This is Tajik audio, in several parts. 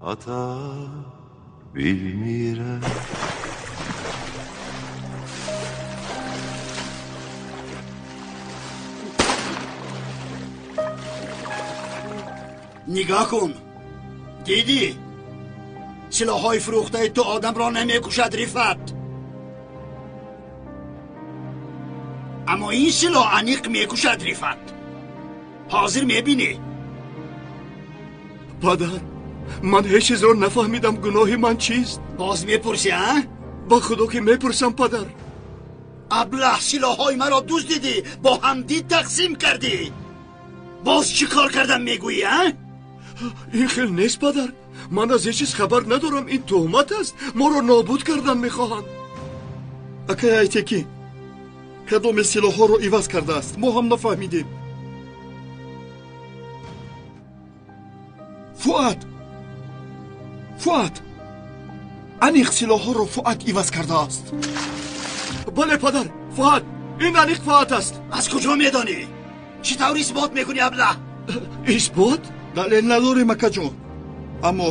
Ata bilmirəm. Нигоҳ кун, дидӣ? Силоҳҳои фурӯхтаи ту одамро намекушад, Рифат. Аммо ин силоҳ аниқ мекушад, Рифат. Ҳозир мебинӣ. Падар, ман ҳеҷ чизро нафаҳмидам. Гуноҳи ман чист? Боз мепурсӣ, а? Ба худо ки мепурсам, падар. Аблаҳ, силоҳҳои маро дуздидӣ, бо ҳамдӣ тақсим кардӣ. Боз чӣ кор кардам мегӯӣ, а? Ин хел нест, падар. Ман аз ҳеҷ чиз хабар надорам. Ин туҳмат аст. Моро нобуд кардан мехоҳанд. Акай Айтекин, кадоме силоҳҳоро иваз кардааст? Мо ҳам нафаҳмидем. Фуат, Фуат, аниқ силоҳҳоро Фуат иваз кардааст. Бале, падар, Фуат, ин аниқ Фуат аст. Аз куҷо медонӣ? Чӣ тавр исбот мекунӣ, аблаҳ? Исбот? Далел надорем, акаҷон. Аммо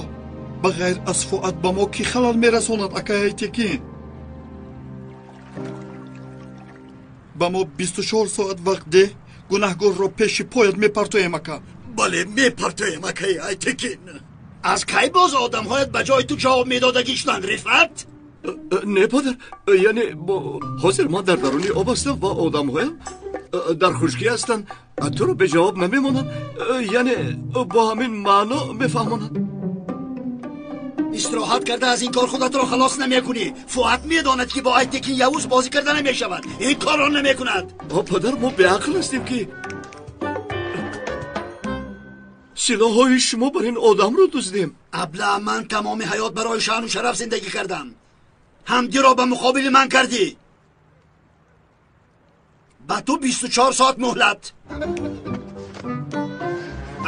ба ғайр аз Фуат ба мо кӣ халал мерасонад, акай Айтекин? Ба мо 24 соат вақт деҳ, гунаҳгорро пеши поят мепартоем, ака. Бале, мепартоем, акай Айтекин. Аз кай боз одамҳоят ба ҷои ту ҷавоб медодагӣ шуданд, Рифат? Не, падар, яъне ҳозир ман дар даруни об ҳастам ва одамҳоям дар хушкӣ ҳастанд. Туро беҷавоб намемонанд, яъне бо ҳамин маъно мефаҳмонанд. Истироҳат карда аз ин кор худатро халос намекунӣ. Фуат медонад, ки бо Айтекин Явуз бозӣ карда намешавад. Ин корро намекунад. Падар, мо беақл ҳастем, ки силоҳҳои шумо бар ин одамро дуздем. Аблаҳ, ман тамоми ҳаёт барои шаъну шараф зиндагӣ кардам. Ҳамдиро ба муқобили ман кардӣ. Ба ту 24 соат муҳлат.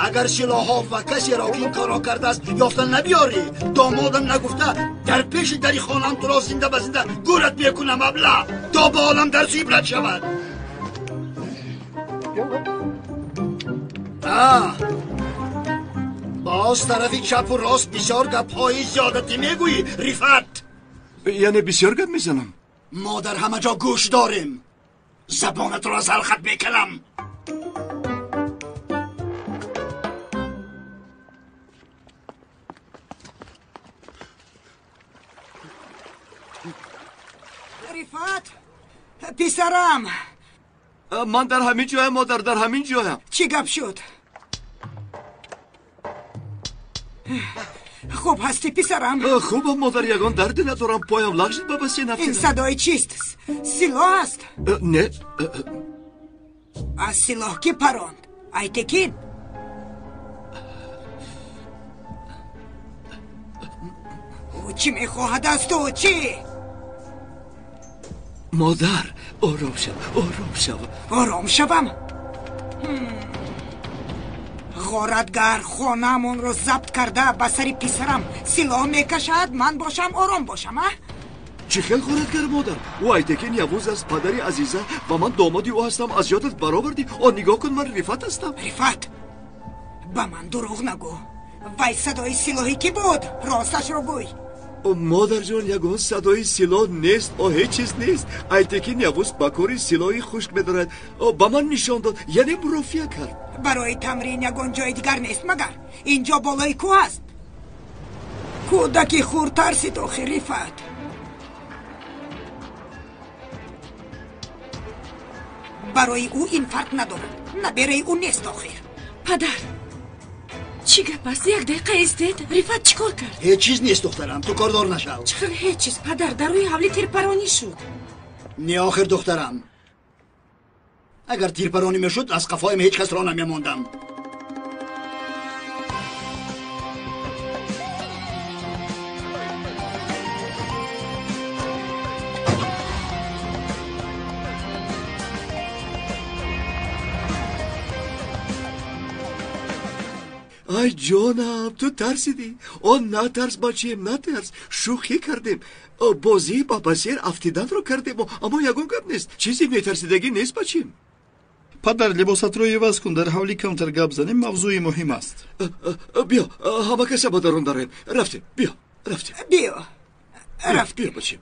Агар силоҳҳо ва касеро ки ин корро кардааст ёфта набиёрӣ, домодам нагуфта дар пеши дари хонаам туро зинда ба зинда гӯрат мекунам, аблаҳ, то ба олам дарсу ибрат шавад. Боз тарафи чапу рост бисёр гапҳои зиёдатӣ мегӯӣ, Рифат. Яъне бисёр гап мезанам? Мо дар ҳама ҷо гӯш дорем. Забонатро аз ҳалқат мекунам. Рифат, писарам. Ман дар ҳамин ҷоям, модар, дар ҳамин ҷоям. Чӣ гап шуд? Хуб ҳастӣ, писарам? Хубам, модар, ягон дарде надорам. Поям лағжид ба басин афтидам. Ин садои чист? Силоҳ аст? Не. Аз силоҳ кӣ паронд? Айтекин? Ӯ чӣ мехоҳад аз ту? Чӣ? Модар, ором шав, ором шав. Ором шавам? Ғоратгар хонаамонро забт карда ба сари писарам силоҳ мекашад, ман бошам ором бошам, а? Чӣ хел ғоратгар, модар? Ӯ Айтекин Явуз аст, падари Азиза, ва ман домоди ӯ ҳастам. Аз ёдат баровардӣ? О, нигоҳ кун, ман Рифат ҳастам. Рифат, ба ман дурӯғ нагӯ. Вай садои силоҳи кӣ буд? Росташро гӯй. Модарҷон, ягон садои силоҳ нест. О, ҳеҷ чиз нест. Айтекин Явуз ба кори силоҳи хушк медорад. Ба ман нишон дод, яъне мурофиа кард. Барои тамрин ягон ҷои дигар нест, магар инҷо болои кӯҳ аст? Кӯдаки хурд тарсид охир, Рифат. Барои ӯ ин фарқ надорад. Набераи ӯ нест охир. Падар, чӣ гап аст? Як дақиқа истед. Рифат чӣ кор кард? Ҳеҷ чиз нест, духтарам, ту кордор нашав. Чӣ хел ҳеҷ чиз, падар? Дар рӯи ҳавлӣ тирпаронӣ шуд. Не охир, духтарам, агар тирпаронӣ мешуд, аз қафоям ҳеҷ касро намемондам. Ай ҷонам, ту тарсидӣ? О, натарс, бачаем, натарс. Шӯхӣ кардем. Бозӣ ба басер афтиданро кардем, аммо ягон гап нест. Чизе метарсидагӣ нест, бачаем. Падар, либосатро иваз кун, дар ҳавлӣ камтар гап занем, мавзӯи муҳим аст. Биё, ҳама каса ба дарун дароем. Рафтем, биё, рафтем. Биё, рафтем. Биё, бачем.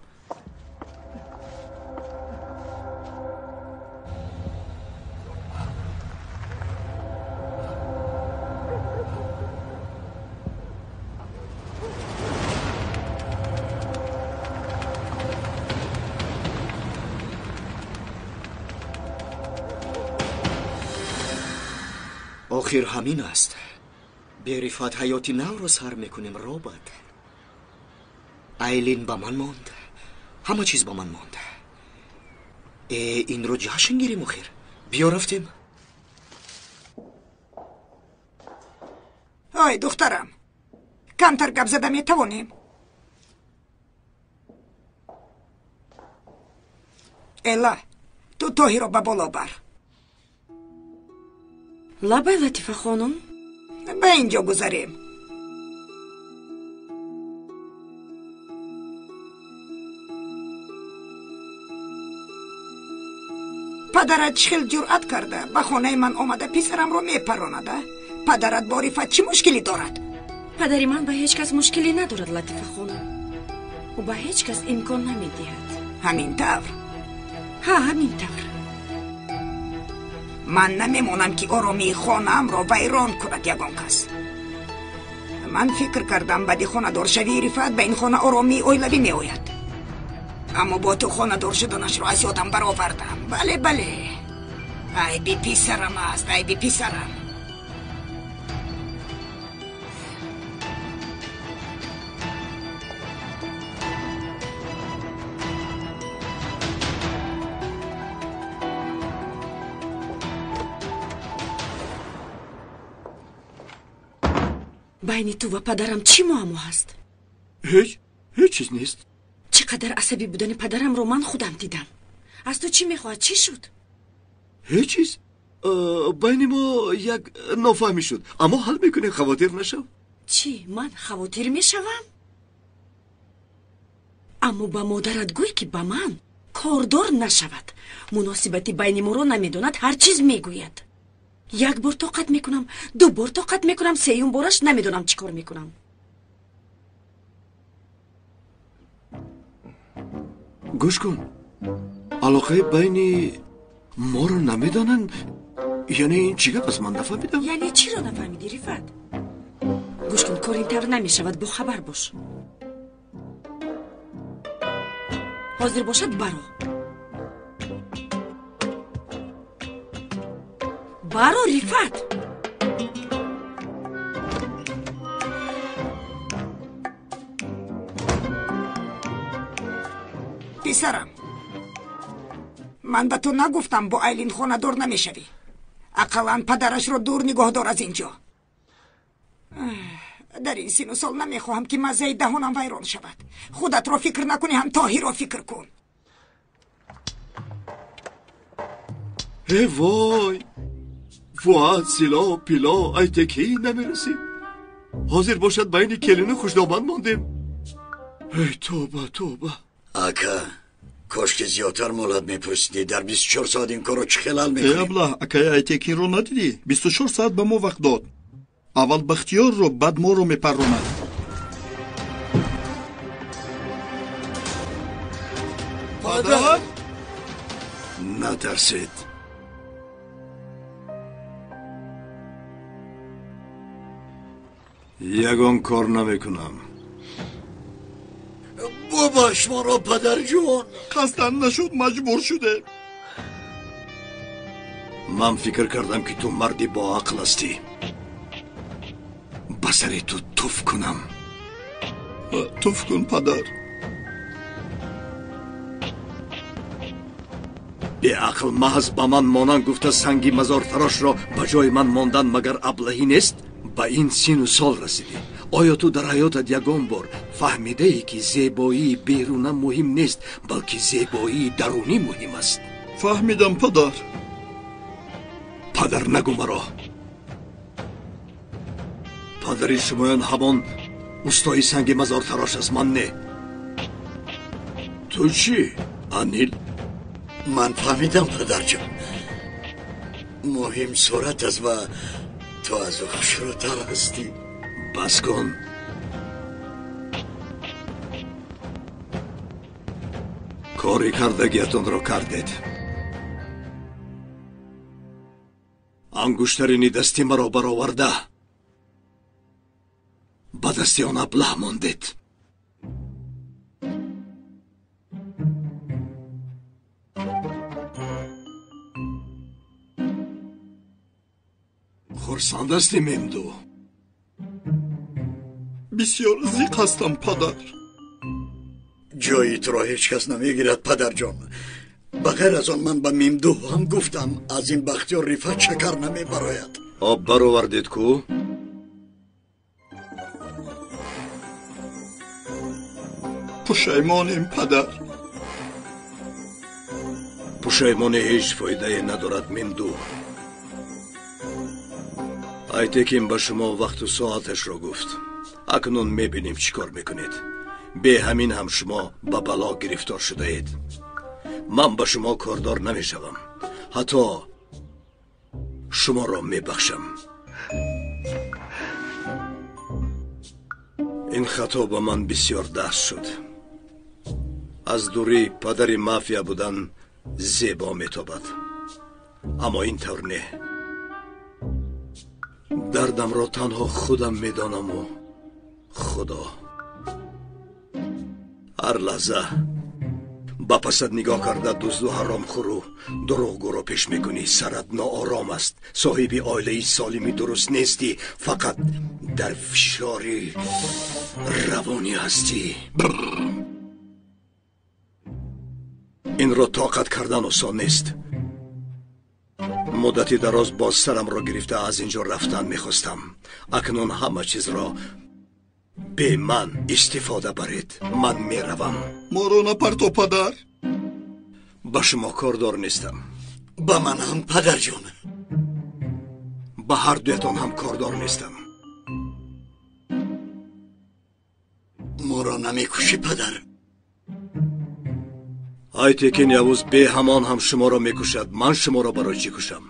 Охир ҳамин аст. Бе Рифат ҳаёти навро сар мекунем, Робот. Айлин ба ман монд. Ҳама чиз ба ман монд. Инро ҷашн гирем охир. Биё рафтем. Ой, духтарам, камтар гап зада метавонем? Эла, ту Тоҳиро ба боло бар. Лабай, Латифа хонум. Ба ин ҷо гузарем. Падарат чӣ хел ҷуръат карда ба хонаи ман омада писарамро мепаронада? Падарат бо Рифат чӣ мушкилӣ дорад? Падари ман ба ҳеҷ кас мушкилӣ надорад, Латифа хонум. Ӯ ба ҳеҷ кас имкон намедиҳад. Ҳамин тавр? Ҳа, ҳамин тавр. Ман намемонам, ки оромии хонаамро вайрон кунад ягон кас. Ман фикр кардам, баъди хонадоршавии Рифат ба ин хона оромии оилавӣ меояд. Аммо бо ту хонадор шуданашро аз ёдам баровардам. Бале, бале, айби писарам аст, айби писарам. Байни ту ва падарам чӣ муаммо ҳаст? Ҳеҷ, ҳеҷ чиз нест. Чӣ қадар асабӣ будани падарамро ман худам дидам. Аз ту чӣ мехоҳад? Чӣ шуд? Ҳеҷ чиз. Байни мо як нофаҳмӣ шуд, аммо ҳал мекунем, хавотир нашав. Чӣ, ман хавотир мешавам? Аммо ба модарат гӯй, ки ба ман кордор нашавад. Муносибати байни моро намедонад, ҳар чиз мегӯяд. Як бор тоқат мекунам, ду бор тоқат мекунам, сеюм бораш намедонам чӣ кор мекунам. Гӯш кун, алоқаи байни моро намедонанд. Яъне ин чӣ гап аст? Ман нафаҳмидам. Яъне чиро нафаҳмидӣ, Рифат? Гӯш кун, кор ин тавр намешавад, бохабар бош. Ҳозир бошад, баро. Баро, Рифат! Писарам, ман ба ту нагуфтам бо Айлин хонадор намешавӣ. Ақаллан падарашро дур нигоҳдор аз ин ҷо. Дар ин сину сол намехоҳам, ки маззаи даҳонам вайрон шавад. Худатро фикр накунӣ, ҳам Тоҳирро фикр кун. Э вой! Фуат, Сило, Пило, Айтекӣ намерасид. Ҳозир бошад байни келину хушдоман мондем. Эй тоба, тоба. Ака, кошки зиёдтар муҳлат мепурсидӣ. Дар 24 соат ин корро чӣ хел ҳал Э, мекунем? абла, акаи Айтекинро надидӣ? 24 соат ба мо вақт дод. Аввал Бахтиёрро, баъд моро мепарронад. Падар? Натарсед. Ягон кор намекунам. Бубахш моро, падарҷон. Қасдан нашуд, маҷбур шудем. Ман фикр кардам, ки ту марди боақл ҳастӣ. Ба сари ту туф кунам. Туф кун, падар. Беақл маҳз ба ман монанд гуфта санги мазортарошро ба ҷои ман мондан магар аблаҳӣ нест? Ба ин сину сол расидӣ. Оё ту дар ҳаётат ягон бор фаҳмидаӣ, ки зебоии беруна муҳим нест, балки зебоии дарунӣ муҳим аст? Фаҳмидам, падар. Падар нагӯ маро. Падари шумоён ҳамон устои санги мазортарош аст, ман не. Ту чӣ, Анил? Ман фаҳмидам, падарҷон. Муҳим сурат аст ва ту аз ӯ хушрӯтар ҳастӣ. Бас кун. Кори кардагиатонро кардед. Ангуштарини дасти маро бароварда ба дасти он аблаҳ мондед. Хурсанд ҳастӣ, Мемду? Бисёр зиқ ҳастам, падар. Ҷои туро ҳеҷ кас намегирад, падарҷон. Ба ғайр аз он ман ба Мемду ҳам гуфтам, аз ин Бахтиёр Рифат шакар намебарояд. Об баровардед ку? Пушаймонем, падар. Пушаймонӣ ҳеҷ фоидае надорад, Мемду. Айтекин ба шумо вақту соаташро гуфт. Акнун мебинем чӣ кор мекунед. Бе ҳамин ҳам шумо ба бало гирифтор шудаед. Ман ба шумо кордор намешавам. Ҳатто шуморо мебахшам. Ин хато ба ман бисёр даст шуд. Аз дурӣ падари мафия будан зебо метобад. Аммо ин тавр не. Дардамро танҳо худам медонаму Худо. Ҳар лаҳза ба пасат нигоҳ карда дузду ҳаромхӯру дурӯғгӯро пеш мекунӣ. Сарат ноором аст. Соҳиби оилаи солими дуруст нестӣ. Фақат дар фишори равонӣ ҳастӣ. Инро тоқат кардан осон нест. Муддати дароз боз сарамро гирифта аз ин ҷо рафтан мехостам. Акнун ҳама чизро бе ман истифода баред. Ман меравам. Моро напарто, падар. Ба шумо кордор нестам. Ба ман ҳам, падарҷон. Ба ҳар дуятон ҳам кордор нестам. Моро намекушӣ, падар? Айтекин Явуз бе ҳамон ҳам шуморо мекушад. Ман шуморо барои чӣ кушам?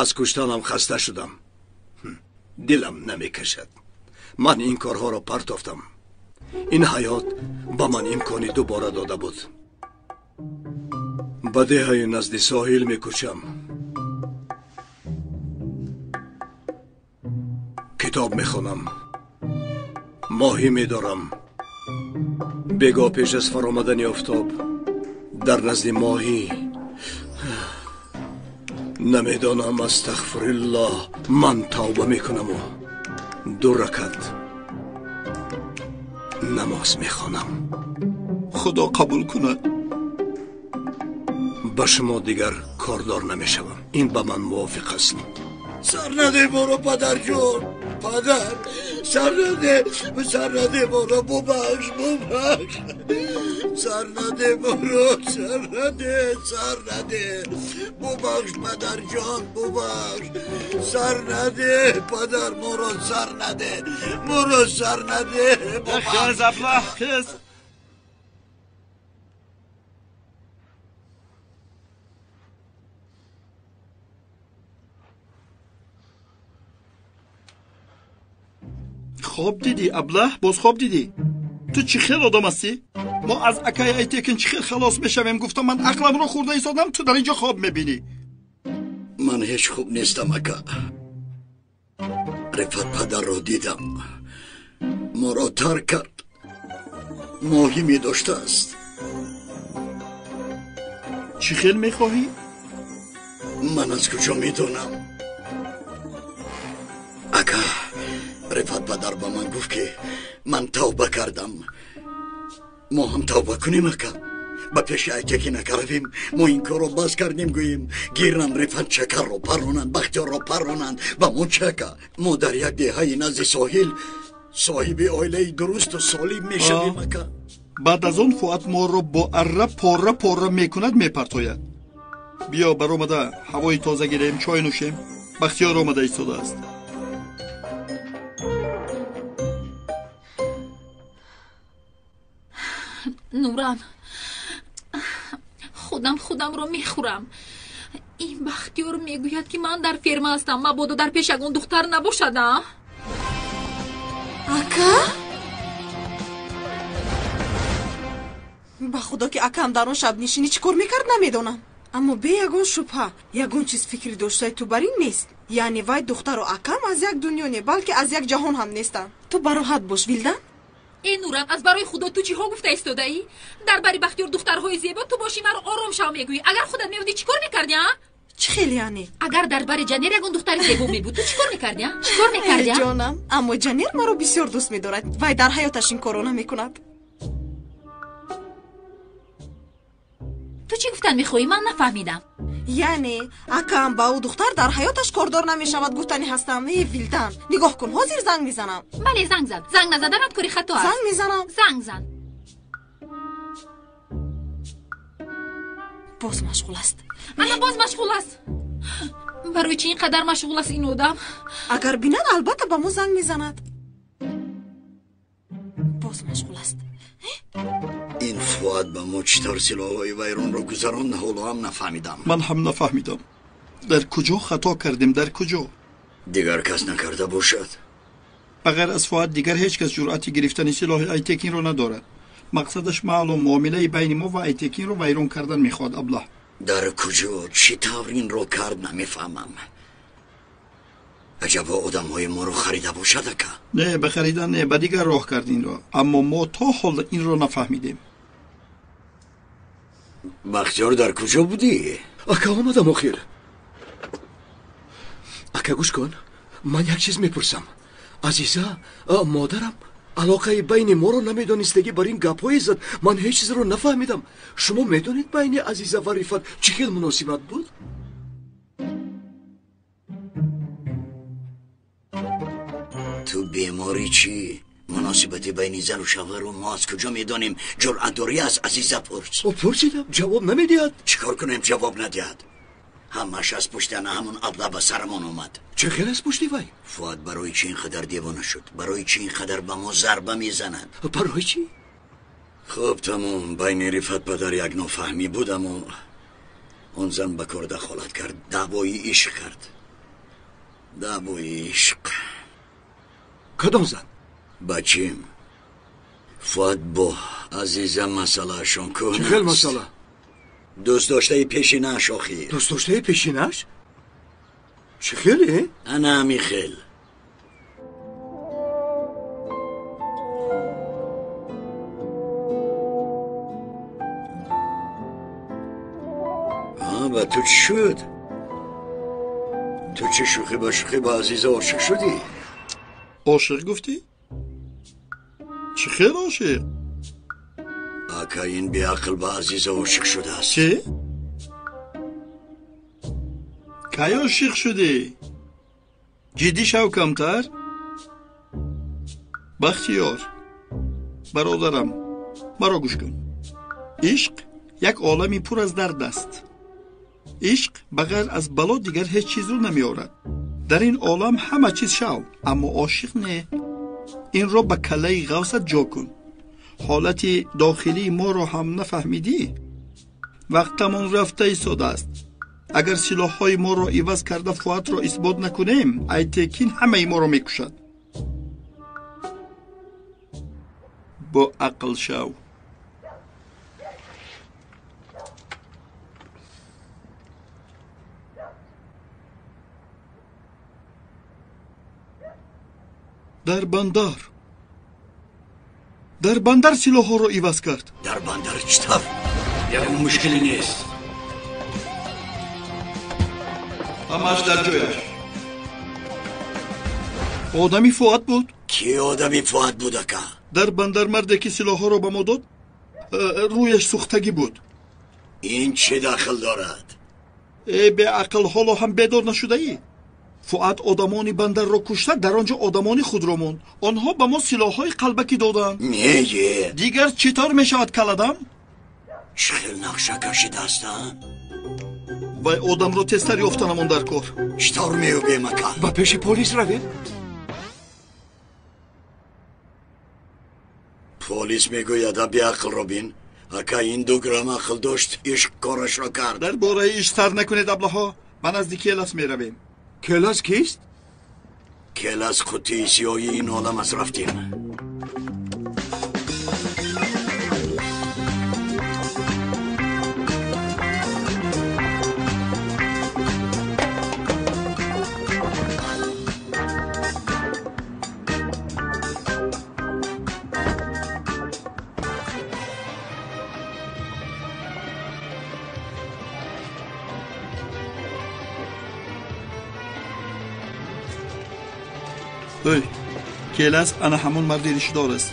Аз куштанам хаста шудам. Дилам намекашад. Ман ин корҳоро партофтам. Ин ҳаёт ба ман имкони дубора дода буд. Ба деҳаи назди соҳил мекӯчам. Китоб мехонам. Моҳӣ медорам. Бегоҳ пеш аз фаромадани офтоб дар назди моҳӣ намедонам, астағфируллоҳ, ман тавба мекунаму 2 ракат намоз мехонам. Худо қабул кунад. Ба шумо дигар кордор намешавам. Ин ба ман мувофиқ аст. Сар наде моро, падарҷон. Падар, сар наде, сар наде моро, бубахш, бубахш. Сар наде моро, сар наде, сар наде. Бубахш, падарҷон, бубахш. Сар наде, падар, моро сар наде. Моро сар наде, бубахш. Хез, аблаҳ, хез. Хоб дидӣ, аблаҳ? Боз хоб дидӣ? Ту чӣ хел одам ҳастӣ? Мо аз акаи Айтекин чӣ хел халос мешавем гуфтам, ман ақламро хӯрда истодам, ту дар ин ҷо хоб мебинӣ. Ман ҳеҷ хуб нестам, ака. Рифат падарро дидам. Моро тарк кард. Моҳӣ медоштааст. Чӣ хел мехоҳӣ? Ман аз куҷо медонам? Ака, Рифат падар ба ман гуфт, ки ман тавба кардам. Мо ҳам тавба кунем, ака. Ба пеши Айтекин ака равем. Мо ин корро бас кардем, гӯем. Гиранд Рифат чакарро парронанд, Бахтиёрро парронанд. Ба мо чӣ, ака? Мо дар як деҳаи назди соҳил соҳиби оилаи дурусту солим мешавем, ака. Баъд аз он Фуат моро бо арра пора пора мекунад, мепартояд. Биё баромада ҳавои тоза гирем, чой нӯшем. Бахтиёр омада истодааст. Нуран, Худам худамро мехӯрам. Ин Бахтиёр мегӯяд, ки ман дар ферма ҳастам, мабодо дар пеш ягон духтар набошад, а? Ака? Ба худо ки акам дар он шабнишинӣ чӣ кор мекард, намедонам. Аммо бе ягон шубҳа, ягон чиз фикри доштаи ту бар ин нест. Яъне вай духтару акам аз як дунё не, балки аз як ҷаҳон ҳам нестанд. Ту бароҳат бош, Вилдан. Э Нуран, аз барои худо ту чиҳо гуфта истодаӣ? Дар бари Бахтиёр духтарҳои зебо, ту бошӣ маро ором шав мегӯӣ. Агар худат мебудӣ, чӣ кор мекардӣ, а? Чӣ хел яъне? Агар дар бари Ҷанер ягон духтари зебо мебуд, ту чӣ кор мекардӣ, а? Чӣ кор мекардӣ, а? Ҷонам, аммо Ҷанер маро бисёр дӯст медорад. Вай дар ҳаёташ ин корро намекунад. Ту чӣ гуфтан мехоҳӣ? Ман нафаҳмидам. Яъне акам ба ӯ духтар дар ҳаёташ кордор намешавад гуфтанӣ ҳастам. Э Вилдан, нигоҳ кун, ҳозир занг мезанам. Бале, занг зан. Занг назаданат кори хато аст. Занг мезанам. Занг зан. Боз машғул аст. Ана боз машғул аст. Барои чӣ ин қадар машғул аст ин одам? Агар бинад, албатта ба мо занг мезанад. Боз машғул аст. Ин Фуад ба мо чӣ тавр силоҳҳои вайронро гузаронд, ҳоло ҳам нафаҳмидам. Ман ҳам нафаҳмидам. Дар куҷо хато кардем, дар куҷо? Дигар кас накарда бошад. Ба ғайр аз Фуад дигар ҳеҷ кас ҷуръати гирифтани силоҳи Айтекинро надорад. Мақсадаш маълум, муомилаи байни мо ва Айтекинро вайрон кардан мехоҳад аблаҳ. Дар куҷо, чӣ тавр инро кард, намефаҳмам. Аҷабо одамҳои моро харида бошад, ака? Не, ба харидан не, ба дигар роҳ кард инро. Аммо мо то ҳол инро нафаҳмидем. Бахтиёр, дар куҷо будӣ? Ака, омадам охир. Ака, гӯш кун, ман як чиз мепурсам. Азиза, модарам алоқаи байни моро намедонистагӣ бар ин гапҳое зад. Ман ҳеҷ чизро нафаҳмидам. Шумо медонед, байни Азиза ва Рифат чӣ хел муносибат буд? Ту беморӣ чӣ? Муносибати байни зану шавҳарро мо аз куҷо медонем? Ҷуръат дорӣ аз Азиза пурс. Пурсидам, ҷавоб намедиҳад. Чӣ кор кунем, ҷавоб надиҳад? Ҳамааш аз пушти ана ҳамон абла ба сарамон омад. Чӣ хел аз пушти вай? Фуад барои чӣ ин қадар девона шуд? Барои чӣ ин қадар ба мо зарба мезанад? Барои чӣ? Хуб, тамом. Байни Рифат падар як нофаҳмӣ буд, аммо он зан ба кор дахолат кард, даъвои ишқ кард. Даъвои ишқ. Кадом зан? Бачим, Фуад бо Азиза масъалаашон кӯҳна. Чӣ хел масъала? Дӯстдоштаи пешинааш охир. Дӯстдоштаи пешинааш? Чӣ хеле? Ана ҳамин хел. Ба ту чӣ шуд? Ту чӣ шӯхӣ ба шӯхӣ ба Азиза ошиқ шудӣ? Ошиқ гуфтӣ? Чӣ хел ошиқ? Ака, ин беақл ба Азиза ошиқ шудааст. Чӣ? Кай ошиқ шудӣ? Ҷиддӣ шав камтар? Бахтиёр, бародарам, маро гӯш кун. Ишқ як олами пур аз дард аст. Ишқ ба ғайр аз бало дигар ҳеҷ чизро намеорад. Дар ин олам ҳама чиз шав, аммо ошиқ не. Инро ба каллаи ғавсат ҷо кун. Ҳолати дохилии моро ҳам нафаҳмидӣ? Вақтамон рафта истодааст. Агар силоҳҳои моро иваз карда Фуатро исбот накунем, Айтекин ҳамаи моро мекушад. Бо ақл шав. Дар бандар. Дар бандар силоҳҳоро иваз кард. Дар бандар чӣ тавр? Ягон мушкиле нест. Ҳамааш дар ҷояш. Одами Фуат буд. Ки одами Фуат буд, ака? Дар бандар марде ки силоҳҳоро ба мо дод, рӯяш сӯхтагӣ буд. Ин чӣ дахл дорад? Э беақл, ҳоло ҳам бедор нашудаӣ? Фуат одамони бандарро кушта, дар он ҷо одамони худро монд. Онҳо ба мо силоҳҳои қалбакӣ доданд. Не, дигар чӣ тавр мешавад, каладам? Чӣ хел нақша кашидааст, а? Вай одамро тезтар ёфтанамон дар кор. Чӣ тавр меёбем, ака? Ба пеши полис равем. Полис мегӯяд, а беақлро бин. Ака, ин 2 грамм ақл дошт, ишқ корашро кард. Дар бораи ишқ сар накунед, аблаҳо. Ба назди Келас меравем. Келас кист? Келас қуттии сиёҳи ин олам аст. Рафтем. Ой, Келас ана ҳамон марди ришдор аст.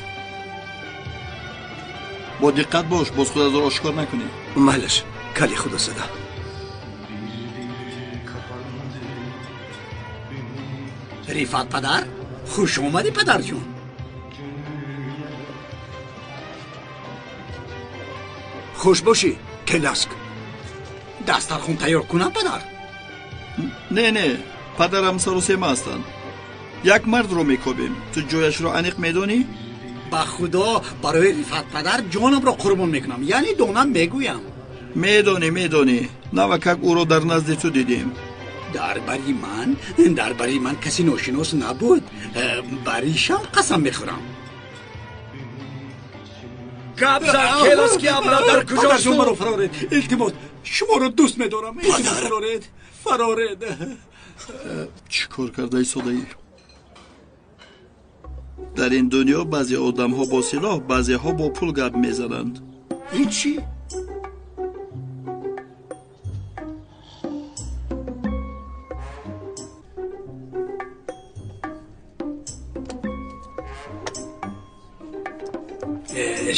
Бо диққат бош, боз худатро ошкор накунӣ. Майлаш, кали худо зада. Рифат падар, хуш омадӣ, падарҷон. Хуш бошӣ, Келаск. Дастархун тайёр кунам, падар? Не, не, падарам саросема ҳастанд. Як мардро мекобем. Ту ҷояшро аниқ медонӣ? Ба худо, барои Рифат падар ҷонамро қурбон мекунам. Яъне донам мегӯям. Медонӣ, медонӣ. Навакак ӯро дар назди ту дидем. Дар бари ман каси ношинос набуд. Ба ришам қасам мехӯрам. Гап зан, Келаски абла, дар куҷост? Падарҷон, маро фароред. Илтимос, шуморо дӯст медорам. Илтимос, фароред, фароред. Чӣ кор кардаи содаӣ? Дар ин дунё баъзе одамҳо бо силоҳ, баъзеҳо бо пул гап мезананд. Ин чӣ?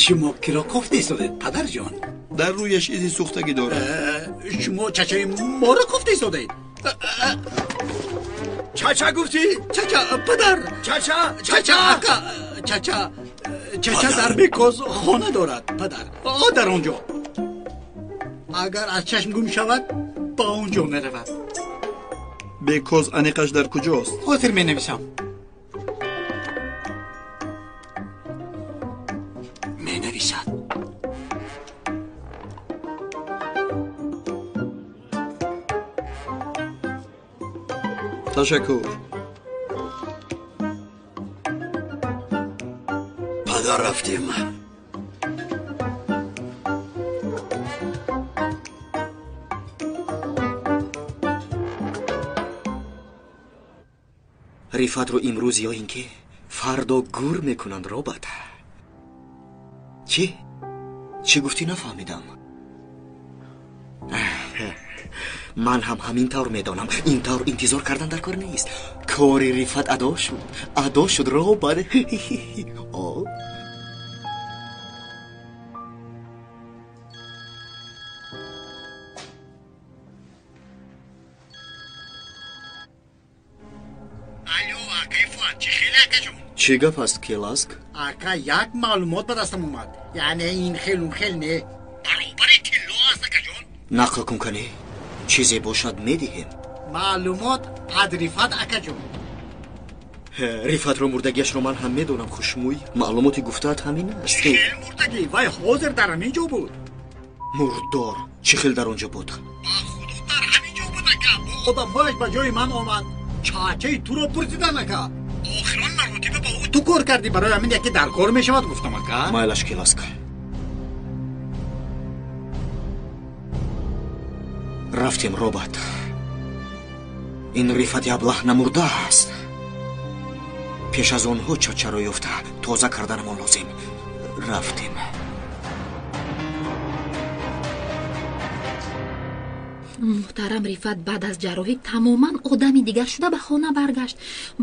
Шумо киро кофта истодед, падарҷон? Дар рӯяш изи сӯхтагӣ дорад. Шумо чачаи моро кофта истодед? Чача гуфтӣ? Чача, падар. Чача, чача, ака, чача, чача дар Бекоз хона дорад, падар. О, дар он ҷо. Агар аз чашм гум шавад, ба он ҷо меравад. Бекоз аниқаш дар куҷост? Ҳозир менависам. Менависад. Ташаккур. Падар, рафтем. Рифатро имрӯз ё ин ки фардо гур мекунанд, робот. Чӣ? Чӣ гуфтӣ, нафаҳмидам. Ман ҳам ҳамин тавр медонам. Ин тавр интизор кардан дар кор нест. Кори Рифат адо шуд. Адо шуд, робот. Алло, акаи Фуат, чӣ хеле, акаҷон? Чӣ гап аст, Келаск? Ака, як маълумот ба дастам омад. Яъне ин хел он хел не. Баробари тилло аст, акаҷон. Нақл кун, кане. Чизе бошад медиҳем. Маълумот аз Рифат, акаҷон. Рифатро мурдагиашро ман ҳам медонам, хушмӯй. Маълумоти гуфтаат ҳамин аст. Чӣ хел мурдагӣ? Вай ҳозир дар ҳамин ҷо буд. Мурдор, чӣ хел дар он ҷо буд? Ба худо, дар ҳамин ҷо буд, ака. Бо одамҳояш ба ҷои ман омад. Чачаи туро пурсидан, ака. Охирон маротиба ба ӯ ту кор кардӣ, барои ҳамин яке дар кор мешавад, гуфтам, ака. Майлаш, Келаск. Рафтем, робот. Ин Рифати аблаҳ намурда аст. Пеш аз онҳо чачаро ёфта тоза карданамон лозим. Рафтем. Муҳтарам Рифат баъд аз ҷарроҳӣ тамоман одами дигар шуда ба хона баргашт.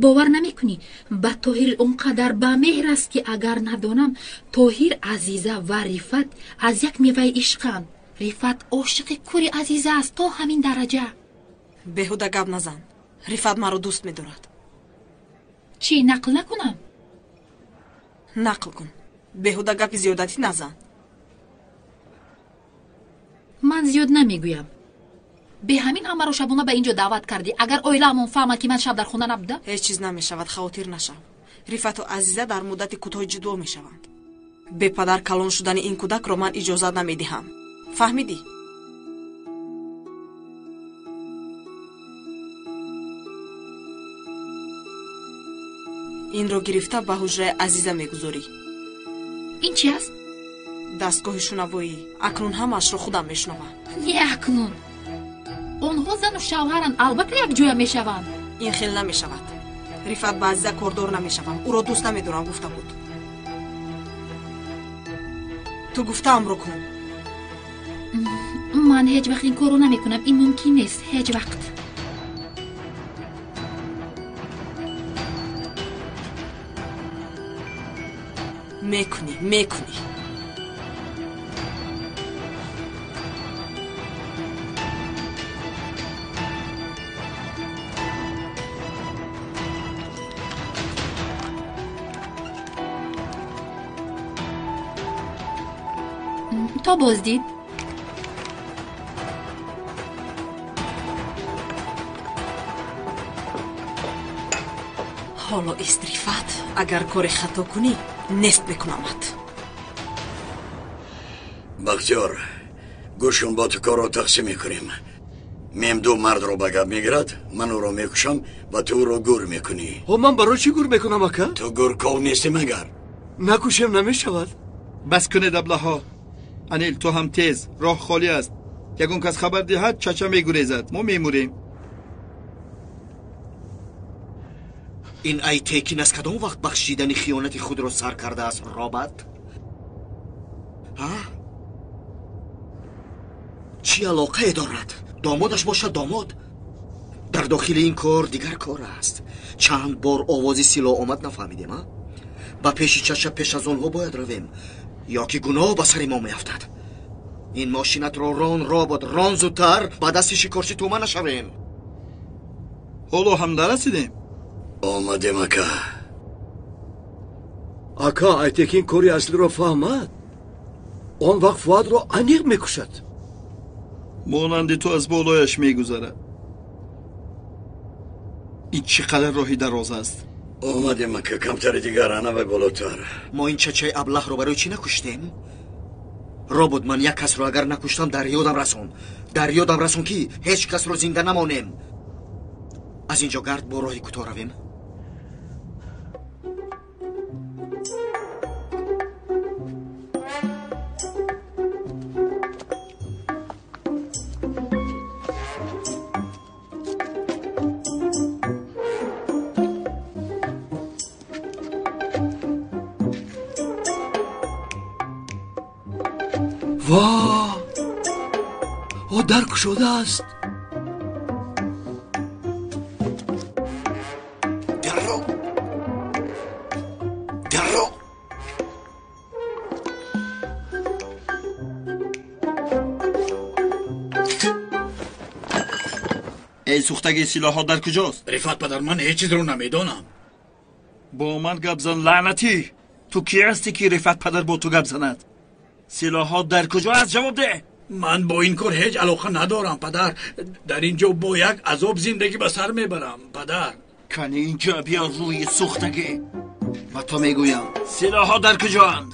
Бовар намекунӣ, ба Тоҳир он қадар ба меҳр аст, ки агар надонам, Тоҳир, Азиза ва Рифат аз як меваи ишқанд. Рифат ошиқи кури Азиза аст то ҳамин дараҷа. Беҳуда гап назан. Рифат маро дӯст медорад. Чӣ, нақл накунам? Нақл кун. Беҳуда гапи зиёдатӣ назан. Ман зиёд намегӯям. Бе ҳамин ҳамаро шабона ба ин ҷо даъват кардӣ. Агар оилаамон фаҳмад, ки ман шаб дар хона набудам? Ҳеҷ чиз намешавад, хавотир нашав. Рифату Азиза дар муддати кӯтоҳ ҷудо мешаванд. Бепадар калон шудани ин кӯдакро ман иҷозат намедиҳам. Фаҳмидӣ? Инро гирифта ба ҳуҷраи Азиза мегузорӣ. Ин чи аст? Дастгоҳи шунавоӣ. Акнун ҳамаашро худам мешунавам. Не, акнун онҳо зану шавҳаранд, албатта якҷоя мешаванд. Ин хел намешавад. Рифат ба Азиза кордор намешавам, ӯро дӯст намедорам гуфта буд. Ту гуфтаамро кун. Ман ҳеҷ вақт ин корро намекунам. Ин мумкин нест ҳеҷ вақт. Мекунӣ, мекунӣ. То боздид. Ҳоло ист, Рифат, агар кори хато кунӣ нест мекунамат. Бахтиёр, гӯш кун, бо ту корро тақсим мекунем. Мемду мардро ба гап мегирад, ман ӯро мекушам ва ту ӯро гур мекунӣ. Ҳо, ман барои чӣ гур мекунам, ака? Ту гурков нестӣ магар? Накушем намешавад. Бас кунед, аблаҳо. Анил, ту ҳам тез, роҳ холӣ аст. Ягон кас хабар диҳад, чача мегурезад, мо мемурем. Ин Айтекин аз кадом вақт бахшидани хиёнати худро сар кардааст, Робат? Ҳа? Чӣ алоқае дорад? Домодаш бошад домод. Дар дохили ин кор дигар кор аст. Чанд бор овози силоҳ омад, нафаҳмидем, а? Ба пеши чача пеш аз онҳо бояд равем, ё ки гуноҳ ба сари мо меафтад. Ин мошинатро рон, Робот, рон зудтар, ба дасти шикорчӣ тӯма нашавем. Ҳоло ҳам нарасидем. Омадем, ака. Ака, Айтекин кори аслиро фаҳмад, он вақт Фуадро аниқ мекушад. Монанди ту аз болояш мегузарад. Ин чӣ қадар роҳи дароз аст. Омадем, ака, камтари дигар, ана вай болотар. Мо ин чачаи аблаҳро барои чӣ накуштем? Робот, ман як касро агар накуштам, дар ёдам расон. Дар ёдам расон, ки ҳеҷ касро зинда намонем. Аз инҷо гард бо роҳи кӯтоҳ равем. Ва, о дар кушодааст. Дарро, дарро. Эй сӯхтагии, силоҳҳо дар куҷост? Рифат падар, ман ҳеҷ чизро намедонам. Бо ман гап зан, лаънатӣ. Ту кӣ ҳастӣ, ки Рифат падар бо ту гап занад? Силоҳҳо дар куҷо аст? Ҷавоб деҳ. Ман бо ин кор ҳеҷ алоқа надорам, падар. Дар ин ҷо бо як азоб зиндагӣ ба сар мебарам, падар. Кани инҷа биё, рӯи сӯхтагӣ. Ба ту мегӯям, силоҳҳо дар куҷоанд?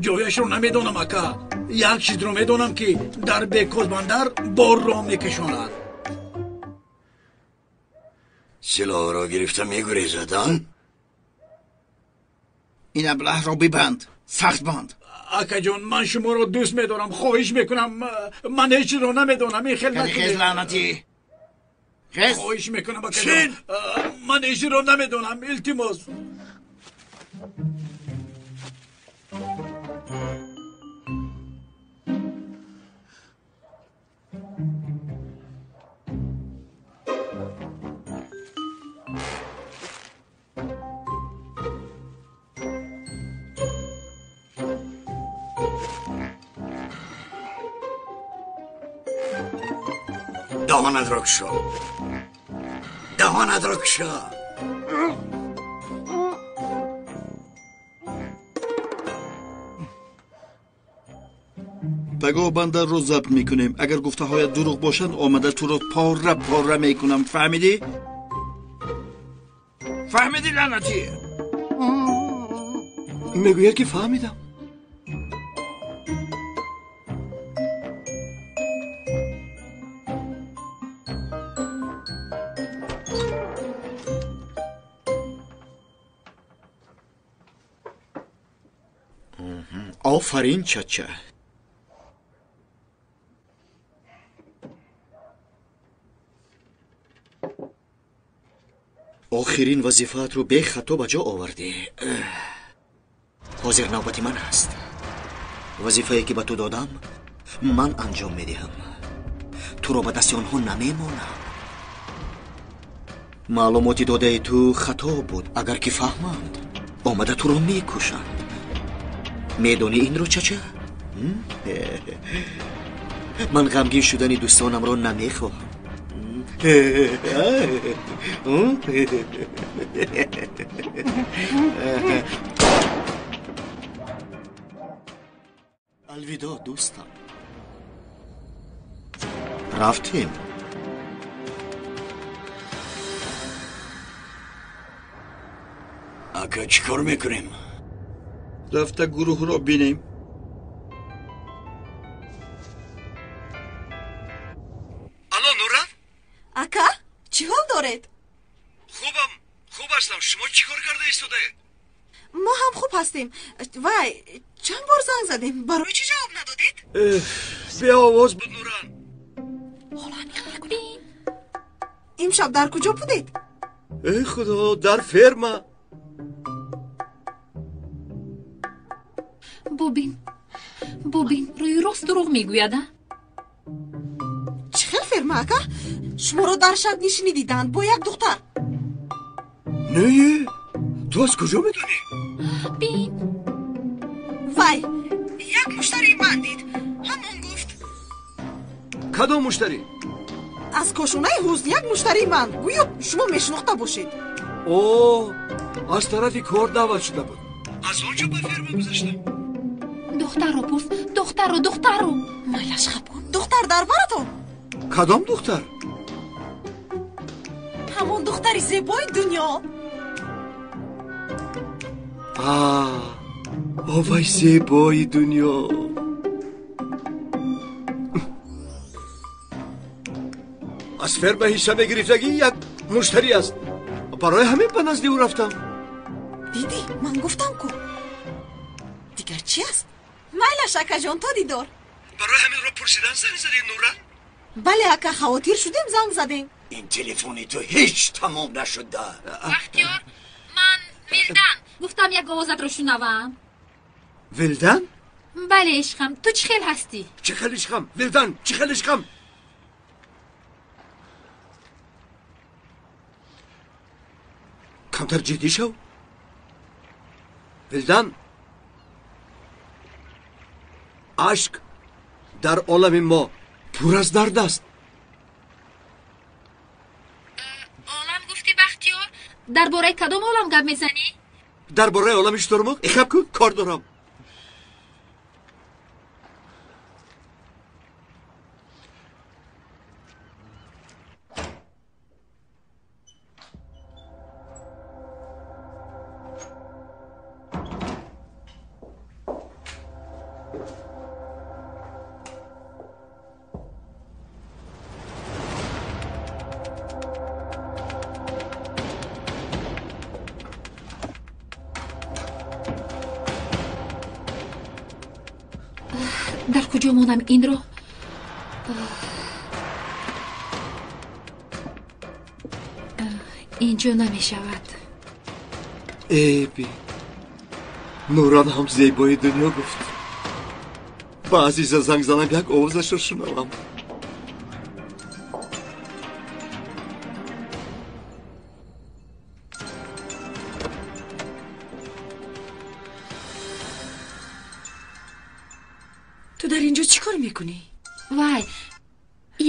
Ҷояшро намедонам, ака. Як чизро медонам, ки дар Бекозбандар борро мекашонад. Силоҳро гирифта мегурезад, а? Ин аблаҳро бибанд, сахт банд. Акаҷон, ман шуморо дӯст медорам, хоҳиш мекунам, ман ҳеҷ чизро намедонам. Ин хел Кани хез, лаънатӣ, хез. Хоҳиш мекунам, акаҷон, ман ҳеҷ чизро намедонам, илтимос. Даҳонатро кушо, даҳонатро кушо. Пагоҳ бандарро забт мекунем. Агар гуфтаҳоят дурӯғ бошанд, омада туро пора пора мекунам. Фаҳмидӣ? Фаҳмидӣ, лаънатӣ? Мегӯяд ки фаҳмидам. Офарин, чача. Охирин вазифаатро бехато ба ҷо овардӣ. Ҳозир навбати ман аст. Вазифае ки ба ту додам, ман анҷом медиҳам. Туро ба дасти онҳо намемонам. Маълумоти додаи ту хато буд. Агар ки фаҳманд, омада туро мекушанд. Медонӣ инро, чача? Ман ғамгин шудани дӯстонамро намехоҳам. Алвидо, дӯстам. Рафтем. Ака, чӣ кор мекунем? Рафта гурӯҳро бинем. Алло, Нуран? Ака, чӣ ҳол доред? Хубам, хуб ҳастам. Шумо чӣ кор карда истодаед? Мо ҳам хуб ҳастем. Вай, чанд бор занг задем, барои чӣ ҷавоб надодед? Беовоз буд, Нуран. Ҳоло амиқ мекунем. Имшаб дар куҷо будед? Эй худо, дар ферма. Бубин, бубин, рӯи рост дурӯғ мегӯяд, а? Чӣ хел ферма, ака? Шуморо дар шабнишинӣ диданд бо як духтар. Не, ту аз куҷо медонӣ? Бин. Вай, як муштарии ман дид. Ҳамон гуфт. Кадом муштарӣ? Аз кошонаи ҳузн як муштарии ман. Гӯё шумо мешинохта бошед. О, аз тарафи кор даъват шуда буд. Аз он ҷо ба ферма гузаштам. Духтарро пурс, духтарро, духтарро. Майлаш хапон. Духтар дар баратон? Кадом духтар? Ҳамон духтари зебои дунё. Овай зебои дунё. Аз ферма ҳисса мегирифтагӣ як муштарӣ аст. Барои ҳамин ба назди ӯ рафтам. Дидӣ, ман гуфтам ку. Дигар чӣ аст? Майлаш, акаҷон, то дидор. Барои ҳаминро пурсидан занг задед, Нуран? Бале, ака, хавотир шудем, занг задем. Ин телефони ту ҳеҷ тамом нашуда. Бахтиёр, ман Вилдан. Гуфтам як овозатро шунавам. Вилдан? Бале, ишқам, ту чӣ хел ҳастӣ? Чӣ хел ишқам? Вилдан, чӣ хел ишқам? Камтар ҷиддӣ шав. Вилдан, ашк дар олами мо пур аз дард аст. Олам гуфтӣ, Бахтиёр? Дар бораи кадом олам гап мезанӣ? Дар бораи олами шутурмурғ. Ихаб кун, кор дорам. Дар куҷо монам инро? Инҷо намешавад. Э би, Нуран ҳам зебои дунё гуфт. Ба Азиза занг занам, як овозашро шунавам. Ту дар инҷо чӣ кор мекунӣ? Вай,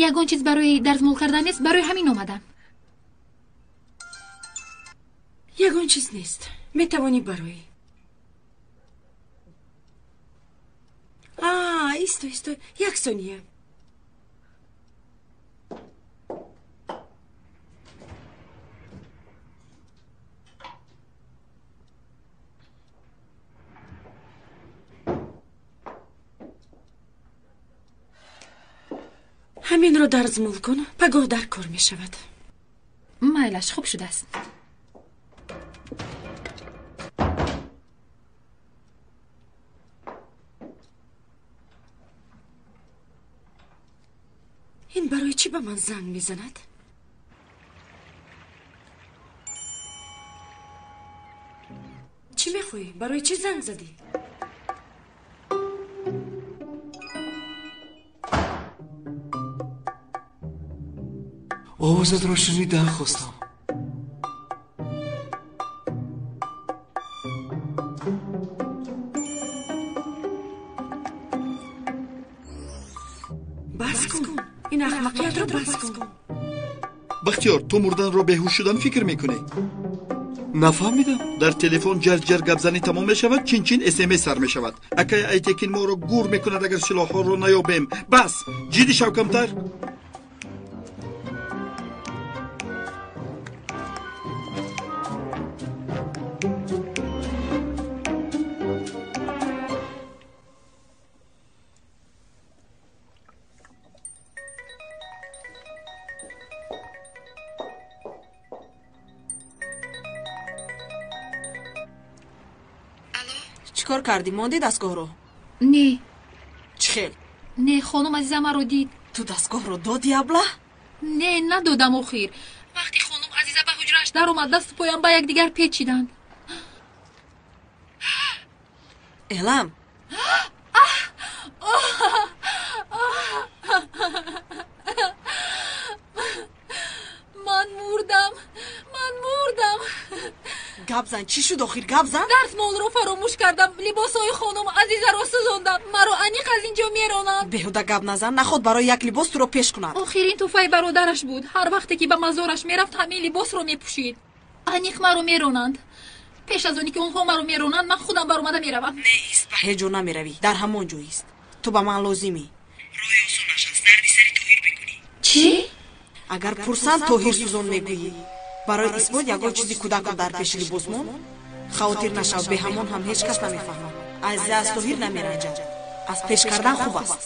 ягон чиз барои дарзмол кардан нест, барои ҳамин омадам. Ягон чиз нест, метавонӣ барои. Исто, исто, як сония. Ҳаминро дарзмол кун, пагоҳ дар кор мешавад. Майлаш, хуб шудааст. Ин барои чӣ ба ман занг мезанад? Чӣ мехоҳӣ? Барои чӣ занг задӣ? Овозатро шунидан хостам. Бас кун, ин ахмақиятро бас кун. Бахтиёр, ту мурданро беҳуш шудан фикр мекунӣ? Нафаҳмидам. Дар телефон ҷарҷар гапзанӣ тамом мешавад, чин-чин СМС сар мешавад. Акай Айтекин моро гур мекунад, агар силоҳҳоро наёбем. Бас, ҷиддӣ шав камтар. Чӣ кор кардӣ? Монди дастгоҳро? Не. Чӣ хел? Не, хонум Азиза маро дид. Ту дастгоҳро додӣ, абла? Не, надодам охир. Вақте хонум Азиза ба ҳуҷрааш даромад, дасту поям ба якдигар печиданд. Элам, Ман мурдам, ман мурдам. Гап зан, чӣ шуд охир? Гап зан. Дарзмолро фаромӯш кардам, либосҳои хонум Азизаро сӯзондам. Маро аниқ аз ин ҷо меронанд. Беҳуда гап назан, наход барои як либос туро пеш кунад. Охир ин тӯҳфаи бародараш буд. Ҳар вақте ки ба мазораш мерафт, ҳамин либосро мепӯшид. Аниқ маро меронанд. Пеш аз оне ки онҳо маро меронанд, ман худам баромада меравам. Не, ист, ба ҳеҷ ҷо намеравӣ, дар ҳамон ҷо ист. Ту ба ман лозимӣ. Роҳи осонаш аст, дарди сари Тоҳир мекунӣ. Чӣ? Агар пурсанд, Тоҳир сӯзон мегӯӣ. Барои исбот ягон чизи кӯдакро дар пеши либос мон. Хавотир нашав, беҳамон ҳам ҳеҷ кас намефаҳмад. Азиза аз Тоҳир намеранҷад. Аз пеш кардан хуб аст.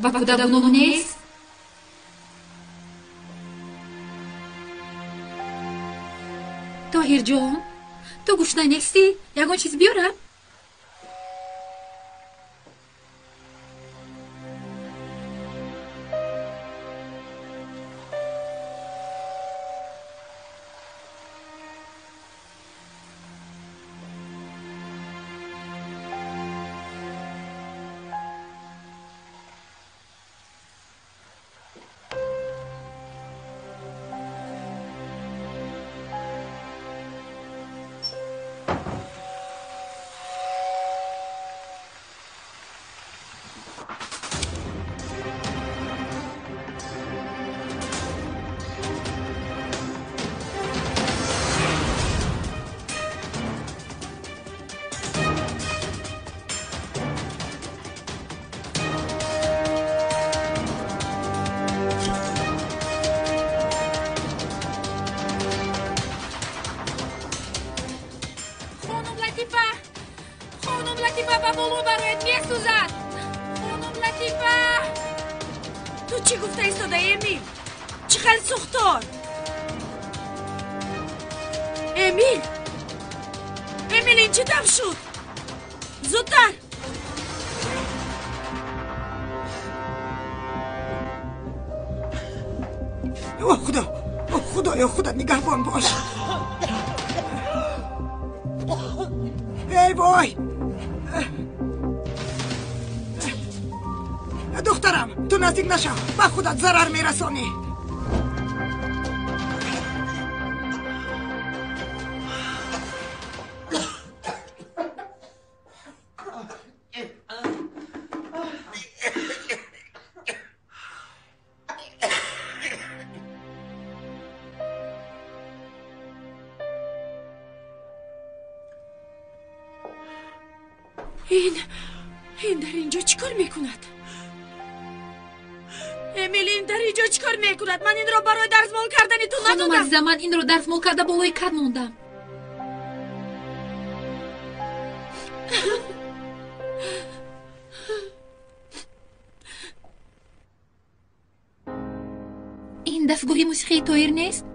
Ба кӯдак гуноҳ нест? Тоҳирҷон, ту гушна нестӣ? Ягон чиз биёрам? Хонум Латифа, хонум Латифа, ба боло барояд, месӯзад. Хонум Латифа! Ту чӣ гуфта истодаӣ, Эмил? Чӣ хел сӯхтор? Эмил, Эмил, ин чӣ тавр шуд? Зудтар! О худо, о худоё, худат нигаҳбон бош. Эй вой, духтарам, ту наздик нашав, ба худат зарар мерасонӣ. Ин дар инҷо чӣ кор мекунад? Эмил, ин дар инҷо чӣ кор мекунад? Ман инро барои дарзмол кардани ту Хонум надодам. Азиза, ман инро дарзмол карда болои кат мондам. Ин дастгоҳи мусиқии Тоҳир нест?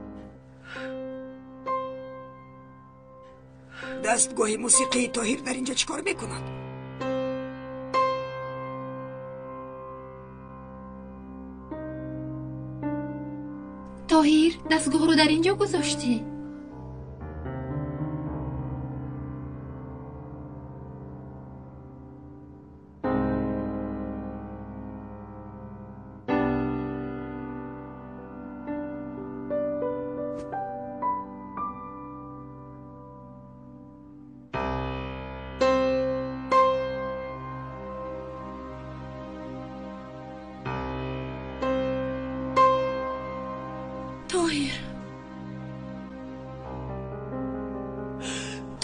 Дастгоҳи мусиқии Тоҳир дар инҷо чӣ кор мекунад? Тоҳир, дастгоҳро дар инҷо гузоштӣ? Тоҳир,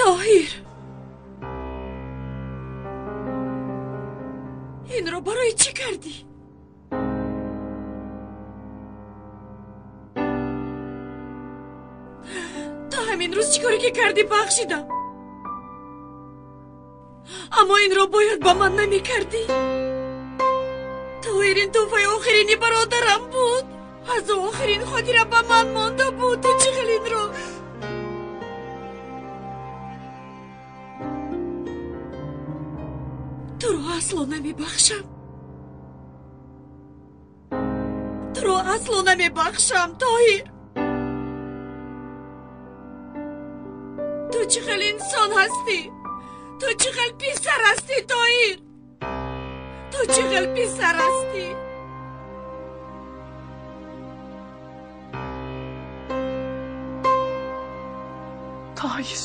Тоҳир, инро барои чӣ кардӣ? То ҳамин рӯз чӣ коре ки кардӣ бахшидам, аммо инро бояд ба ман намекардӣ. Тоҳир, ин тӯҳфаи охирини бародарам буд. Аз охирин хотира ба ман монда буд. Ту чӣ хел инро? Туро асло намебахшам. Туро асло намебахшам, Тоҳир. Ту чӣ хел инсон ҳастӣ? Ту чӣ хел писар ҳастӣ, Тоҳир? Ту чӣ хел писар ҳастӣ? Tahir.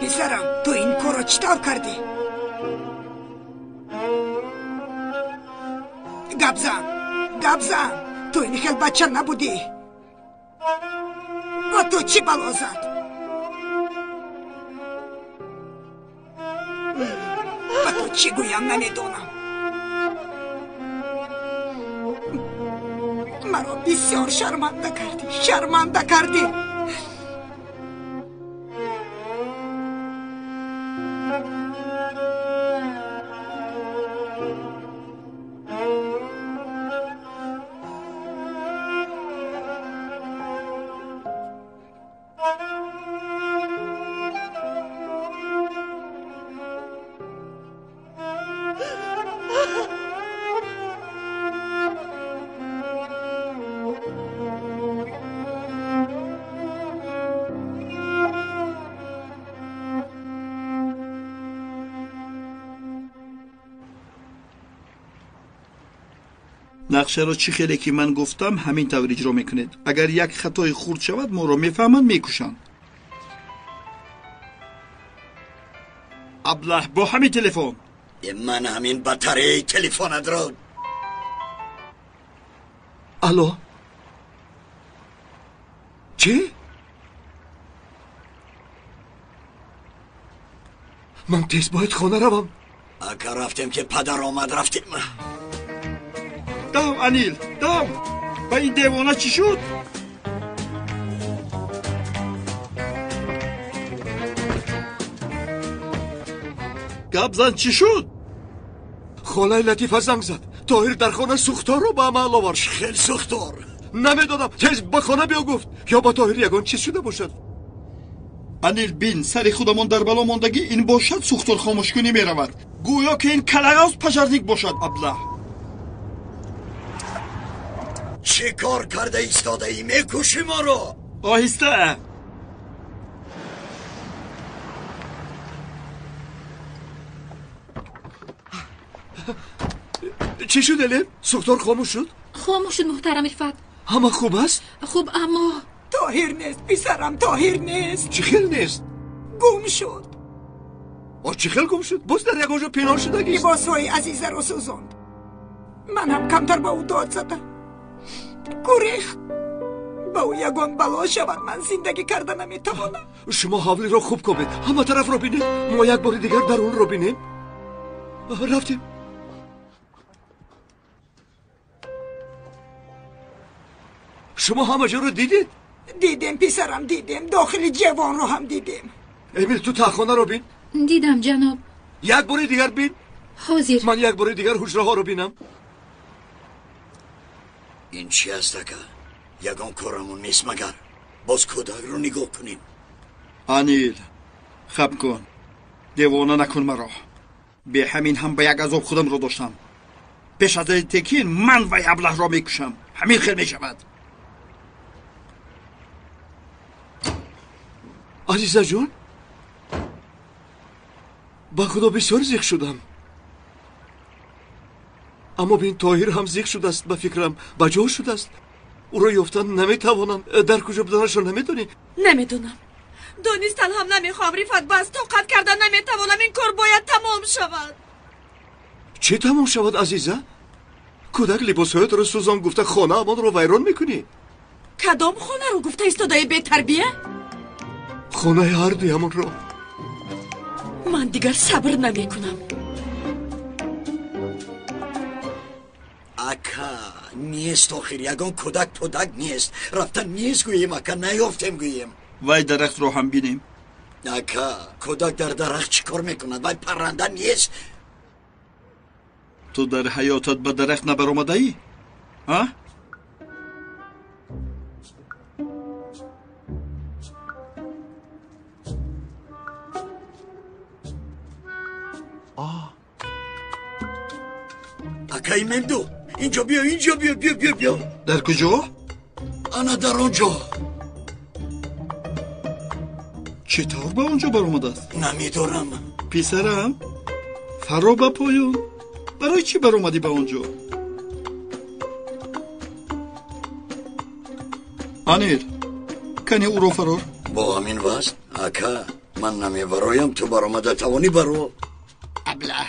Писарам, ту ин корро чӣ тавр кардӣ? Гап зан, гап зан. Ту ин хел бача набудӣ. Ба ту чӣ бало зад? Ба ту чӣ гӯям намедонам. Маро бисёр шарманда кардӣ, шарманда кардӣ. Нақшаро чӣ хеле ки ман гуфтам, ҳамин тавр иҷро мекунед. Агар як хатои хурд шавад, моро мефаҳманд, мекушанд. Аблаҳ, бо ҳамин телефон. Ман ҳамин батареяи телефонатро. Алло, чӣ? Ман тез бояд хона равам. Ака рафтем ки падар омад, рафтем. Дав, Анил, дав! Ба ин девона чӣ шуд? Гап зан, чӣ шуд? Холаи Латифа занг зад. Тоҳир дар хона сӯхторро ба амал овард. Хел сӯхтор? Намедонам. Тез ба хона биё гуфт. Ё ба Тоҳир ягон чиз шуда бошад. Анил, бин, сари худамон дар бало мондагӣ, ин бошад сӯхтор хомӯшкунӣ меравад. Гӯё ки ин калагоз пожарник бошад, аблаҳ. Чӣ кор карда истодаӣ? Мекушӣ моро? Оҳиста. Чӣ шуд, Элиф? Сӯхтор хомӯш шуд? Хомӯш шуд, муҳтарам Рифат. Ҳама хуб аст? Хуб, аммо Тоҳир нест, писарам, Тоҳир нест. Чӣ хел нест? Гум шуд. О, чӣ хел гум шуд? Боз дар ягон ҷо пинҳон шудагист? Либосҳои азизаро сӯзонд. Ман ҳам камтар ба ӯ дод задам. Гурехт. Ба ӯ ягон бало шавад, ман зиндагӣ карда наметавонам. Шумо ҳавлиро хуб кобед, ҳама тарафро бинед. Мо як бори дигар дарунро бинем. Рафтем. Шумо ҳама ҷоро дидед? Дидем, писарам, дидем. Дохили ҷевонро ҳам дидем. Эмил, ту тахонаро бин. Дидам, ҷаноб. Як бори дигар бин. Ҳозир. Ман як бори дигар ҳуҷраҳоро бинам. Ин чи аст, ака? Ягон корамон нест магар? Боз кӯдакро нигоҳ кунем. Анил, хаб кун. Девона накун маро. Бе ҳамин ҳам ба як азоб худамро доштам. Пеш аз Текин ман вай аблаҳро мекушам. Ҳамин хел мешавад. Азизаҷон, ба худо бисёр зиқ шудам. Аммо бин, Тоҳир ҳам зиқ шудааст, ба фикрам ба ҷо шудааст. Ӯро ёфтан наметавонам. Дар куҷо буданашро намедонӣ? Намедонам. Донистан ҳам намехоҳам, Рифат. Бас, тоқат кардан наметавонам. Ин кор бояд тамом шавад. Чӣ тамом шавад, азиза? Кӯдак либосҳоятро сӯзон гуфта хонаамонро вайрон мекунӣ. Кадом хонаро гуфта истодаи, бетарбия? Хонаи ҳардуямонро. Ман дигар сабр намекунам. Ака, нест охир, ягон кӯдак пудак нест. Рафта нест гӯем, ака, наёфтем гӯем. Вай дарахтро ҳам бинем. Ака, кӯдак дар дарахт чӣ кор мекунад? Вай парранда нест. Ту дар ҳаётат ба дарахт набаромадаӣ? А? Акаи Мемду, инҷо биё, инҷо биё, биё, биё, биё. Дар куҷо? Ана дар он ҷо. Чӣ тавр ба он ҷо баромадааст? Намедонам. Писарам, фаро ба поён. Барои чӣ баромадӣ ба он ҷо? Анил, кане ӯро фарор. Бо ҳамин вазн, ака, ман намебароям, ту баромада тавонӣ баро. Аблаҳ.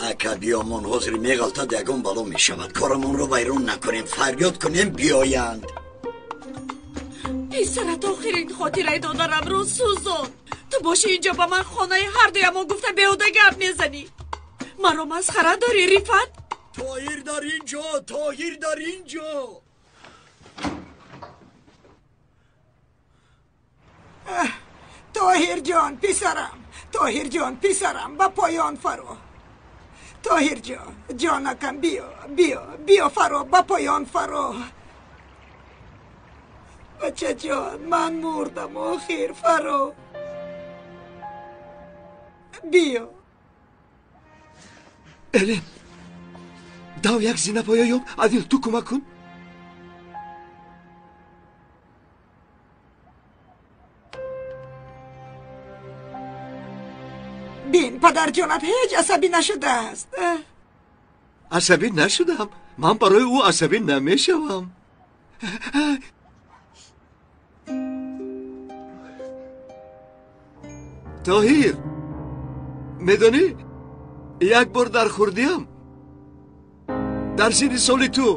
Ака, биёмон, ҳозир меғалтад, ягон бало мешавад. Корамонро вайрон накунем, фарёд кунем, биёянд. Писарат охирин хотираи додарамро сӯзон. Ту боши инҷо ба ман хонаи ҳардуямон гуфта беҳуда гап мезанӣ. Маро масхара дорӣ, Рифат? Тоҳир дар ин ҷо, Тоҳир дар ин ҷо. Тоҳирҷон, писарам, Тоҳирҷон, писарам, ба поён фаро. Тоҳирҷон, ҷонакам, биё, биё, биё фаро, ба поён фаро. Бачаҷон, ман мурдам, охир, фаро. Биё. Элен, дав як зина поё ёб. Адил, ту кӯмак кун. Бин, падарҷонат ҳеҷ асабӣ нашудааст. Асабӣ нашудам. Ман барои ӯ асабӣ намешавам. Тоҳир, медонӣ, як бор дар хурдиам, дар синни соли ту,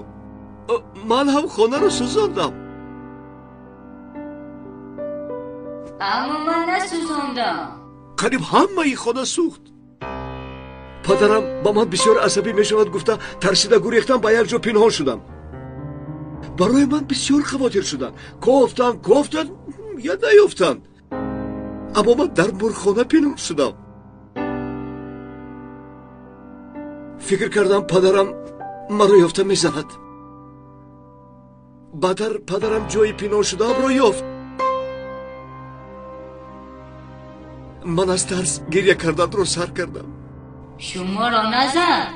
ман ҳам хонаро сӯзондам. Аммо ман насӯзондам. Қариб ҳамаи хона сӯхт. Падарам ба ман бисёр асабӣ мешавад гуфта тарсида гурехтам, ба як ҷо пинҳон шудам. Барои ман бисёр хавотир шуданд. Кофтанд, кофтанд, я наёфтанд. Аммо ман дар мурғхона пинҳон шудам. Фикр кардам падарам маро ёфта мезанад. Баъдтар падарам ҷои пинҳон шудаамро ёфт. Ман аз тарс гиря карданро сар кардам. Шуморо назад.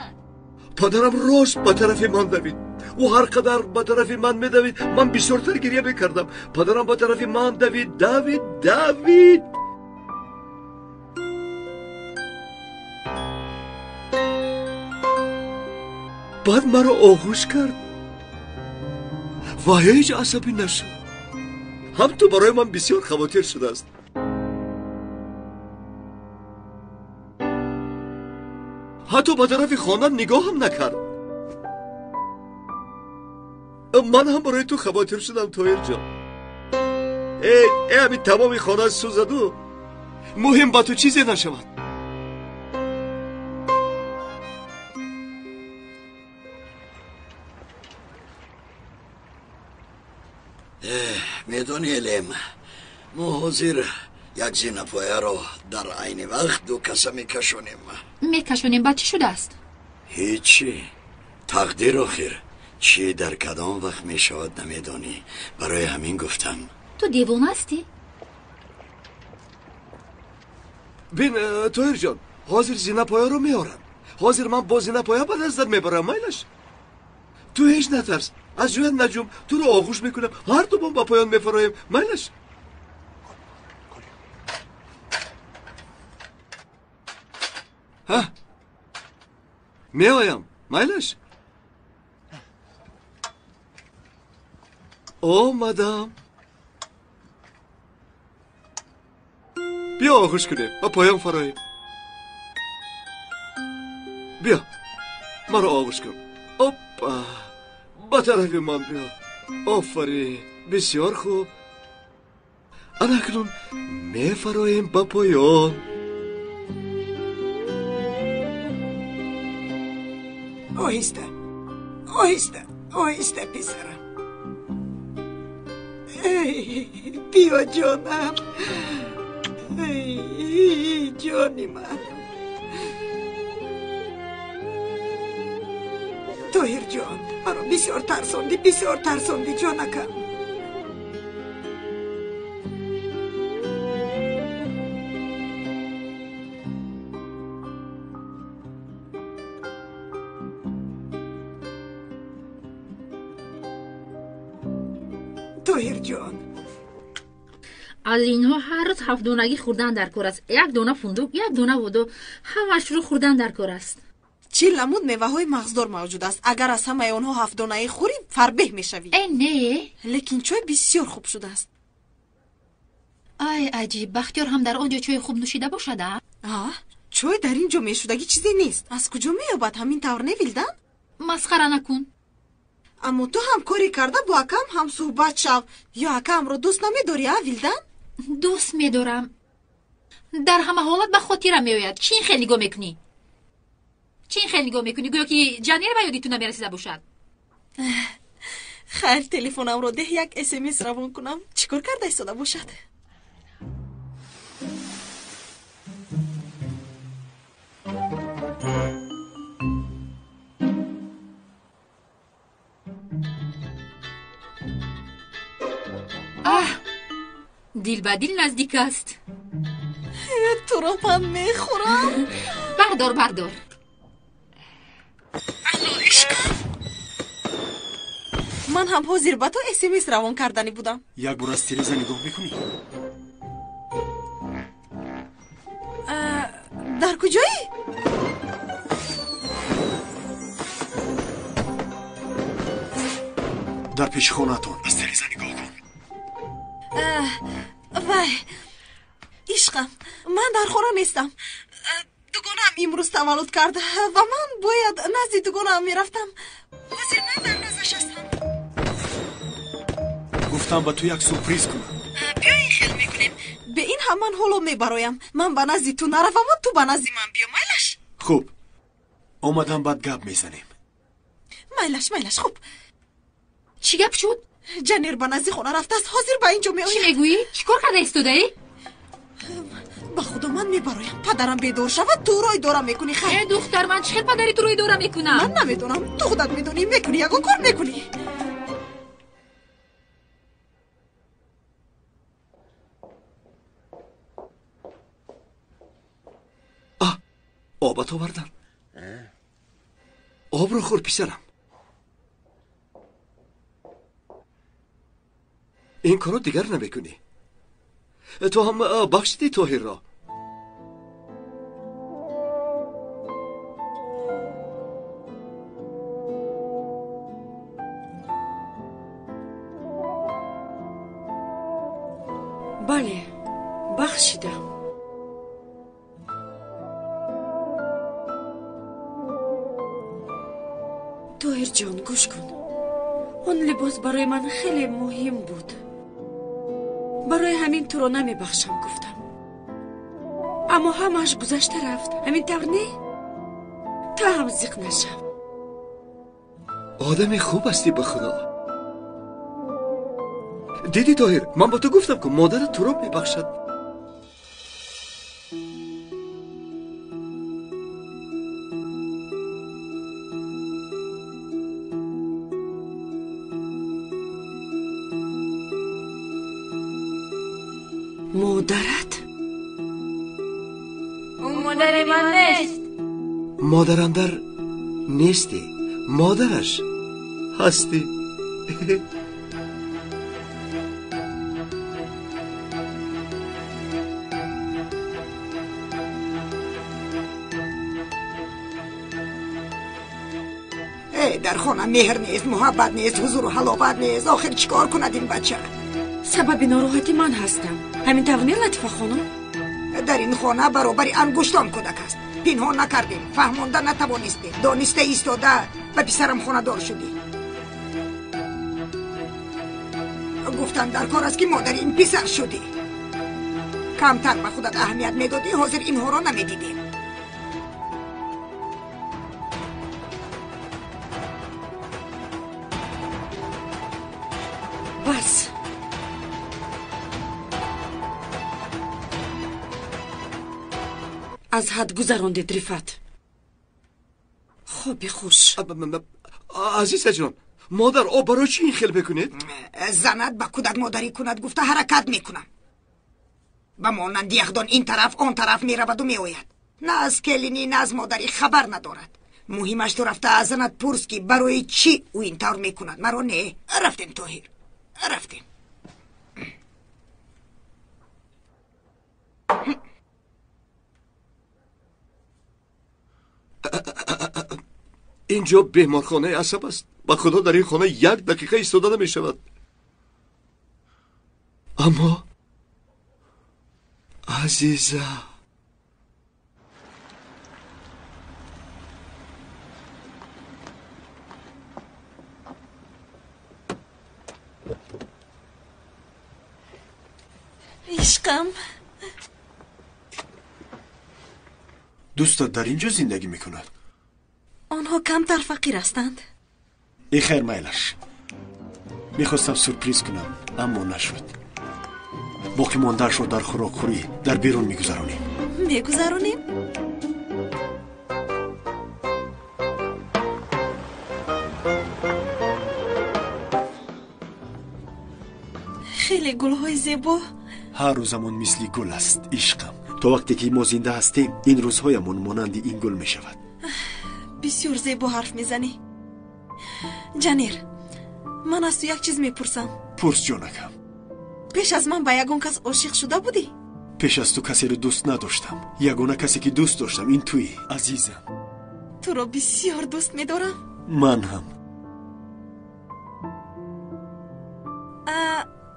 Падарам рост ба тарафи ман давид. Ӯ ҳар қадар ба тарафи ман медавид, ман бисёртар гиря мекардам. Падарам ба тарафи ман давид, давид, давид. Баъд маро оғӯш кард ва ҳеҷ асабӣ нашуд. Ҳам ту барои ман бисёр хавотир шудааст. Ҳатто ба тарафи хона нигоҳам накард. Ман ҳам барои ту хавотир шудам, Тоҳирҷон. Э, ҳамин тамоми хона сӯзаду муҳим ба ту чизе нашавад. Медонӣ, Элем, мо ҳозир Як зинапояро дар айни вақт ду каса мекашонем. Мекашонем, баъд чӣ шудааст? Ҳечи. Тақдир охир. Чӣ дар кадом вақт мешавад намедонӣ. Барои ҳамин гуфтам. Ту девона ҳастӣ? Бин, Тоҳирҷон, ҳозир зинапояро меорам. Ҳозир ман бо зинапоя ба наздат мебарам, майлаш? Ту ҳеҷ натарс. Аз ҷоят наҷум, туро оғӯш мекунам, ҳар думон ба поён мефароем, майлаш? Ҳа, меоям, майлаш? Омадам. Биё оғӯш кунем, ба поён фароем. Биё, маро оғӯш кун. Оппа, ба тарафи ман биё. Офарин, бисёр хуб. Ана акнун мефароем ба поён. Оҳиста, оҳиста, оҳиста, писарам. Биё, ҷонам. Ҷони ман. Тоҳирҷон, маро бисёр тарсондӣ, бисёр тарсондӣ, ҷонакам. Тоҳирҷон, аз инҳо ҳар рӯз 7 донагӣ хӯрдан дар кор аст. Як дона фундук, як дона водо, ҳамашро хӯрдан дар кор аст. 40 намуд меваҳои мағздор мавҷуд аст. Агар аз ҳамаи онҳо 7 донаи хӯрӣ, фарбеҳ мешавӣ. Э, не. Лекин чой бисёр хуб шудааст. Ай, аҷиб, Бахтиёр ҳам дар он ҷо чойи хуб нӯшида бошад, а? А, чой дар ин ҷо мешудагӣ чизе нест. Аз куҷо меёбад ҳамин тавр, не, Вилдан? Масхара накун. Аммо ту ҳам коре карда бо акам ҳамсӯҳбат шав. Ё акамро дӯст намедорӣ, а, Вилдан? Дӯст медорам. Дар ҳама ҳолат ба хотира меояд. Чӣ ин хел нигоҳ мекунӣ? Чӣ ин хел нигоҳ мекунӣ? Гӯё ки ҷанер ба ёди ту намерасида бошад. Хайр, телефонамро деҳ, як СМС равон кунам. Чӣ кор карда истода бошад? Аҳ, дил ба дил наздик аст. Туро ман мехӯрам. Бардор, бардор. Алло, ишқам. Ман ҳам ҳозир ба ту СМС равон карданӣ будам. Як бор аз тиреза нигоҳ мекунӣ? Дар куҷоӣ? Дар пеши хонаатон. Аз тиреза нигоҳ кун. Вай, ишқам, ман дар хона нестам. Дугонаам имрӯз таваллуд кард ва ман бояд назди дугонаам мерафтам. Ҳозир ман дар наздаш ҳастам. Гуфтам ба ту як сюрприз кунам. Биё ин хел мекунем. Бе ин ҳам ман ҳоло мебароям. Ман ба назди ту нараваму ту ба назди ман биё, майлаш? Хуб, омадам, баъд гап мезанем. Майлаш, майлаш, хуб. Чӣ гап шуд? Ҷанер ба назди хона рафтааст, ҳозир ба ин ҷо меояд. Чӣ мегӯӣ? Чӣ кор карда истодаӣ? Ба худо, ман мебароям. Падарам бедор шавад, туро идора мекунӣ. Хайр. Э, духтар, ман чӣ хел падари туро идора мекунам? Ман намедонам, ту худат медонӣ. Мекунӣ, ягон кор мекунӣ. Обат овардам. Обро хӯр, писарам. Ин корро дигар намекунӣ. Ту ҳам бахшидӣ Тоҳирро. Бале, бахшидам. Тоҳирҷон, гӯш кун. Он либос барои ман хеле муҳим буд. Барои ҳамин туро намебахшам гуфтам. Аммо ҳамааш гузашта рафт. Ҳамин тавр не? Ту ҳам зиқ нашав. Одами хуб ҳастӣ, ба худо. Дидӣ, Тоҳир, ман ба ту гуфтам, ку модарат туро мебахшад. Модарат? Ӯ модари ман нест. Модарандар нестӣ, модараш ҳастӣ. Дар хона меҳр нест, муҳаббат нест, ҳузуру ҳаловат нест. Охир чӣ кор кунад ин бача? Сабаби нороҳатӣ ман ҳастам. Ҳамин тавр не, Латифа хонум? Дар ин хона баробари ангуштон кӯдак аст. Пинҳон накардем, фаҳмонда натавонистем. Дониста истода ба писарам хонадор шудӣ. Гуфтам дар кор аст ки модари ин писар шудӣ. Камтар ба худат аҳамият медодӣ, ҳозир инҳоро намедидем. Бас. Аз ҳад гузарондед, Рифат. Хоби хуш. Азизаҷон, модар, о барои чӣ ин хел мекунед? Занат ба кӯдак модарӣ кунад гуфта ҳаракат мекунам. Ба монанди яхдон ин тараф он тараф мераваду меояд. На аз келинӣ, на аз модарӣ хабар надорад. Муҳимаш ту рафта аз занат пурс, ки барои чӣ ӯ ин тавр мекунад. Маро не. Рафтем, Тоҳир, рафтем. Инҷо беморхонаи асаб аст. Ба худо дар ин хона як дақиқа истода намешавад. Аммо азиза, ишқам, дӯстат дар ин ҷо зиндагӣ мекунад? Онҳо камтар фақир ҳастанд. Э хайр, майлаш. Мехостам сюрприз кунам, аммо нашуд. Боқӣ мондаашро дар хӯрокхӯрӣ дар берун мегузаронем. Мегузаронем? Хеле гулҳои зебо. Ҳар рӯзамон мисли гул аст, ишқам. То вақте ки мо зинда ҳастем, ин рӯзҳоямон монанди ин гул мешавад. Бисёр зебо ҳарф мезанӣ. Ҷанир, ман аз ту як чиз мепурсам. Пурс, ҷонакам. Пеш аз ман ба ягон кас ошиқ шуда будӣ? Пеш аз ту касеро дӯст надоштам. Ягона касе ки дӯст доштам ин туӣ, азизам. Туро бисёр дӯст медорам. Ман ҳам.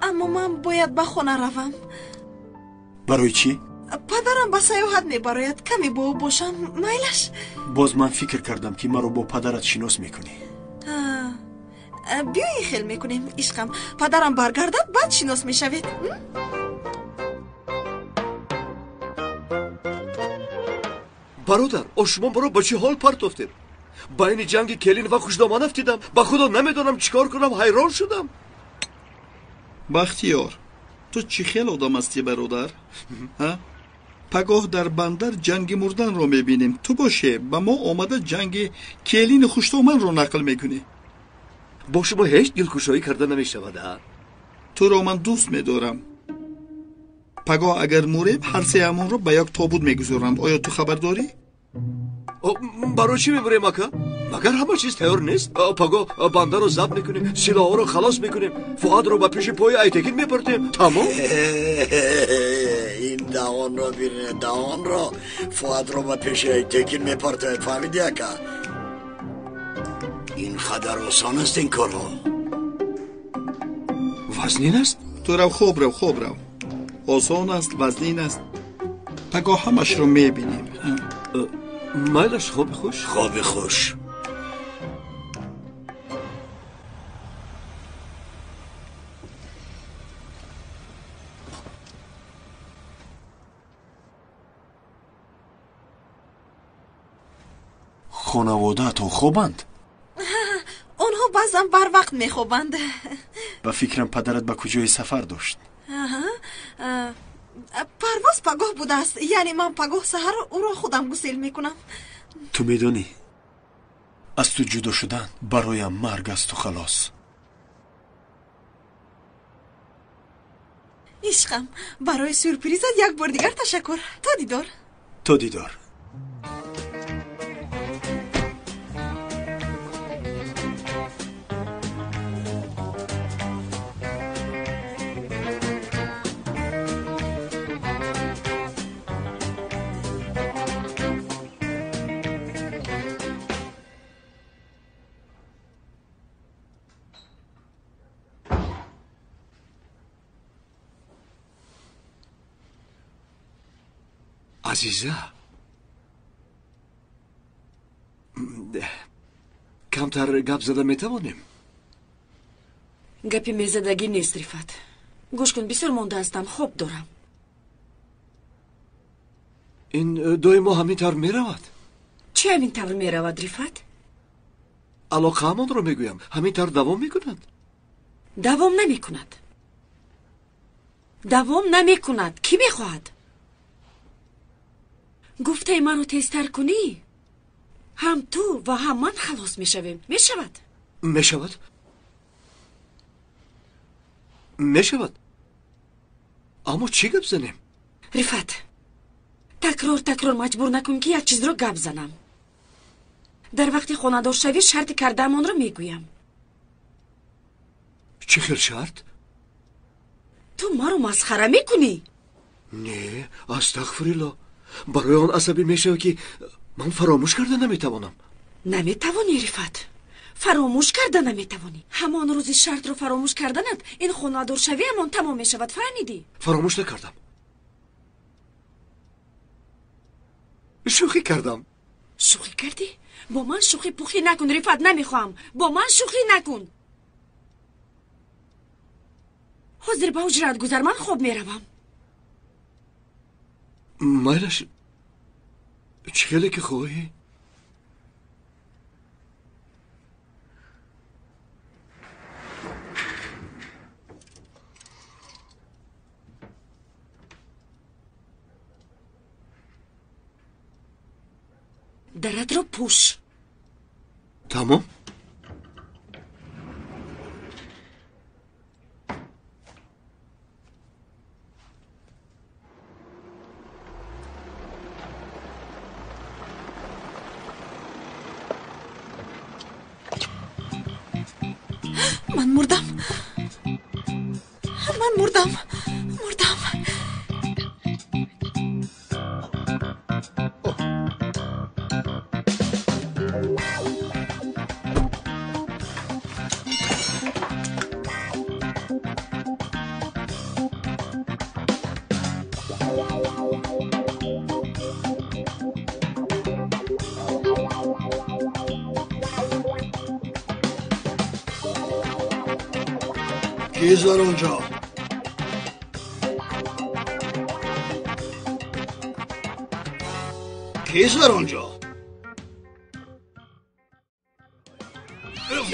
Аммо ман бояд ба хона равам. Барои чӣ? Падарам ба сайёҳат мебарояд. Каме бо ӯ бошам, майлаш? Боз ман фикр кардам, ки маро бо падарат шинос мекунӣ. Биё ин хел мекунем, ишқам. Падарам баргардад, баъд шинос мешавед. Бародар, о шумо маро ба чӣ ҳол партофтед? Байни ҷанги келин ва хушдоман афтидам. Ба худо намедонам чӣ кор кунам, ҳайрон шудам. Бахтиёр, ту чӣ хел одам ҳастӣ, бародар? Пагоҳ дар бандар ҷанги мурданро мебинем. Ту боше ба мо омада ҷанги келини хушдоманро нақл мекунӣ. Бо шумо ҳеҷ дилкушоӣ карда намешавад. Туро ман дӯст медорам. Пагоҳ агар мурем, ҳар сеамонро ба як тобут мегузоранд. Оё ту хабар дорӣ? Барои чӣ мебурем, ака? Магар ҳама чиз тайёр нест? Пагоҳ бандаро забт мекунем, силоҳҳоро халос мекунем, Фуадро ба пеши пои Айтекин мепартем. Тамом. Ин даҳонро бине, даҳонро. Фуадро ба пеши Айтекин мепартояд. Фаҳмидӣ, ака? Ин қадар осон аст ин корҳо. Вазнин аст? Ту рав, хоб рав, хоб рав. Осон аст, вазнин аст. Пагоҳ ҳамашро мебинем. Майлаш, хоби хуш. Хоби хуш. Хонаводаатон хобанд? Онҳо баъзан барвақт мехобанд. Ба фикрам падарат ба куҷое сафар дошт. Парвоз пагоҳ будааст. Яъне ман пагоҳ саҳар ӯро худам гусел мекунам. Ту медонӣ, аз ту ҷудо шудан бароям марг асту халос. Ишқам, барои сюрпризат як бор дигар ташаккур. То дидор. То дидор. Азиза, камтар гап зада метавонем? Гапи мезадагӣ нест, Рифат. Гӯш кун, бисёр монда ҳастам, хоб дорам. Ин доимо ҳамин тавр меравад? Чӣ ҳамин тавр меравад, Рифат? Алоқаамонро мегӯям, ҳамин тавр давом мекунад? Давом намекунад. Давом намекунад. Кӣ мехоҳад? Гуфтаи маро тезтар кунӣ, ҳам ту ва ҳам ман халос мешавем. Мешавад? Мешавад. Мешавад. Аммо чӣ гап занем? Рифат, такрор такрор маҷбур накун, ки як чизро гап занам. Дар вақти хонадоршавӣ шарти кардаамонро мегӯям. Чӣ хел шарт? Ту маро масхара мекунӣ? Не, астағфирилло. Барои он асабӣ мешавӣ, ки ман фаромӯш карда наметавонам. Наметавонӣ, Рифат, фаромӯш карда наметавонӣ. Ҳамон рӯзи шартро фаромӯш карданат ин хонадоршавиамон тамом мешавад, фаҳмидӣ? Фаромӯш накардам, шӯхӣ кардам. Шӯхӣ кардӣ? Бо ман шӯхӣ пухӣ накун, Рифат, намехоҳам. Бо ман шӯхӣ накун. Ҳозир ба ҳуҷраат гузар, ман хоб меравам. Майлаш, чӣ хеле ки хоҳӣ. Даратро пӯш. Тамом. Ман мурдам, ман мурдам, мурдам. Кист дар онҷо? Кист дар онҷо?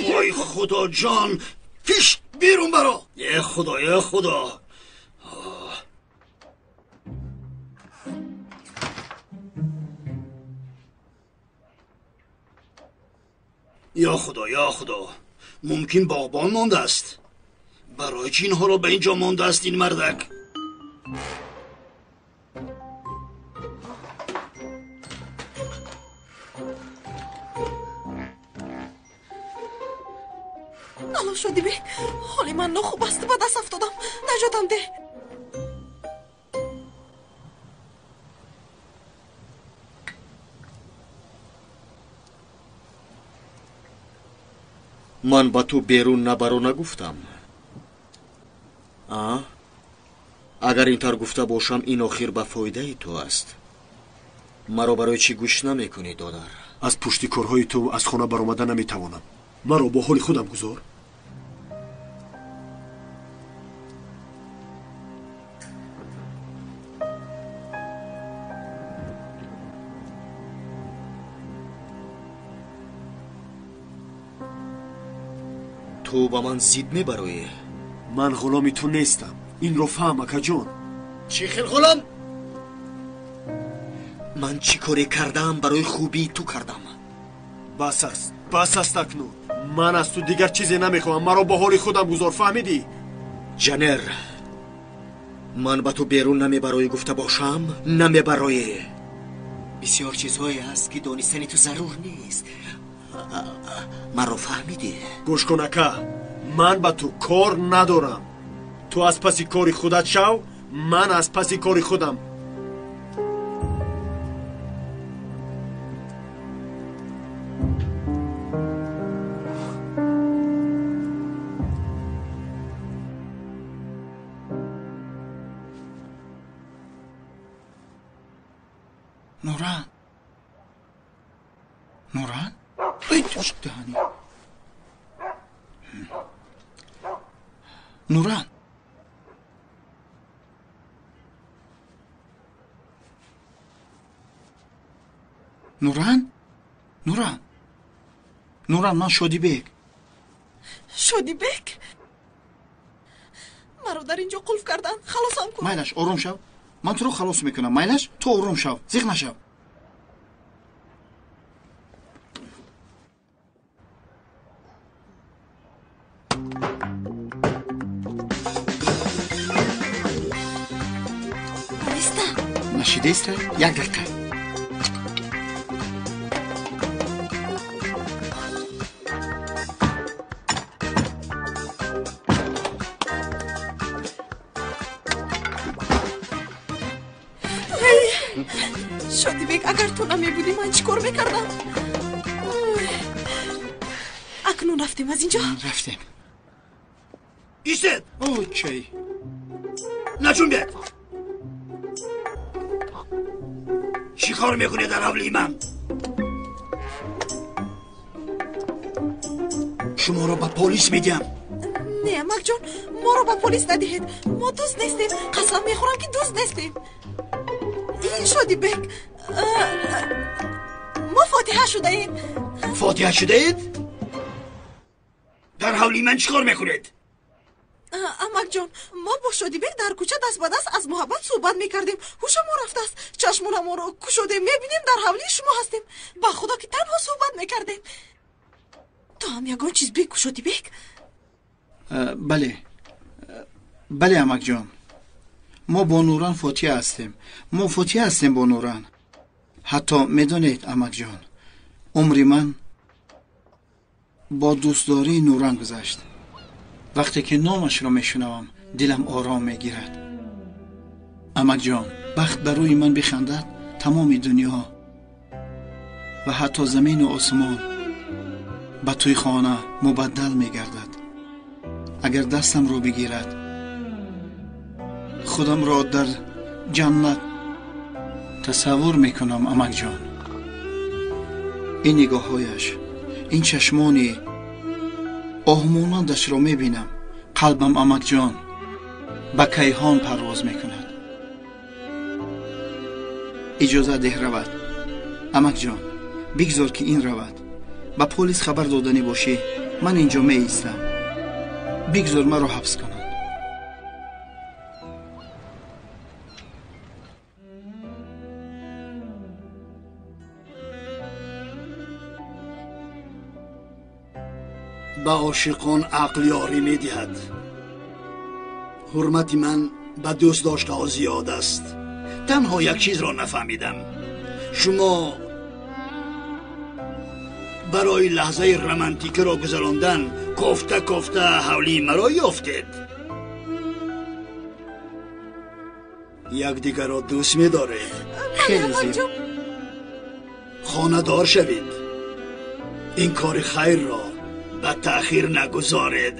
Вой худоҷон, фиш берун баро! Е худо, е худо! Ё худо, ё худо, мумкин боғбон мондааст. Барои чӣ инҳоро ба ин ҷо мондааст ин мардак? Алло, Шодибек, ҳоли ман нохуб аст, ба даст афтодам, наҷотам деҳ. Ман ба ту берун набаро нагуфтам. А? Агар ин тавр гуфта бошам, ин охир ба фоидаи ту аст. Маро барои чӣ гӯш намекунӣ, додар? Аз пушти корҳои ту аз хона баромада наметавонам. Маро бо ҳоли худам гузор. Ту ба ман зид мебароӣ? Ман ғуломи ту нестам. Инро фаҳм, акаҷон. Чӣ хел ғулом? Ман чӣ коре кардам барои хубии ту кардам. Бас аст, бас аст акнун. Ман аз ту дигар чизе намехоҳам. Маро бо ҳоли худам гузор, фаҳмидӣ? Ҷанер, Ман ба ту берун намебароӣ гуфта бошам, намебароӣ. Бисёр чизҳое ҳаст, ки донистани ту зарур нест. Маро фаҳмидӣ? Гӯш кун, ака, ман ба ту кор надорам. Ту аз паси кори худат шав, ман аз паси кори худам. Нуран, Нуран, эй даҳани. Нуран, Нуран, Нуран, Нуран, ман Шодибек. Шодибек, маро дар инҷо қулф карданд, халосам кун. Майлаш, ором шав. Ман туро халос мекунам. Майлаш, ту ором шав, зиқ нашав. Нашидеста? Як дақиқа. Шодибек, агар ту намебудӣ, ман чӣ кор мекардам? Акнун рафтем аз инҷо? Рафтем. Истед! Очай. Наҷунбед! Чӣ кор мекунӣ дар ҳавлии ман? Шуморо ба полис медиҳам. Не, амакҷон, моро ба полис надиҳед. Мо дузд нестем. Қасам мехӯрам, ки дузд нестем. Ин Шодибек, мо фотиҳа шудаем. Фотиҳа шудаед? Дар ҳавлии ман чӣ кор мекунед? Амакҷон, мо бо Шодибек дар кӯча даст ба даст аз муҳаббат суҳбат мекардем. Ҳуша мо рафтааст. Чашмонамонро кушодем, мебинем дар ҳавлии шумо ҳастем. Ба худо, ки танҳо суҳбат мекардем. Ту ҳам ягон чиз бигӯ, Шодибек. Бале, бале, амакҷон, мо бо Нуран фотиҳа ҳастем. Мо фотиҳа ҳастем бо Нуран. Ҳатто медонед, амакҷон, умри ман бо дӯстдории Нуран гузашт. Вақте ки номашро мешунавам, дилам ором мегирад. Амакҷон, бахт ба рӯи ман бихандад, тамоми дунё ва ҳатто замину осмон ба тӯйхона мубаддал мегардад. Агар дастамро бигирад, худамро дар ҷаннат тасаввур мекунам, амакҷон. Ин нигоҳҳояш, ин чашмони оҳмонандашро мебинам, қалбам, амакҷон, ба кайҳон парвоз мекунад. Иҷозат деҳ равад, амакҷон, бигзор ки ин равад. Ба полис хабар доданӣ бошӣ, ман инҷо меистам. Бигзор маро ҳабс кунанд. Ба ошиқон ақл ёрӣ медиҳад. Ҳурмати ман ба дӯстдоштаҳо зиёд аст. Танҳо як чизро нафаҳмидам. Шумо барои лаҳзаи романтикиро гузарондан кофта кофта ҳавлии маро ёфтед. Якдигарро дӯст медоред. Хеле зиёд. Хонадор шавед. Ин кори хайрро ба таъхир нагузоред.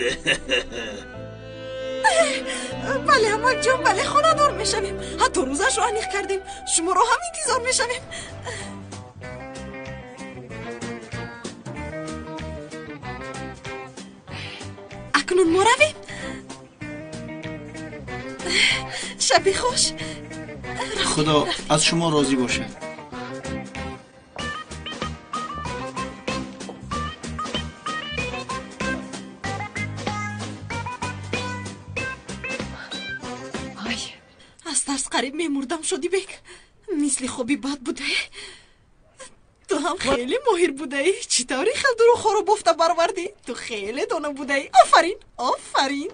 Бале, амакҷон, бале, хонадор мешавем. Ҳатто рӯзашро аниқ кардем. Шуморо ҳам интизор мешавем. Акнун мо равем. Шаби хуш. Худо аз шумо розӣ бошад. Аз тарс қариб мемурдам, Шодибек. Мисли хоби бад будае. Ту ҳам хеле моҳир будаӣ. Чӣ тавре хел дурӯғҳоро бофта баровардӣ? Ту хеле доно будаӣ. Офарин, офарин.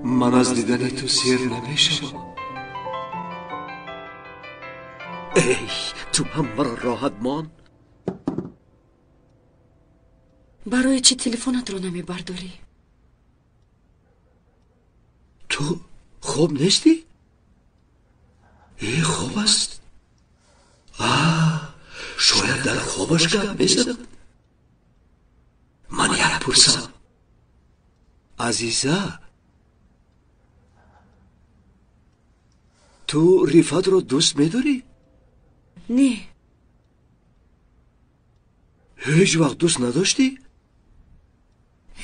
Ман аз дидани ту сер намешавам. Эй, ту ҳам маро роҳат мон. Барои чӣ телефонатро намебардорӣ? Ту хоб нестӣ? Э, хоб аст. Шояд дар хобаш гап мезанад. Ман як пурсам. Азиза, ту Рифатро дӯст медорӣ? Не. Ҳеҷ вақт дӯст надоштӣ?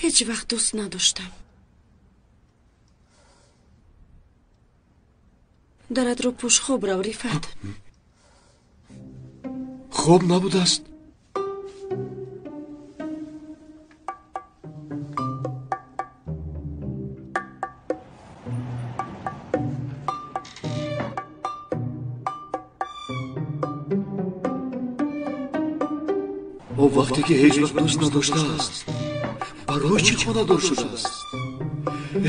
Ҳеҷ вақт дӯст надоштам. Даратро пӯш, хоб рав, Рифат. Хоб набудааст. О вақте ки ҳеҷ вақт дӯст надоштааст, барои чӣ хонадор шудааст?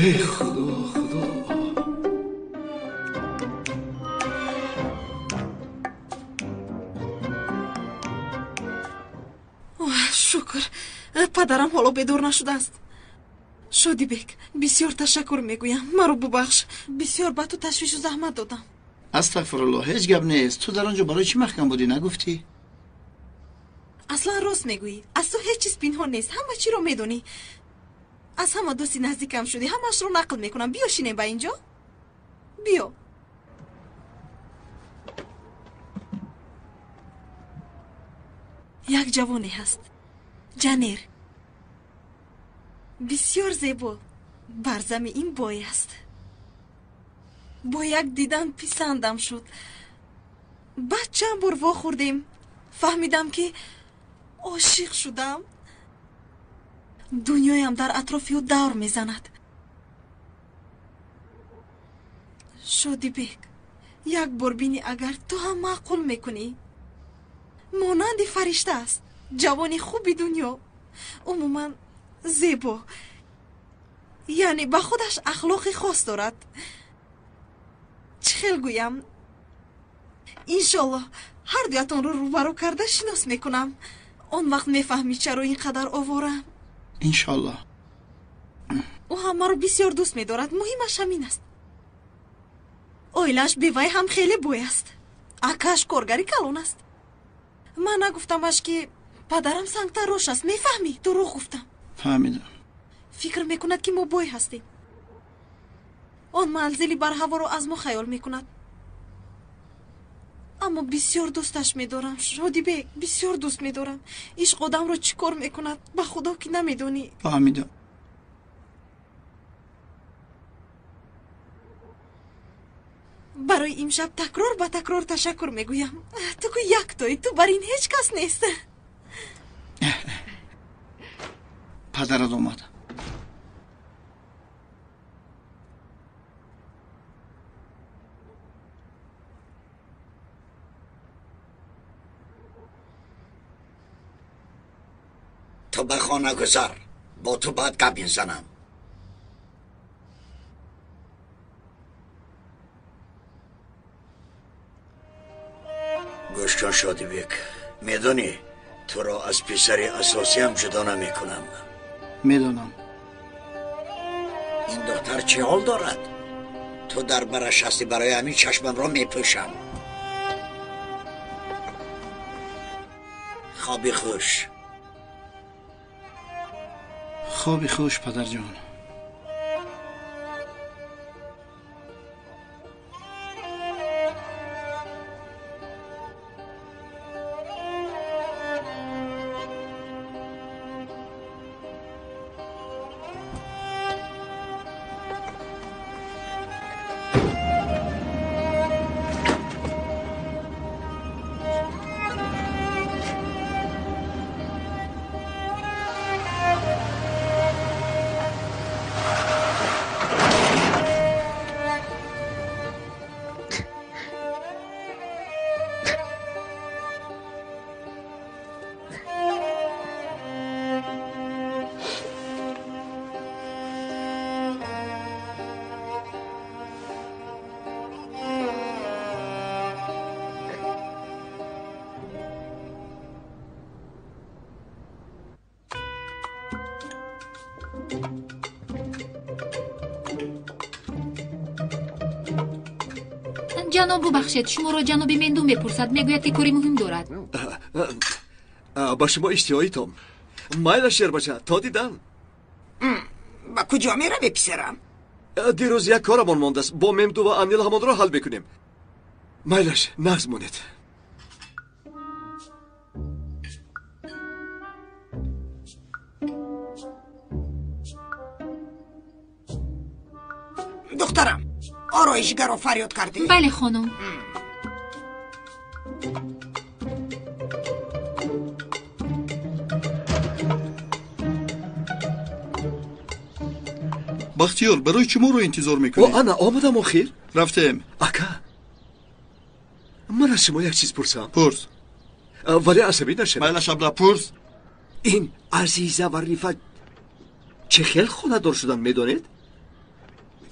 Эй Худо, Худо. Шукр, падарам ҳоло бедор нашудааст. Шодибек, бисёр ташаккур мегӯям. Маро бубахш, бисёр ба ту ташвишу заҳмат додам. Астағфируллоҳ, ҳеҷ гап нест. Ту дар он ҷо барои чӣ маҳкам будӣ, нагуфтӣ? Аслан рост мегӯӣ. Аз ту ҳеҷ чиз пинҳон нест, ҳама чиро медонӣ. Аз ҳама дӯсти наздикам шудӣ, ҳамаашро нақл мекунам. Биё шинем ба инҷо. Биё. Як ҷавоне ҳаст, Ҷанер. Бисёр зебо, барзами ин бой аст. Бо як дидан писандам шуд. Баъд чанд бор вохӯрдем, фаҳмидам ки ошиқ шудам. Дунёям дар атрофи ӯ давр мезанад. Шодибек, як бор бинӣ, агар ту ҳам маъқул мекунӣ. Монанди фаришта аст, ҷавони хуби дунё, умуман зебо, яъне ба худаш ахлоқи хос дорад. Чӣ хел гӯям? Иншоллоҳ ҳар дуятонро рӯбарӯ карда шинос мекунам. Он вақт мефаҳмӣ чаро ин қадар овораам. Иншоллоҳ. Ӯ ҳам маро бисёр дӯст медорад. Муҳимаш ҳамин аст. Оилааш бевай ҳам хеле бой аст. Акааш коргари калон аст. Ман нагуфтамаш ки падарам сангтарош аст. Мефаҳмӣ? Дурӯғ гуфтам. Фаҳмидам. Фикр мекунад ки мо бой ҳастем. Он манзили барҳаворо аз мо хаёл мекунад. Аммо бисёр дӯсташ медорам, Шодибек, бисёр дӯст медорам. Ишқ одамро чӣ кор мекунад, ба Худо ки намедонӣ. Фаҳмидам. Барои имшаб такрор ба такрор ташаккур мегӯям. Ту ку яктоӣ, ту бар ин ҳеҷ кас нест. Падарат омад. Ту ба хона гузар, бо ту баъд гап мезанам. Гӯш кун, Шодибек, медонӣ туро аз писари асосиам ҷудо намекунам. Медонам. Ин духтар чӣ ҳол дорад? Ту дар бараш ҳастӣ, барои ҳамин чашмамро мепӯшам. Хоби хуш. Хоби хуш, падарҷон. Ҷаноб, бубахшед, шуморо ҷаноби Менду мепурсад, мегӯяд ки кори муҳим дорад. Ба шумо иштиҳои том. Майла, шербача, то дидан. Ба куҷо меравӣ, писарам? Дирӯз як корамон мондааст. Бо Мемду ва Анил ҳамонро ҳал мекунем. Майлаш, нағз монед. Духтарам, ороишгаро фарёд кардӣ? Бале, хонум. Бахтиёр, барои чӣ моро интизор мекунӣ? О, ана омадам охир. Рафтем. Ака, ман аз шумо як чиз пурсам. Пурс. Вале асабӣ нашавед. Майлаш, абла, пурс. Ин Азиза ва Рифат чӣ хел хонадор шуданд, медонед?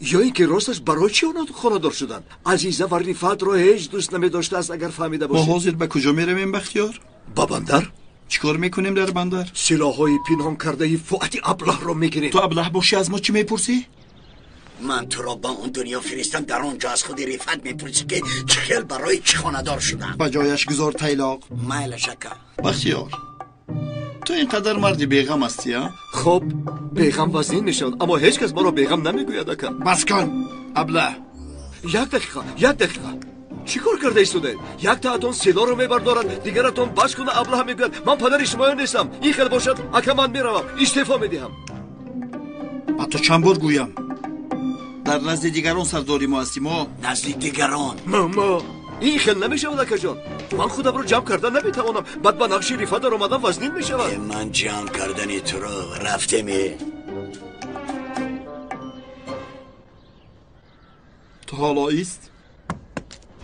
Ё ин ки росташ барои чӣ онҳо хонадор шуданд? Азиза ва Рифатро ҳеҷ дӯст намедоштааст, агар фаҳмида бошед. Мо ҳозир ба куҷо меравем, Бахтиёр? Ба бандар. Чӣ кор мекунем дар бандар? Силоҳҳои пинҳон кардаи Фуати аблаҳро мегирем. Ту аблаҳ бошӣ, аз мо чӣ мепурсӣ? Ман туро ба он дунё фиристам, дар он ҷо аз худи Рифат мепурсӣ, ки чӣ хел барои чӣ хонадор шудам. Ба ҷояш гузор тайлоқ. Майлаш, ака. Бахтиёр, ту ин қадар марди беғам ҳастӣ, а? Хоб, беғам вазнин мешавад, аммо ҳеҷ кас маро беғам намегӯяд, ака. Бас кун, аблаҳ. Як дақиқа, як дақиқа. Чӣ кор карда истодаед? Яктаатон силоро мебардорад, дигаратон бас куна аблаҳ мегӯяд. Ман падари шумоё нестам. Ин хел бошад, ака, ман меравам, истеъфо медиҳам. Ба ту чанд бор гӯям? Дар назди дигарон сардори мо ҳастӣ, мо назди дигарон. Мо ин хел намешавад, акаҷон. Ман худамро ҷамъ карда наметавонам. Баъд ба нақши Рифат даромадан вазнин мешавад. Ман ҷамъ кардани туро рафтеме. Ту ҳоло ист?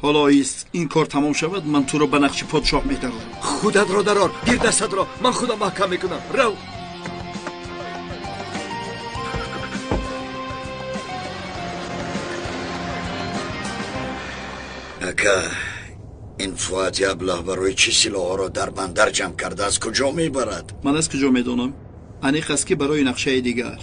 Ҳоло ист, ин кор тамом шавад, ман туро ба нақши подшоҳ медарорам. Худатро дарор, гир дастатро, ман худам маҳкам мекунам. Рав. Ака, ин Фуати аблаҳ барои чӣ силоҳҳоро дар бандар ҷамъ карда, аз куҷо мебарад? Ман аз куҷо медонам? Аниқ аст, ки барои нақшаи дигар.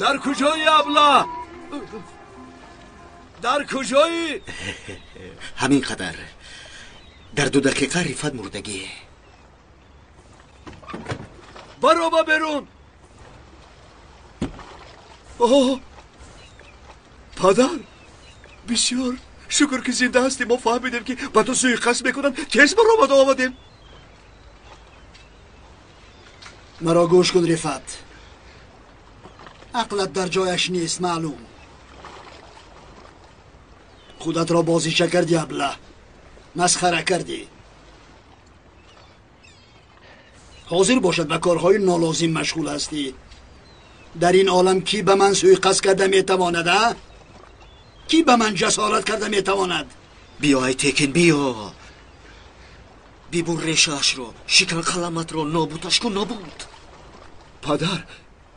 Дар куҷои, абла? Дар куҷоӣ? Ҳамин қадар. Дар 2 дақиқа Рифат мурдагӣ. Баро ба берун. Оҳ, падар, бисёр шукр, ки зинда ҳастӣ. Мо фаҳмидем, ки ба ту суиқасд мекунанд, тез баромада омадем. Маро гӯш кун, Рифат. Ақлат дар ҷояш нест, маълум. Худатро бозича кардӣ, абла. Масхара кардӣ. Ҳозир бошад, ба корҳои нолозим машғул ҳастӣ. Дар ин олам кӣ ба ман суиқасд карда метавонад, а? Кӣ ба ман ҷасорат карда метавонад? Биё, Айтекин, биё. Бибур решаашро, шикан қаламатро, нобудаш кун, нобуд. Падар,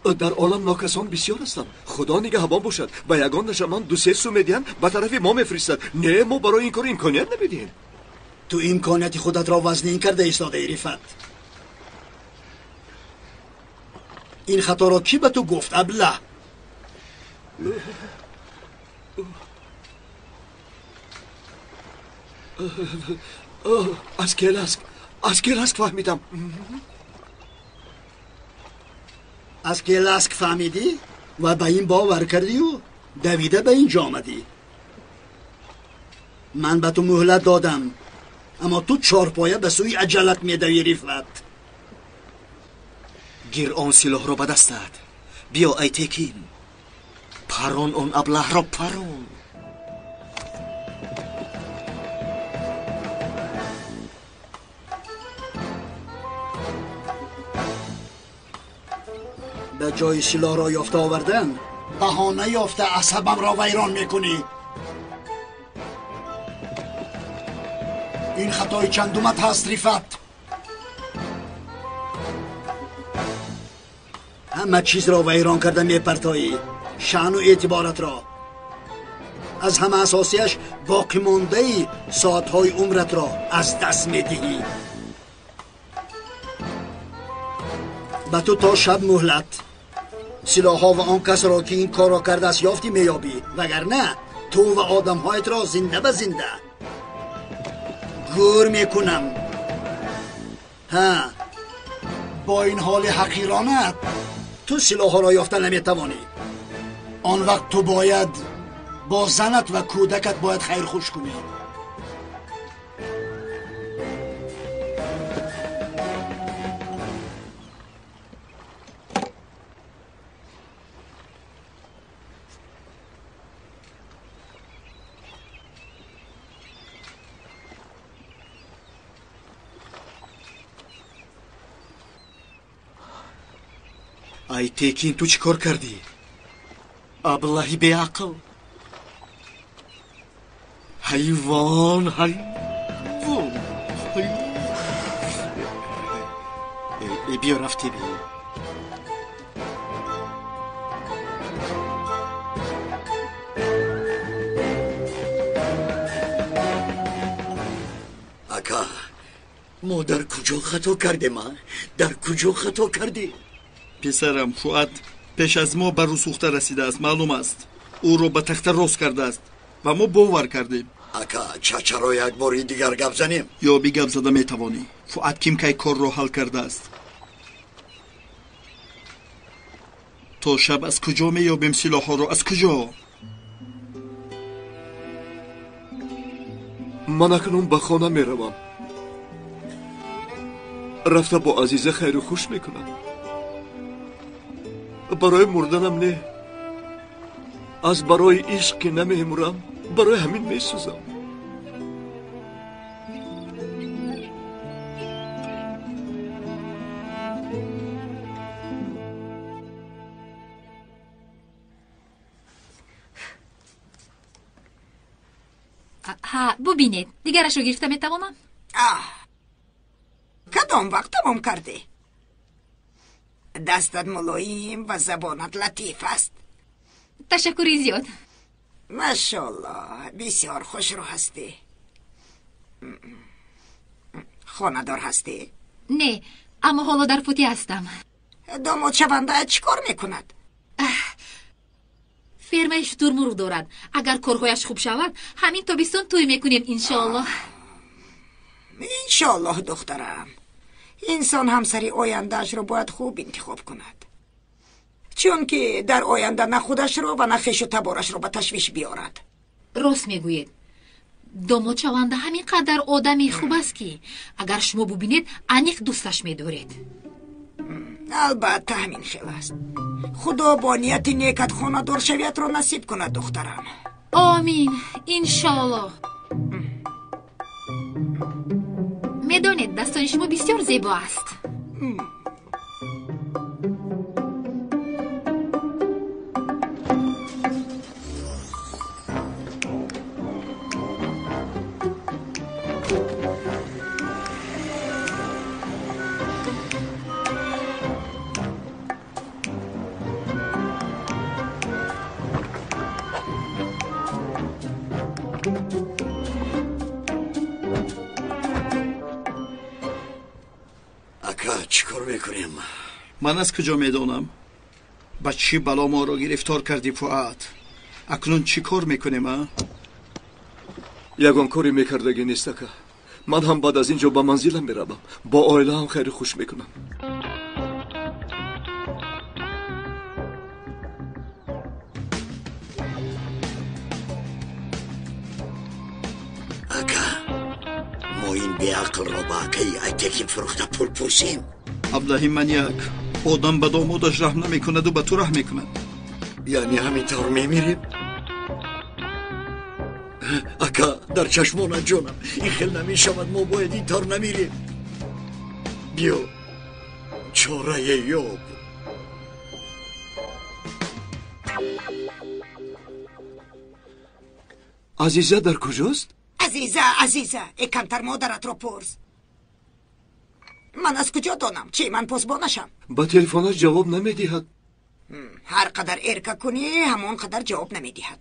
дар олам нокасон бисёр ҳастанд. Худо нигаҳбон бошад, ба ягон нашаман 2-3 сум медиҳанд, ба тарафи мо мефиристад. Не, мо барои ин кор имконият намедиҳем. Ту имконияти худатро вазнин карда истодаи, Рифат. Ин хаторо кӣ ба ту гуфт, аблаҳ? Аз Келаск, аз Келаск фаҳмидам. Аз Келаск фаҳмидӣ ва ба ин бовар кардию давида ба ин ҷо омадӣ. Ман ба ту муҳлат додам, аммо ту чорпоя ба сӯи аҷалат медавӣ, Рифат. Гир он силоҳро ба дастат. Биё, ай Текин, парон он аблаҳро, парон. Ба ҷои силоҳро ёфта овардан баҳона ёфта асабамро вайрон мекунӣ. Ин хатои чандумат ҳаст, Рифат. Ҳама чизро вайрон карда мепартоӣ, шаъну эътиборатро. Аз ҳама асосияш боқимондаи соатҳои умратро аз даст медиҳӣ. Ба ту то шаб муҳлат. Силоҳҳо ва он касро ки ин корро кардааст ёфтӣ меёбӣ, вагарна ту ва одамҳоятро зинда ба зинда гӯр мекунам. Ҳа, бо ин ҳоли ҳақиронат ту силоҳҳоро ёфта наметавонӣ. Он вақт ту бояд бо занат ва кӯдакат бояд хайрхуш кунӣ. Ай Текин, ту чӣ кор кардӣ? Аблаҳи беақл, ҳайвон, ҳайвон. Биё, рафтӣ би. Ака, мо дар куҷо хато кардем? Дар куҷо хато кардем? Писарам Фуат пеш аз мо ба рӯсӯхта расидааст, маълум аст. Ӯро ба тахта рост кардааст ва мо бовар кардем. Ака, чачаро як бори дигар гап занем? Ё бигап зада метавонӣ. Фуат ким кай корро ҳал кардааст. То шаб аз куҷо меёбем силоҳҳоро? Аз куҷо? Ман акнун ба хона меравам. Рафта бо Азиза хайру хуш мекунам. Барои мурданам не, аз барои ишқ ки намемурам, барои ҳамин месӯзам. Ҳа, бубинед, дигарашро гирифта метавонам? Кадом вақт тамом кардӣ? Дастат мулоим ва забонат латиф аст. Ташаккури зиёд. Машоллоҳ, бисёр хушрӯ ҳастӣ. Хонадор ҳастӣ? Не, аммо ҳоло дар путӣ ҳастам. Домод шаванда чӣ кор мекунад? Фермаи шутурмурғ дорад. Агар корҳояш хуб шавад, ҳамин тобистон тӯй мекунем, иншоаллоҳ. Иншоаллоҳ, духтарам. Инсон ҳамсари ояндаашро бояд хуб интихоб кунад, чунки дар оянда на худашро ва на хешу таборашро ба ташвиш биёрад. Рост мегӯед. Домод шаванда ҳамин қадар одами хуб аст, ки агар шумо бубинед, аниқ дӯсташ медоред. Албатта ҳамин хел аст. Худо бо нияти некат хонадор шавиятро насиб кунад, духтарам. Омин, иншоаллоҳ. Медонед, дастони шумо бисёр зебо аст. кор мекунем? Ман аз куҷо медонам? Ба чӣ бало моро гирифтор кардӣ, Фуад? Акнун чӣ кор мекунем, а? Ягон коре мекардагӣ нест, ака. Ман ҳам баъд аз ин ҷо ба манзилам меравам, бо оилаам хайру хуш мекунам. Ака, мо ин беақлро ба акаи Айтекин фурӯхта пул пурсем. Аблаҳи маньяк, одам ба домодаш раҳм намекунаду ба ту раҳм мекунад. Яъне ҳамин тавр мемирем? Ака, дар чашмонат ҷонам, ин хел намешавад, мо бояд ин тавр намирем. Биё, чорае ёб. Азиза дар куҷост? Азиза, Азиза, э камтар модаратро пурс. Ман аз куҷо донам? Чӣ, ман посбонашам? Ба телефонаш ҷавоб намедиҳад. Ҳар қадар эрка кунӣ, ҳамон қадар ҷавоб намедиҳад.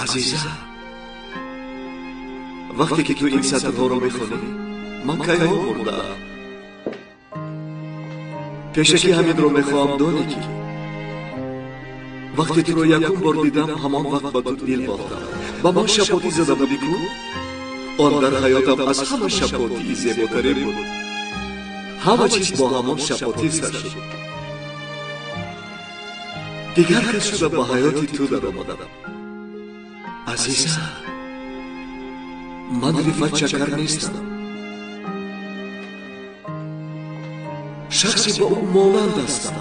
Азиза, вақте ки ту ин сатрҳоро мехонӣ, ман кайҳо мурдаам. Пешакӣ ҳаминро мехоҳам донӣ, ки вақте туро якум бор дидам, ҳамон вақт ба ту дил бохтам. Ба ман шапотӣ зада будӣ ку? Он дар ҳаётам аз ҳама шапотии зеботарин буд. Ҳама чиз бо ҳамон шапотӣ сар шуд. Дигар кас шуда ба ҳаёти ту даромадам. Азиза, ман Рифат Чакар нестам. Шахсе ба ӯ монанд ҳастам.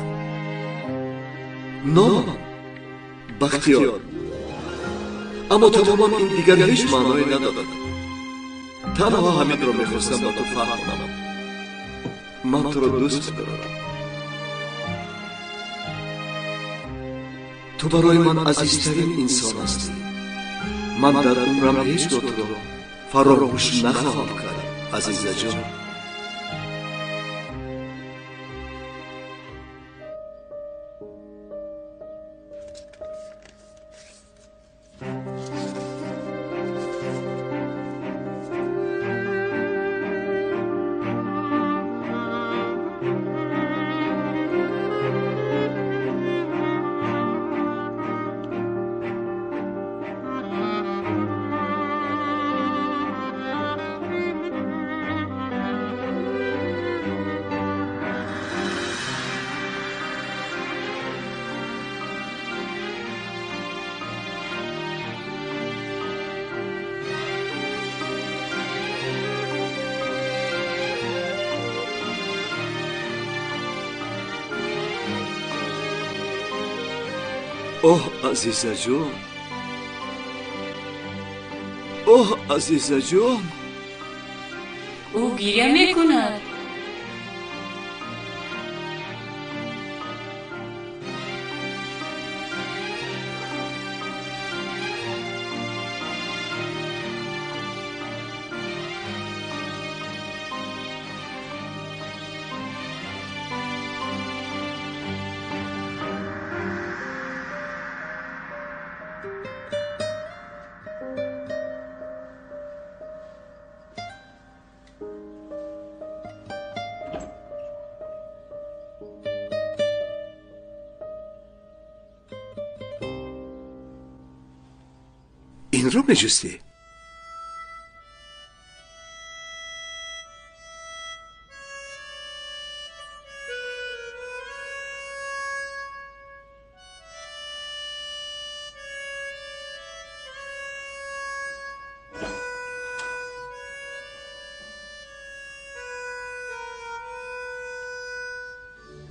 Номам Бахтиёр. Аммо тамоман ин дигар ҳеҷ маъное надорад. Танҳо ҳаминро мехостам ба ту фаҳмонам. Ман туро дӯст медорам. Ту барои ман азизтарин инсон ҳастӣ. Ман дар умрам ҳеҷ гоҳ туро фаромӯш нахоҳам кард, Азизаҷон. Оҳ, Азизаҷон, оҳ, Азизаҷон. Ӯ гиря мекунад. Инро меҷустӣ?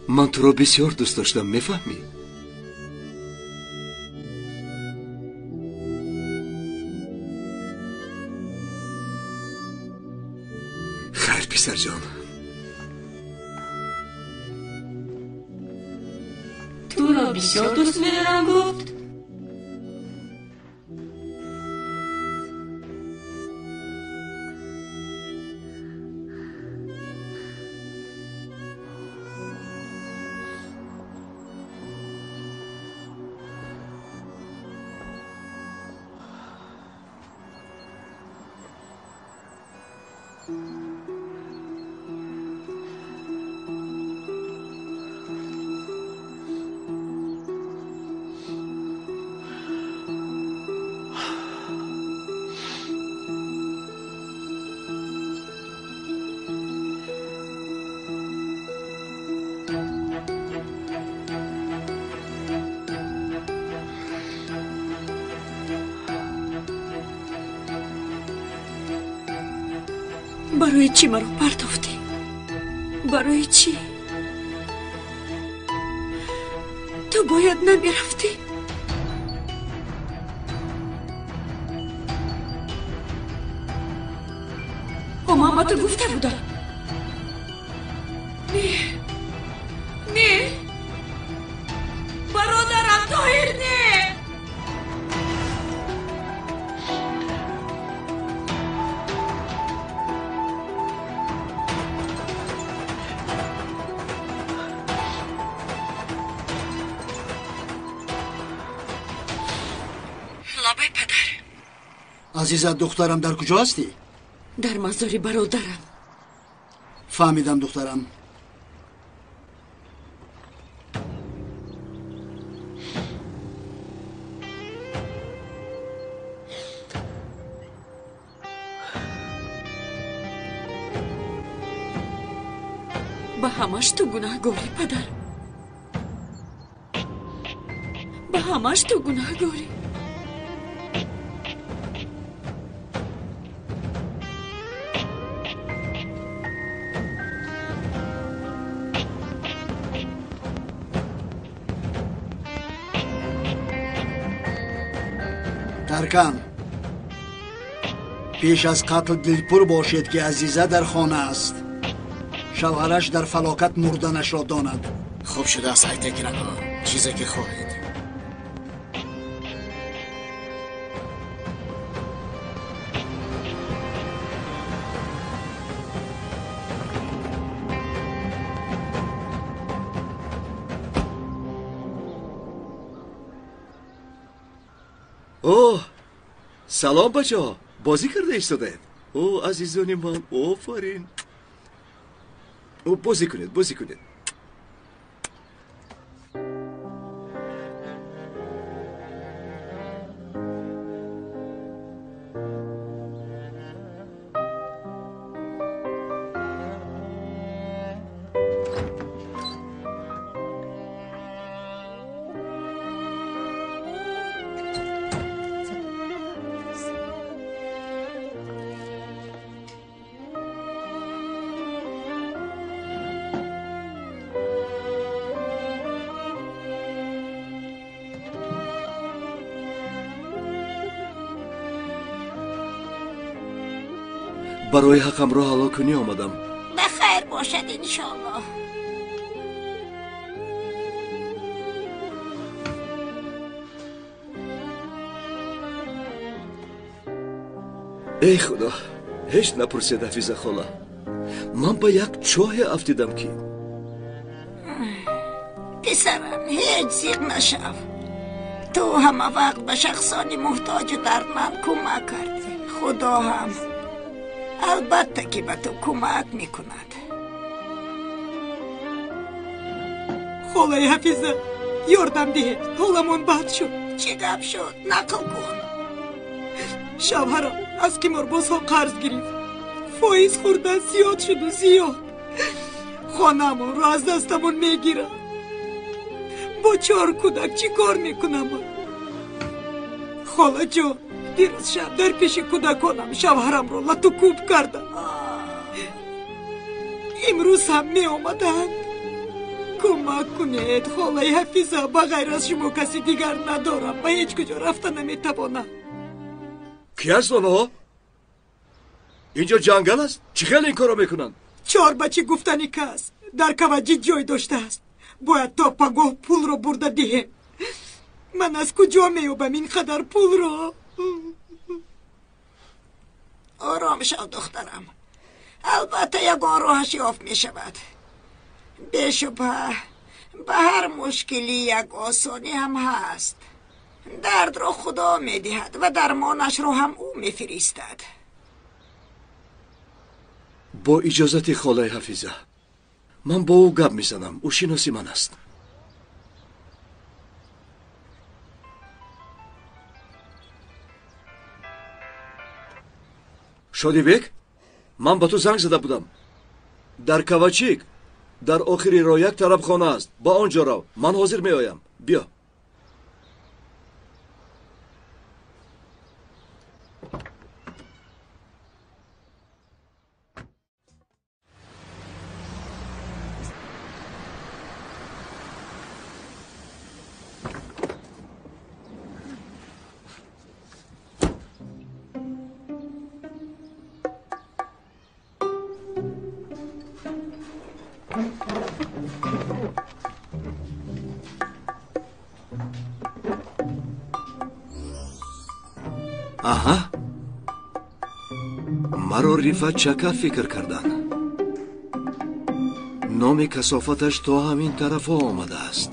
Ман туро бисёр дӯст доштам, мефаҳмӣ? Хайр, писарҷон. Туро бисёр дӯст медорам, гуфт. Барои чӣ маро партофтӣ? Барои чӣ? Ту бояд намерафтӣ. О, ман ба ту гуфта будам. Не, не, бародарам Тоҳир, не. Лабай, падар. Азиза, духтарам, дар куҷо ҳастӣ? Дар мазори бародарам. Фаҳмидам, духтарам. Ба ҳамаш ту гунаҳгорӣ, падар. Ба ҳамаш ту гунаҳгорӣ. Таркан, пеш аз қатл дилпур бошед, ки Азиза дар хона аст. Шавҳараш дар фалокат мурданашро донад. Хуб шудааст, Айтекин ака, чизе ки хоҳед. Оҳ, салом, бачаҳо, бозӣ карда истодаед? О, азизони ман, офарин. О, бозӣ кунед, бозӣ кунед. Барои ҳаққамро ҳалол кунӣ омадам. Ба хайр бошад, иншоаллоҳ. Эй худо, ҳеҷ напурсед, Ҳафиза хола. Ман ба як чоҳе афтидам, ки Писарам, ҳеҷ зиқ нашав. Ту ҳама вақт ба шахсони муҳтоҷу дардманд кӯмак кардӣ. Худо ҳам албатта ки ба ту кӯмак мекунад. Холаи Ҳафиза, ёрдам диҳед, ҳоламон бад шуд. Чӣ гап шуд? Нақл кун. Шавҳарам аз қиморбозҳо қарз гирифт. Фоиз хӯрда зиёд шуду зиёд. Хонамонро аз дастамон мегирад. Бо чор кӯдак чӣ кор мекунам? Холаҷон, дирӯз шаб дар пеши кӯдаконам шавҳарамро латукӯб кардам. Имрӯз ҳам меомаданд. Кӯмак кунед, холаи Ҳафиза, ба ғайр аз шумо каси дигар надорам, ба ҳеҷ куҷо рафта наметавонам. Ки аст онҳо? Инҷо ҷангал аст? Чӣ хел ин корро мекунанд? Чорбачи гуфтани кас дар Каваҷи ҷой доштааст. Бояд то пагоҳ пулро бурда диҳем. Ман аз куҷо меёбам ин қадар пулро? Ором шав, духтарам. Албатта ягон роҳаш ёфт мешавад. Бешубҳа ба ҳар мушкилӣ як осонӣ ҳам ҳаст. Дардро Худо медиҳад ва дармонашро ҳам ӯ мефиристад. Бо иҷозати холаи Ҳафиза ман бо ӯ гап мезанам. Ӯ шиноси ман аст. Шодибек, ман ба ту занг зада будам. Дар Кавачик дар охири роҳ як тарабхона аст. Ба он ҷо рав. Ман ҳозир меоям. Биё. Аҳа, маро Рифат чака фикр кардан. Номи касофаташ то ҳамин тарафҳо омадааст.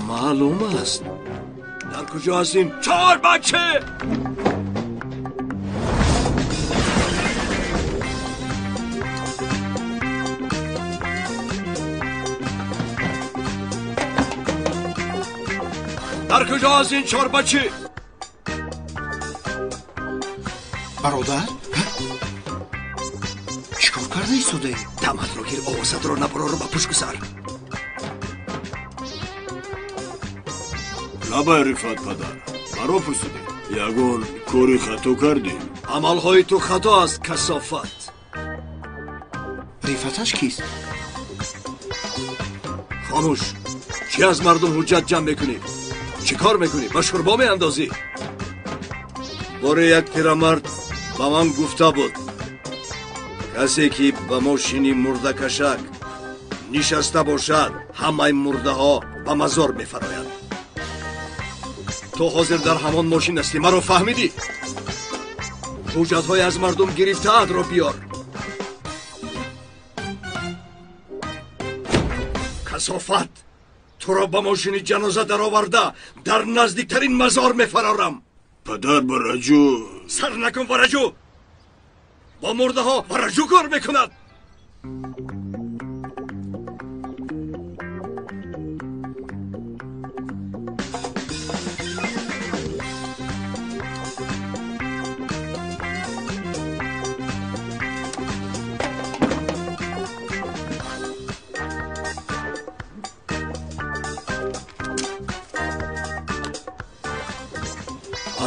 Маълум аст. Дар куҷо ҳастем? Чор баче! Дар куҷо ҳастин, чор баче? Бародар, чӣ кор карда истодаӣ? Даматро гир, овозатро набарору ба пушт гузар. Лабай, Рифат падар, маро пурсидӣ? Ягон кори хато кардем? Амалҳои ту хато аст, касофат. Рифаташ кист? Хомӯш, чӣ аз мардум ҳуҷҷат ҷамъ мекунӣ? Чӣ кор мекунӣ? Ба шӯрбо меандозӣ? Боре як пирамард ба ман гуфта буд, касе ки ба мошини мурдакашак нишаста бошад, ҳамаи мурдаҳо ба мазор мефарояд. Ту ҳозир дар ҳамон мошин ҳастӣ, маро фаҳмидӣ? Ҳуҷҷатҳои аз мардум гирифтаатро биёр. Касофат, туро ба мошини ҷаноза дароварда дар наздиктарин мазор мефарорам. Падар, бараҷу сар накун. Вараҷу бо мурдаҳо вараҷу кор мекунад.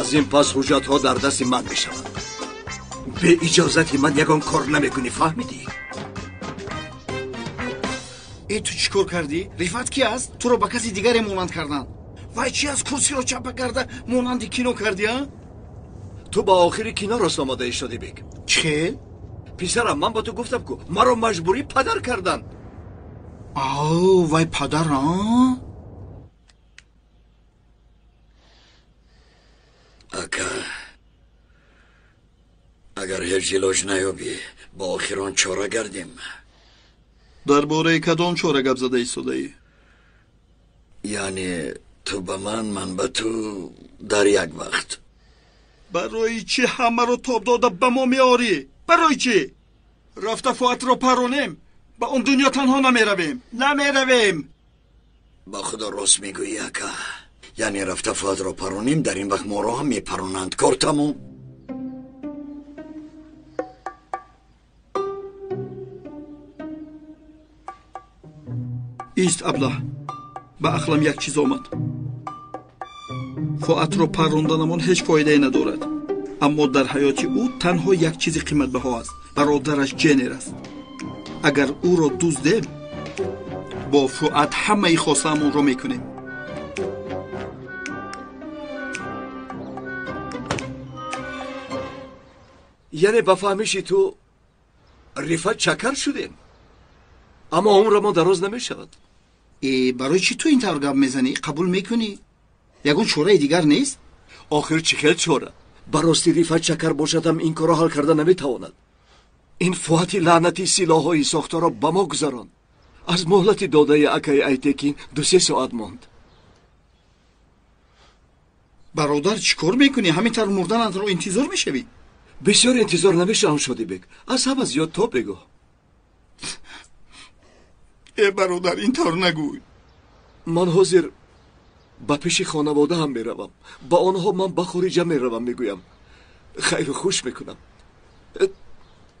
Аз ин пас ҳуҷҷатҳо дар дасти ман мешаванд. Бе иҷозати ман ягон кор намекунӣ, фаҳмидӣ? Э, ту чӣ кор кардӣ? Рифат ки аст? Туро ба каси дигаре монанд карданд. Вай чи аз курсиро чапа карда монанди кино кардӣ, а? Ту ба охири кино рост омодаӣ, Шодибек. Чӣ хел? Писарам, ман ба ту гуфтам ку маро маҷбурӣ падар карданд. Ав, вай падар, а? Ака, агар ҳеҷ илоҷ наёбӣ, ба охирон чора гардем. Дар бораи кадом чора гап зада истодаӣ? Яъне ту ба ман, ман ба ту дар як вақт. Барои чӣ ҳамаро тоб дода ба мо меорӣ? Барои чӣ? Рафта Фуатро паронем, ба он дунё танҳо намеравем, намеравем. Ба худо рост мегӯӣ, ака. Яъне рафта Фуатро паронем, дар ин вақт моро ҳам мепаронанд. Кор тамом. Ист, аблаҳ, ба ақлам як чиз омад. Фуатро парронданамон ҳеҷ фоидае надорад, аммо дар ҳаёти ӯ танҳо як чизи қиматбаҳо аст. Бародараш Ҷенер аст. Агар ӯро дуздем, Бо Фуат ҳамаи хостаамонро мекунем. Яъне ба фаҳмиши ту Рифат чакар шудем, аммо умрамон дароз намешавад. Барои чӣ ту ин тавр гап мезанӣ? Қабул мекунӣ? Ягон чораи дигар нест? Охир чӣ хел чора? Ба рости Рифат чакар бошадам ин корро ҳал карда наметавонад. Ин Фуати лаънатӣ силоҳҳои сохтаро ба мо гузаронд. Аз муҳлати додаи акаи Айтекин 2-3 соат монд. Бародар, чӣ кор мекунӣ? Ҳамин тавр мурданатро интизор мешавӣ? Бисёр интизор намешавам, Шодибек. Аз ҳама зиёд то бегӯ. Э бародар, ин тавр нагӯй. Ман ҳозир ба пеши хонаводаам меравам. Ба онҳо ман ба хориҷа меравам мегӯям. Хайру хуш мекунам.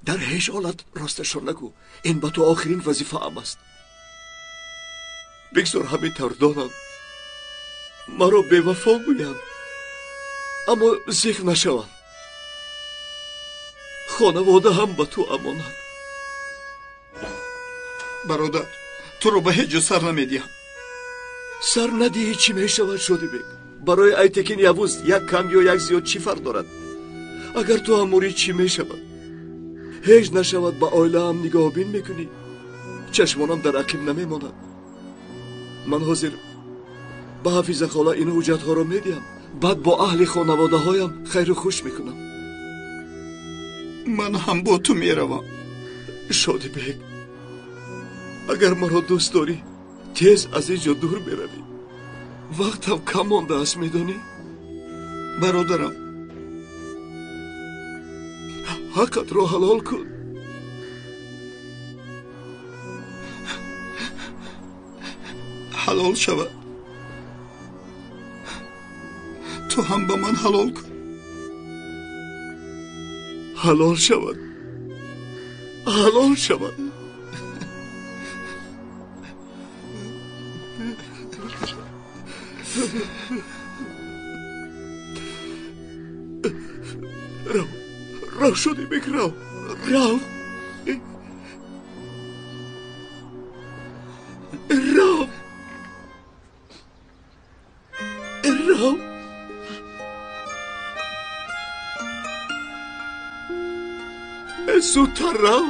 Дар ҳеҷ ҳолат росташро нагӯ. Ин ба ту охирин вазифаам аст. Бигзор ҳамин тавр донам. Маро бевафо гӯянд, аммо зиқ нашавам. Хонаводаам ба ту амонат. Бародар, туро ба ҳеҷ ҷо сар намедиҳам. Сар надиҳӣ чӣ мешавад, Шодибек? Барои Айтекин Явуз як кам ё як зиёд чӣ фарқ дорад? Агар ту ҳам мурӣ чӣ мешавад? Ҳеҷ нашавад, ба оилаам нигоҳбин мекунӣ. Чашмонам дар ақиб намемонад. Ман ҳозир ба Ҳафиза хола ин ҳуҷҷатҳоро медиҳам. Баъд бо аҳли хонаводаҳоям хайру хуш мекунам. Ман ҳам бо ту меравам. Шодибек, агар маро дӯст дорӣ, тез аз ин ҷо дур меравӣ. Вақтам кам мондааст, медонӣ? Бародарам, ҳаққатро ҳалол кун. Ҳалол шавад. Ту ҳам ба ман ҳалол кун. Ҳалол шавад, ҳалол шавад. Рав, рав, Шодибек, рав, рав, рав, рав. Зудтар рав.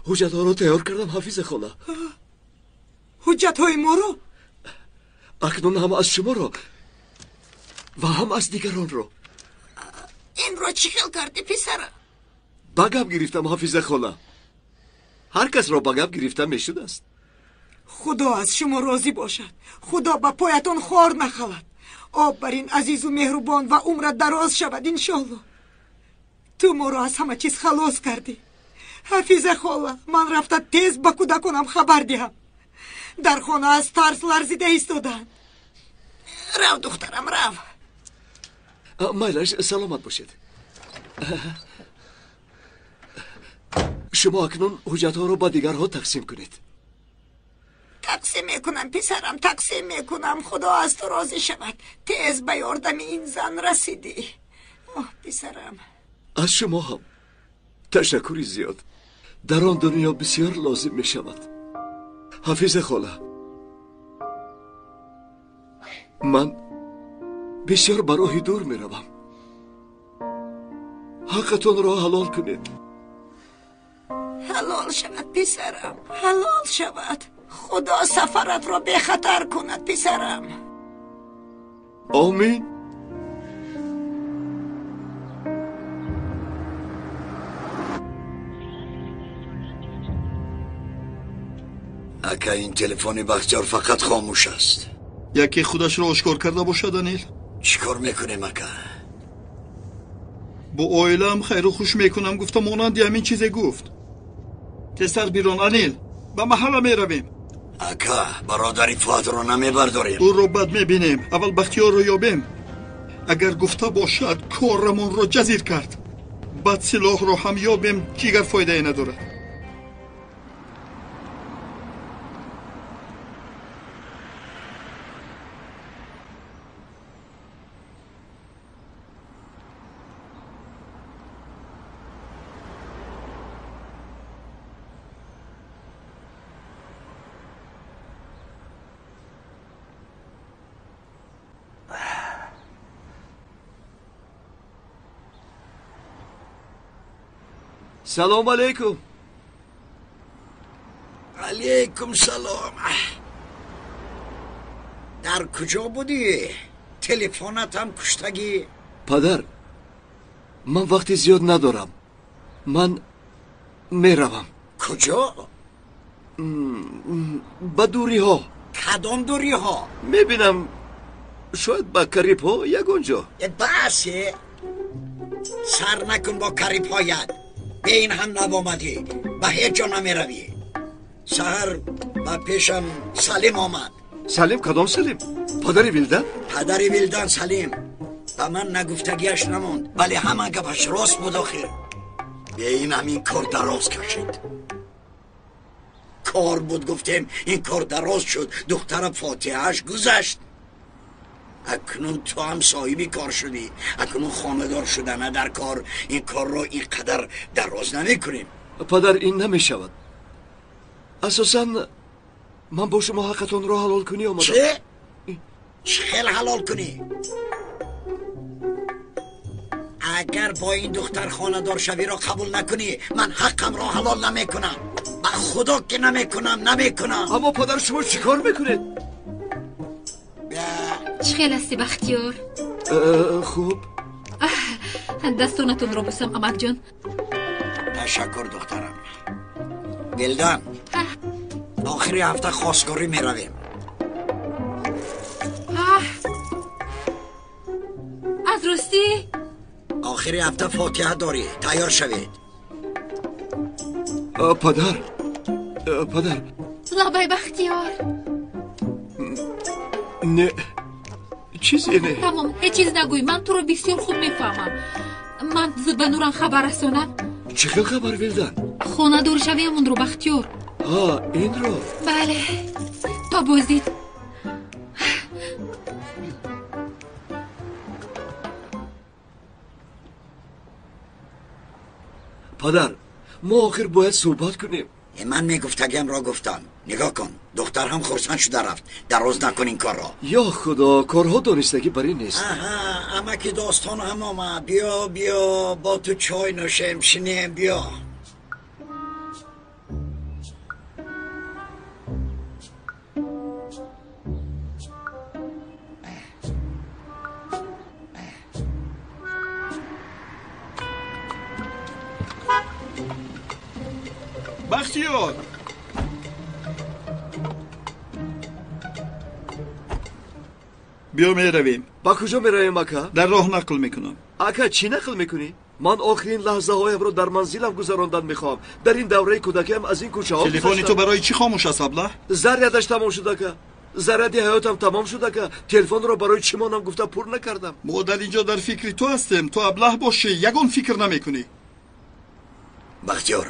Ҳуҷҷатҳоро тайёр кардам, Ҳафиза хола. Ҳуҷҷатҳои моро? Акнун ҳам аз шуморо ва ҳам аз дигаронро. Инро чӣ хел кардӣ, писара? Ба гап гирифтам, Ҳафиза хола. Ҳар касро ба гап гирифта мешудааст. Худо аз шумо розӣ бошад. Худо ба поятон хор нахавад. Об бар ин азизу меҳрубон ва умрат дароз шавад, иншолло. Ту моро аз ҳама чиз халос кардӣ. Ҳафиза хола, ман рафта тез ба кӯдаконам хабар диҳам. Дар хона аз тарс ларзида истодаанд. Рав, духтарам, рав. Майлаш, саломат бошед. Шумо акнун ҳуҷҷатҳоро ба дигарҳо тақсим кунед. Тақсим мекунам, писарам, тақсим мекунам. Худо аз ту розӣ шавад. Тез ба ёрдами ин зан расидӣ. Оҳ, писарам. Аз шумо ҳам ташаккури зиёд. Дар он дунё бисёр лозим мешавад. Ҳафиза хола, ман бисёр ба роҳи дур меравам. Ҳаққатонро ҳалол кунед. Ҳалол шавад, писарам, ҳалол шавад. Худо сафаратро бехатар кунад, писарам. Омин. Ака, ин телефони Бахтиёр фақат хомӯш аст. Яке худашро ошкор карда бошад, Анил? Чӣ кор мекунем, ака? Бо оилаам хайру хуш мекунам гуфта монанди ҳамин чизе гуфт. Тезтар бирон, Анил, ба маҳалла меравем. Ака, бародари Фуатро намебардорем. Ӯро бад мебинем. Аввал Бахтиёрро ёбем. Агар гуфта бошад, корамонро ҷазир кард. Баъд силоҳро ҳам ёбем, дигар фоидае надорад. Салом алейкум. Алейкум салом. Дар куҷо будӣ? Телефонатам куштагӣ. Падар, ман вақти зиёд надорам. Ман меравам. Куҷо? Ба дуриҳо. Кадом дуриҳо? Мебинам, шояд ба Карибҳо ягон ҷо. Бас, сар накун бо Карибҳоят. Бе ин ҳам набомадӣ, ба ҳеҷ ҷо намеравӣ. Саҳар ба пешам Салим омад. Салим? Кадом Салим? Падари Вилдан? Падари Вилдан Салим. Ба ман нагуфтагиаш намонд, вале ҳама гапаш рост буд охир. Бе ин ҳамин кор дароз кашид. Кор буд, гуфтем, ин кор дароз шуд. Духтара фотиҳааш гузашт. Акнун ту ҳам соҳиби кор шудӣ. Акнун хонадор шудана дар кор. Ин корро ин қадар дароз намекунем. Падар, ин намешавад. Асосан ман бо шумо ҳаққатонро ҳалол кунӣ омадам. Чӣ? Чӣ хел ҳалол кунӣ? Агар бо ин духтар хонадор шавиро қабул накунӣ, ман ҳаққамро ҳалол намекунам. Ба худо ки намекунам, намекунам. Аммо падар, шумо чӣ кор мекунед? Чӣ хел ҳасти, Бахтиёр? Хуб. Дастонатонро бусам, амакҷон. Ташаккур, духтарам. Вилдан, охири ҳафта хостгорӣ меравем. Аз ростӣ? Охири ҳафта фотиҳа дорӣ, тайёр шавед. Падар, падар. Лабай, Бахтиёр. Не, чизе не. Тамом, ҳеҷ чиз нагӯй, ман туро бисёр хуб мефаҳмам. Ман зуд ба Нуран хабар расонам. Чӣ хел хабар, Вилдан? Хонадор шавиамонро, Бахтиёр. Ҳа, инро? Бале, то боздид. Падар, мо охир бояд суҳбат кунем. Ман мегуфтагиамро гуфтам. Нигоҳ кун, духтар ҳам хурсанд шуда рафт. Дароз накун ин корро. Ё худо, корҳо донистагӣ бар ин нест. Аҳа, амаки достон ҳам омад. Биё, биё, бо ту чой нӯшем, шинем, биё. Бахтиёр! Биё меравем. Ба куҷо меравем, ака? Дар роҳ нақл мекунам. Ака, чӣ нақл мекунӣ? Ман охирин лаҳзаҳоямро дар манзилам гузарондан мехоҳам. Дар ин давраи кӯдакиам аз ин кӯчаҳо телефони ту барои чӣ хомӯш аст, аблаҳ? Зарядаш тамом шуд, ака. Заряди ҳаётам тамом шуд, ака. Телефонро барои чӣ монам гуфта пур накардам. Мо дар инҷо дар фикри ту ҳастем. Ту аблаҳ бошӣ, ягон фикр намекунӣ. Бахтиёр,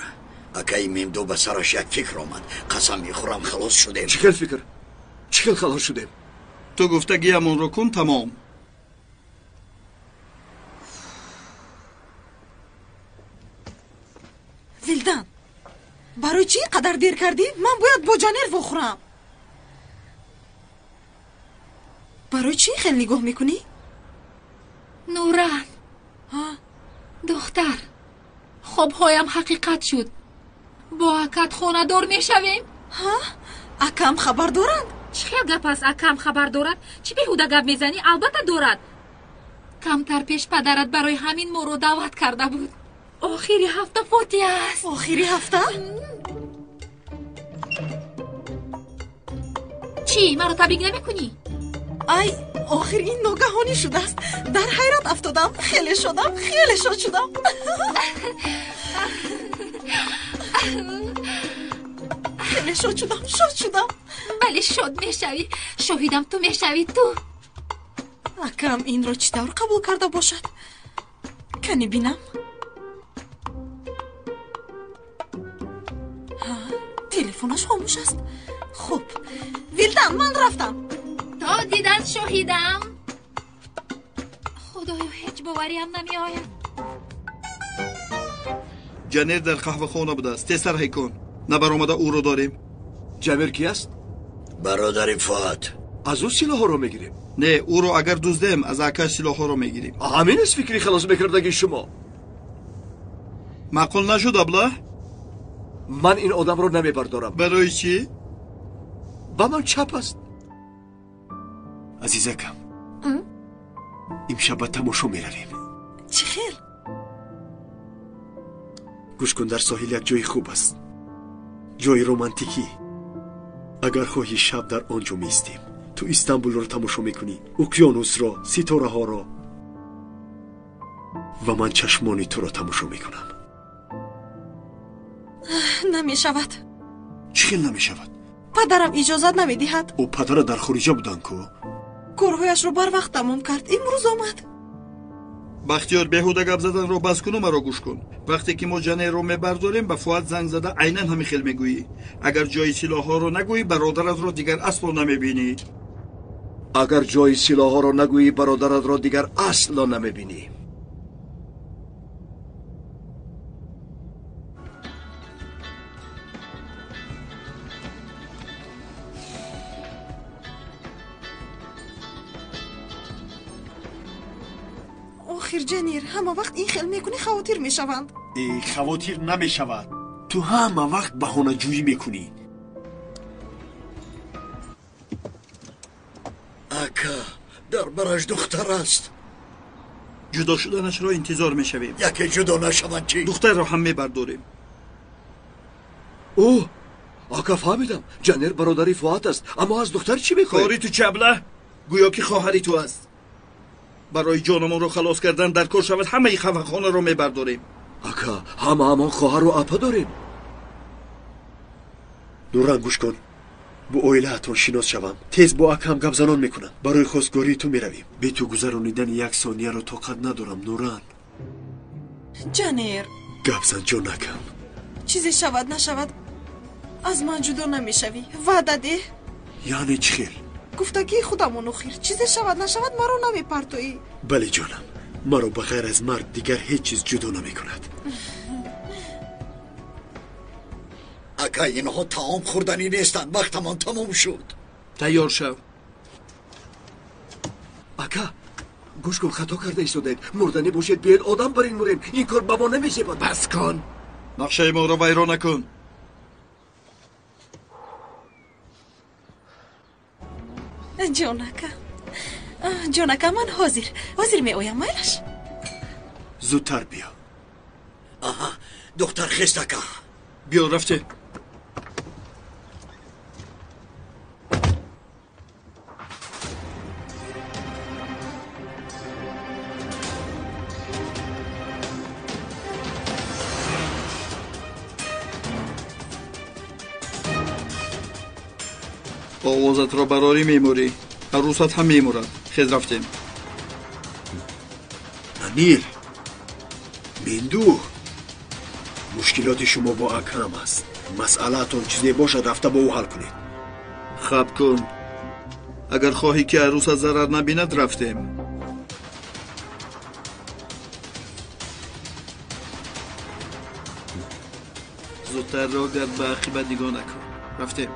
акаи Мемду ба сараш як фикр омад. Қасам мехӯрам, халос шудем. Чӣ хел фикр? Чӣ хел халос шудем? Ту гуфтагиамонро кун, тамом. Вилдан, барои чӣ ин қадар дер кардӣ? Ман бояд бо Ҷанер вохӯрам. Барои чӣ ин хел нигоҳ мекунӣ? Нуран, духтар, хобҳоям ҳақиқат шуд. Бо акат хонадор мешавем. Ҳа? Акам хабар доранд? Чӣ хел гап аст, акам хабар дорад? Чӣ беҳуда гап мезанӣ? Албатта дорад. Камтар пеш падарат барои ҳамин моро даъват карда буд. Охири ҳафта фотиҳа аст. Охири ҳафта? Чӣ, маро табрик намекунӣ? Ай, охир ин ногаҳонӣ шудааст. Дар ҳайрат афтодам. Хеле шодам, хеле шод шудам. Хеле шод шудам, шод шудам. Бале, шод мешавӣ. Шоҳидам ту мешавӣ, ту. Акам инро чӣ тавр қабул карда бошад? Кани бинам. Телефонаш хомӯш аст. Хуб, Вилдан, ман рафтам. То дидан, шоҳидам. Худоё, ҳеҷ бовариам намеояд. Ҷанер дар қаҳвахона будааст. Тезтар ҳай кун. Набаромада ӯро дорем. Ҷамир ки аст? Бародари Фуат. Аз ӯ силоҳҳоро мегирем? Не, ӯро агар дуздем, аз акаш силоҳҳоро мегирем. Ҳамин аст фикри халос мекардагии шумо. Маъқул нашуд, аблаҳ? Ман ин одамро намебардорам. Барои чӣ? Ба ман чап аст. Азизакам, имшаб ба тамошо меравем. Чӣ хел? Гӯш кун, дар соҳил як ҷои хуб аст, ҷои романтикӣ. Агар хоҳӣ, шаб дар он ҷо меистем. Ту Истанбулро тамошо мекунӣ, уқёнусро, ситораҳоро, ва ман чашмони туро тамошо мекунам. Намешавад. Чӣ хел намешавад? Падарам иҷозат намедиҳад. Ӯ падара дар хориҷа буданд ку? Корҳояшро барвақт тамом кард, имрӯз омад. Бахтиёр, беҳуда гап заданро бас куну маро гӯш кун. Вақте ки мо Ҷанерро мебардорем, ба Фуат занг зада айнан ҳамин хел мегӯӣ. Агар ҷои силоҳҳоро нагӯӣ, бародаратро дигар асло намебинӣ. Агар ҷои силоҳҳоро нагӯӣ, бародаратро дигар асло намебинӣ. Охир Ҷанир, ҳама вақт ин хел мекунӣ, хавотир мешаванд. Хавотир намешавад. Ту ҳама вақт баҳонаҷӯӣ мекунӣ. Ака, дар бараш духтар аст. Ҷудо шуданашро интизор мешавем. Яке ҷудо нашаванд чӣ? Духтарро ҳам мебардорем. О, ака, фаҳмидам. Ҷанир бародари Фуат аст, аммо аз духтар чӣ мехоҳӣ? Кори ту чӣ, аблаҳ? Гӯё ки хоҳари ту аст. Барои ҷонамонро халос кардан дар кор шавад, ҳамаи хафахонаро мебардорем. Ака, ҳама ҳамон хоҳару апа дорем. Нуран, гӯш кун. Бо оилаатон шинос шавам. Тез бо акам гапзанон мекунам. Барои хостгории ту меравем. Бе ту гузаронидани як сонияро тоқат надорам, Нуран. Ҷанер, гапзан, ҷонакам. Чизе шавад нашавад, аз ман ҷудо намешавӣ. Ваъда деҳ. Яъне чӣ хел? Гуфтагии худамон охир. Чизе шавад нашавад, маро намепартоӣ. Бале, ҷонам, маро ба ғайр аз марг дигар ҳеҷ чиз ҷудо намекунад. Ака, инҳо таом хӯрданӣ нестанд. Вақтамон тамом шуд. Тайёр шав. Ака, гӯш кун, хато карда истодаед. Мурданӣ бошед, биёед одам бар ин мурем. Ин кор ба мо намезебад. Бас кун, нақшаи моро вайрон накун. Ҷонака, ҷонака, ман ҳозир меоям, майлаш? Зудтар биё. Аҳа, духтар хест, ака. Биё, рафте. Овозатро барорӣ мемурӣ, арӯсат ҳам мемурад. Хез, рафтем. Амир, Минду, мушкилоти шумо бо акам аст. Масъалаатон чизе бошад, рафта бо ӯ ҳал кунед. Хаб кун. Агар хоҳӣ ки арӯсат зарар набинад, рафтем. Зудтар роҳ гард, ба ақибат нигоҳ накун. Рафтем.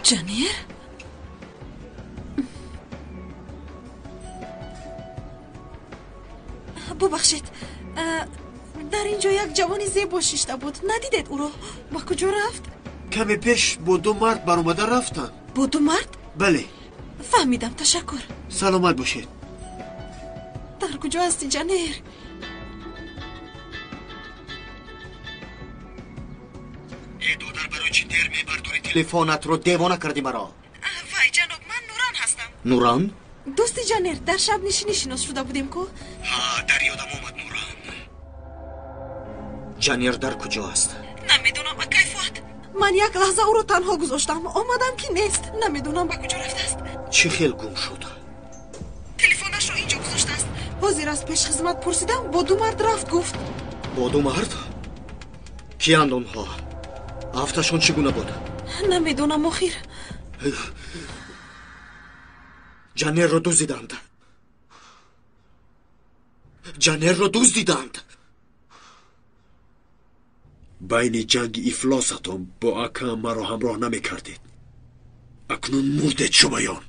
Ҷанир? Бубахшед, дар ин ҷо як ҷавони зебо шишта буд. Надидед ӯро? Ба куҷо рафт? Каме пеш бо ду мард баромада рафтанд. Бо ду мард? Бале. Фаҳмидам, ташаккур. Саломат бошед. Дар куҷо ҳасти, Ҷанир? Э, додар, барои чӣ дер мебардорӣ телефонатро? Девона кардӣ маро. Вай, ҷаноб, ман Нуран ҳастам. Нуран? Дӯсти Ҷанир, дар шабнишинӣ шинос шуда будем ку? Ҳа, дар ёдам омад, Нуран. Ҷанир дар куҷо аст? Намедонам, акай Фуат. Ман як лаҳза ӯро танҳо гузоштам, омадам ки нест. Намедонам ба куҷо рафтааст. Чӣ хел гум шуд? Телефонашро инҷо гузоштааст. Ҳозир аз пешхизмат пурсидам, бо ду мард рафт, гуфт. Бо ду мард? Киянд онҳо? Афташон чӣ гуна буд? Намедонам охир. Ҷанерро дуздиданд. Ҷанерро дуздиданд. Байни ҷанги ифлосатон бо акам маро ҳамроҳ намекардед. Акнун мурдед шумоён.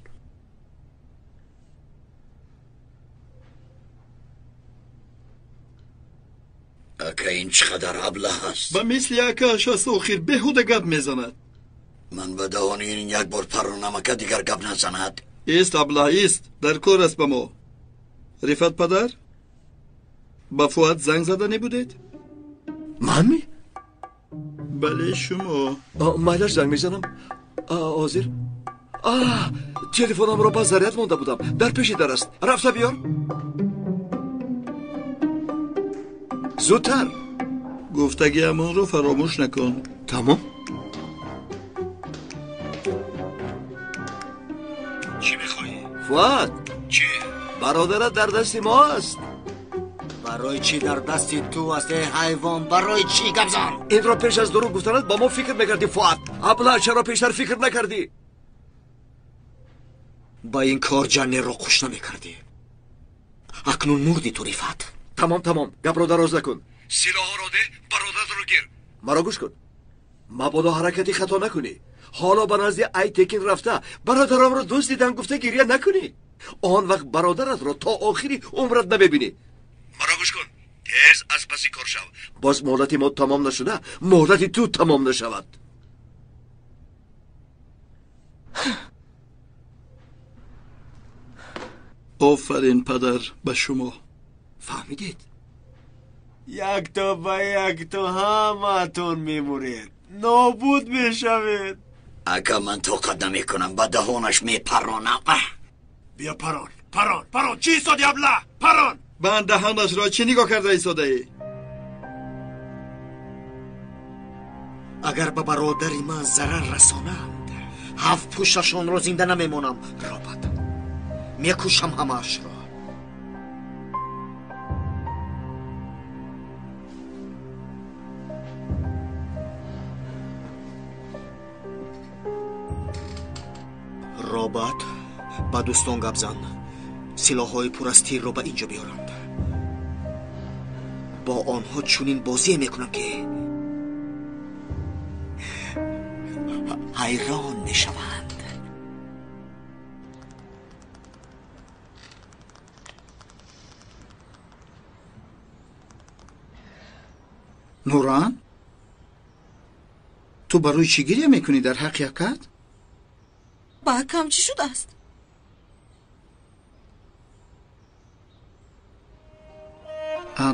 Ака, ин чӣ қадар аблаҳ аст. Ба мисли акааш аст охир, беҳуда гап мезанад. Ман ба даҳони ин як бор паронам, ака, дигар гап назанад. Ист, аблаҳ, ист, дар кор аст ба мо. Рифат падар, ба Фуат занг зада небудед? Ман ми? Бале, шумо. Майлаш, занг мезанам. Ҳозир. Телефонамро ба заряд монда будам. Дар пеши дар аст. Рафта биёр. Зудтар. Гуфтагиамонро фаромӯш накун. Тамом. Чӣ мехоҳӣ? Фуат. Чӣ? Бародарат дар дасти мо аст. Барои чӣ дар дасти ту аст, эй ҳайвон? Барои чӣ гап зан? Инро пеш аз дурӯғ гуфтанат ба мо фикр мекардӣ, Фуат. Аблаҳ, чаро пештар фикр накардӣ? Ба ин кор Ҷанерро хуш намекардӣ. Акнун мурдӣ ту, Рифат. Тамом, тамом, гапро дароз накун. Силоҳро деҳ, бародаратро гир. Маро гӯш кун. Мабодо ҳаракати хато накунӣ. Ҳоло ба назди Айтекин рафта бародарамро дуздидан гуфта гиря накунӣ. Он вақт бародаратро то охири умрат намебинӣ. Маро гӯш кун. Тез аз паси кор шав. Боз муҳлати мо тамом нашуда, муҳлати ту тамом нашавад. Офарин, падар, ба шумо. Фаҳмидед? Якто ба якто ҳамаатон мемуред, нобуд мешавед. Ака, ман тоқат намекунам, ба даҳонаш мепаронам. Биё, парон, парон, парон. Чӣ истоди, аблаҳ? Парон. Банд даҳонашро, чӣ нигоҳ карда истодаӣ? Агар ба бародари ман зарар расонанд, ҳафт пушташонро зинда намемонам. Робат, мекушам ҳамаашро. Робат, ба дӯстон гап зан. Силоҳҳои пур аз тирро ба инҷо биёранд. Бо онҳо чунин бозие мекунам, ки ҳайрон мешаванд. Нуран, ту барои чӣ гиря мекунӣ дар ҳаққи акат? Ба акам чӣ шудааст?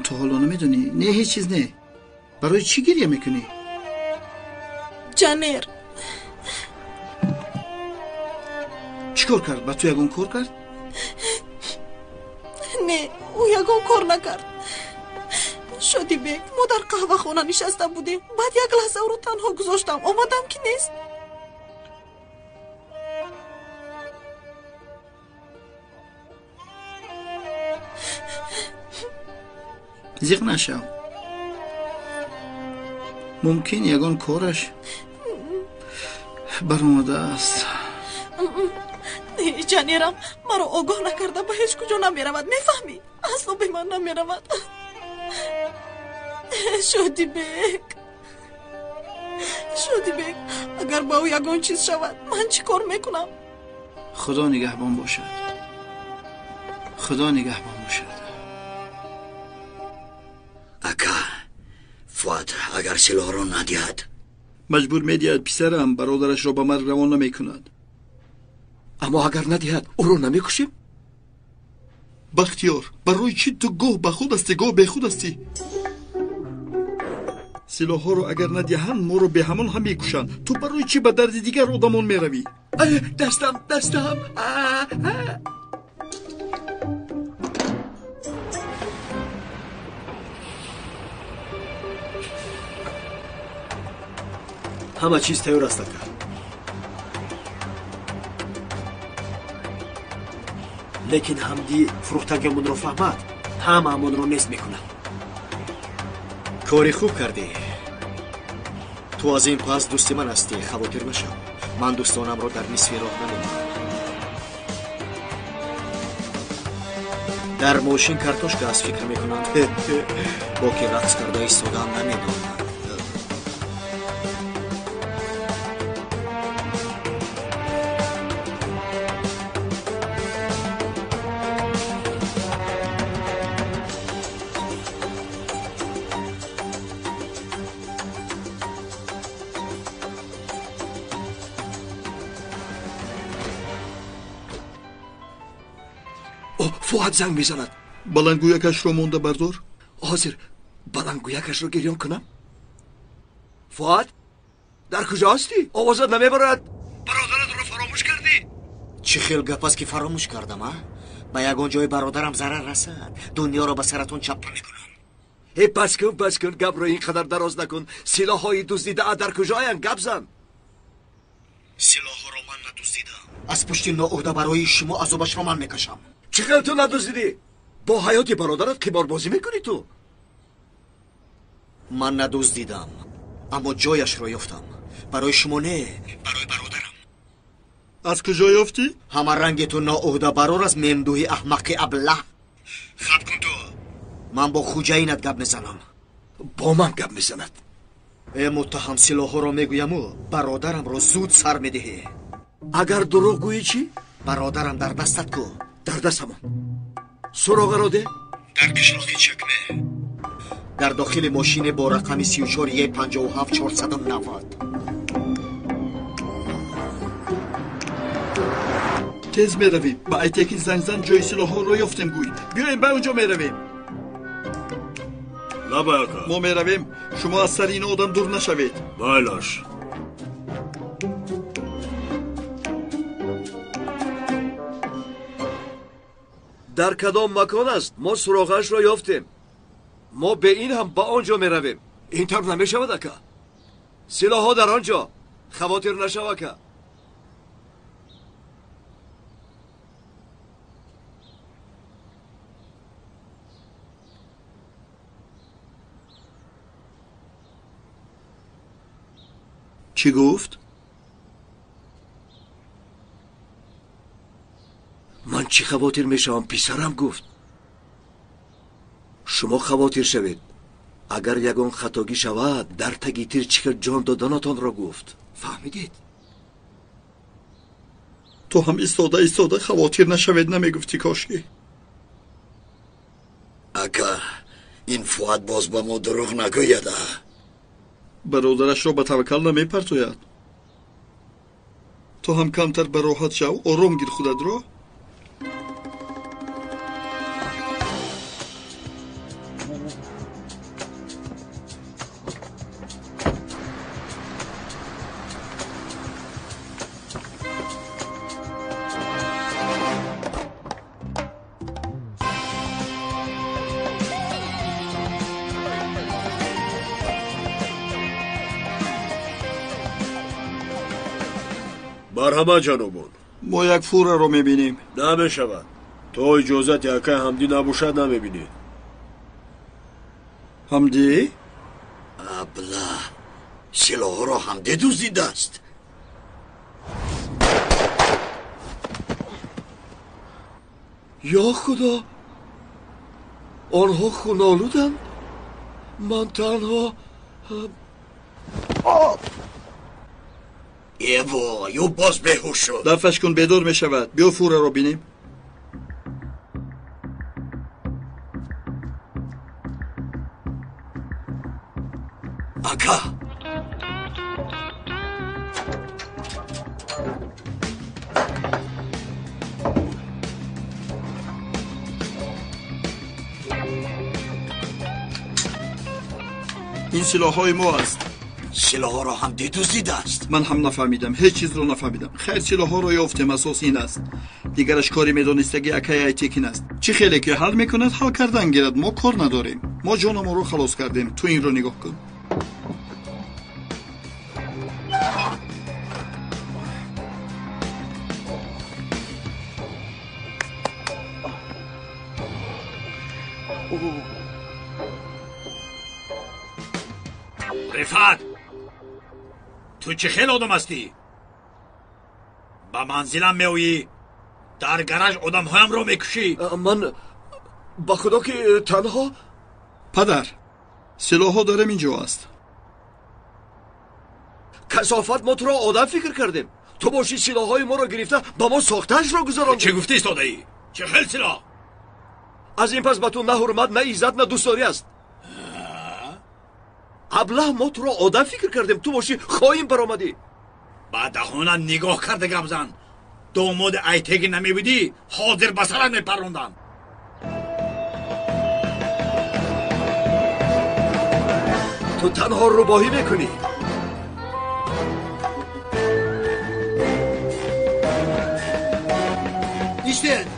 Ту ҳоло намедонӣ? Не, ҳеҷ чиз не. Барои чӣ гиря мекунӣ? Ҷанер. Чӣ кор кард? Ба ту ягон кор кард? Не, ӯ ягон кор накард. Шодибек, мо дар қаҳвахона нишаста будем. Баъд як лаҳза ӯро танҳо гузоштам. Омадам, ки нест. Зиқ нашав. Мумкин ягон кораш баромадааст. Не, Ҷанерам маро огоҳ накарда ба ҳеҷ куҷо намеравад. Мефаҳмӣ? Асло бе ман намеравад. Шодибек, Шодибек, агар ба ӯ ягон чиз шавад, ман чӣ кор мекунам? Худо нигаҳбон бошад. Худо нигаҳбон бошад. Ака, Фуат агар силоҳро надиҳад, маҷбур медиҳад писарам, бародарашро ба марг равон намекунад. Аммо агар надиҳад, ӯро намекушем? Бахтиёр, барои чӣ ту гоҳ ба худ ҳастӣ, гоҳ бехуд ҳастӣ? Силоҳҳоро агар надиҳанд, моро беҳамон ҳам мекушанд. Ту барои чӣ ба дарди дигар одамон меравӣ? Дастам, дастам. Ҳама чиз тайёр аст, ака. Лекин Ҳамдӣ фурӯхтагиамонро фаҳмад, ҳамаамонро нест мекунад. Кори хуб кардӣ. Ту аз ин пас дӯсти ман ҳастӣ, хавотир нашав. Ман дӯстонамро дар нисфи роҳ намемонам. Дар мошин картошка аст, фикр мекунанд. Бо ки рақс карда истодаам намедонанд. Фуад занг мезанад. Баландгӯякашро монда бардор. Ҳозир баландгӯякашро гирён кунам. Фуад, дар куҷо ҳастӣ? Овозат намебарад. Бародаратро фаромӯш кардӣ? Чӣ хел гап аст, ки фаромӯш кардам, а? Ба ягон ҷои бародарам зарар расад, дунёро ба саратон чаппа мекунам. Э, бас кун, бас кун, гапро ин қадар дароз накун. Силоҳҳои дуздидаат дар куҷоянд? Гап зан. Силоҳҳоро ман надуздидам. Аз пушти ноуҳда барои шумо азобашро ман мекашам. Чӣ хел ту надуздидӣ? Бо ҳаёти бародарат қиморбозӣ мекунӣ ту? Ман надуздидам, аммо ҷояшро ёфтам. Барои шумо не, барои бародарам. Аз куҷо ёфтӣ? Ҳама ранги ту ноуҳдабарор аст, мемдуҳи аҳмақи аблаҳ. Хаб кун ту. Ман бо хуҷаинат гап мезанам. Бо ман гап мезанад. Э муттаҳам, силоҳҳоро мегӯяму бародарамро зуд сар медиҳӣ. Агар дурӯғ гӯӣ чӣ? Бародарам дар дастат ку. Дар дастамон. Суроғаро де? Дар қишлоқи Чакме. Дар дохили мошине бо рақами 34 Е 57 490. Тез меравем. Ба Айтекин занг зан, ҷои силоҳҳоро ёфтем гӯй. Биёем, ба он ҷо меравем. Лабай ака. Мо меравем. Шумо аз сари ин одам дур нашавед. Байлаш. Дар кадом макон аст? Мо суроғаашро ёфтем. Мо бе ин ҳам ба он ҷо меравем. Ин тавр намешавад, ака. Силоҳҳо дар он ҷо. Хавотир нашав, ака. Чӣ гуфт? Ман чӣ хавотир мешавам, писарам гуфт. Шумо хавотир шавед. Агар ягон хатогӣ шавад, дар таги тир чӣ хел ҷон доданатонро гуфт. Фаҳмидед? Ту ҳам истода истода хавотир нашавед намегуфтӣ кошки. Ака, ин Фуад боз ба мо дурӯғ нагӯяд, а? Бародарашро ба таваккал намепартояд. Ту ҳам камтар ба роҳат шав, ором гир худатро. Марҳамат, ҷанобон. Мо як фураро мебинем. Намешавад. То иҷозати акай Ҳамдӣ набошад, намебинед. Ҳамдӣ? Абла, силоҳҳоро Ҳамдӣ дуздидааст. Ё Худо, онҳо хунолуданд. Ман танҳо Э вой, ӯ боз беҳуш шуд. Дафъаш кун, бедор мешавад. Биё фураро бинем. Ака, ин силоҳҳои мо аст. Силоҳҳоро Ҳамдӣ дуздидааст. Ман ҳам нафаҳмидам, ҳеҷ чизро нафаҳмидам. Хайр, силоҳҳоро ёфтем, асос ин аст. Дигараш кори медонистаги акай Айтекин аст. Чӣ хеле ки ҳал мекунад, ҳал кардан гирад. Мо кор надорем. Мо ҷонамонро халос кардем. Ту инро нигоҳ кун. Рифат! Ту чӣ хел одам ҳастӣ? Ба манзилам меоӣ, дар гараж одамҳоямро мекушӣ. Ман ба худо ки танҳо. Падар, силоҳҳо дар ҳамин ҷо аст. Касофат, мо туро одам фикр кардем. Ту бошӣ силоҳҳои моро гирифта ба мо сохтаашро гузарондӣ. Чӣ гуфтӣ истодаӣ? Чӣ хел силоҳ? Аз ин пас ба ту на ҳурмат, на иззат, на дӯстдорӣ аст. Аблаҳ, мо туро одам фикр кардем, ту бошӣ хоин баромадӣ. Ба даҳона нигоҳ карда гап зан. Домоди Айтегин намебудӣ, ҳозир ба сарат мепарондам. Ту танҳо рӯбоҳӣ мекунӣ. Истед!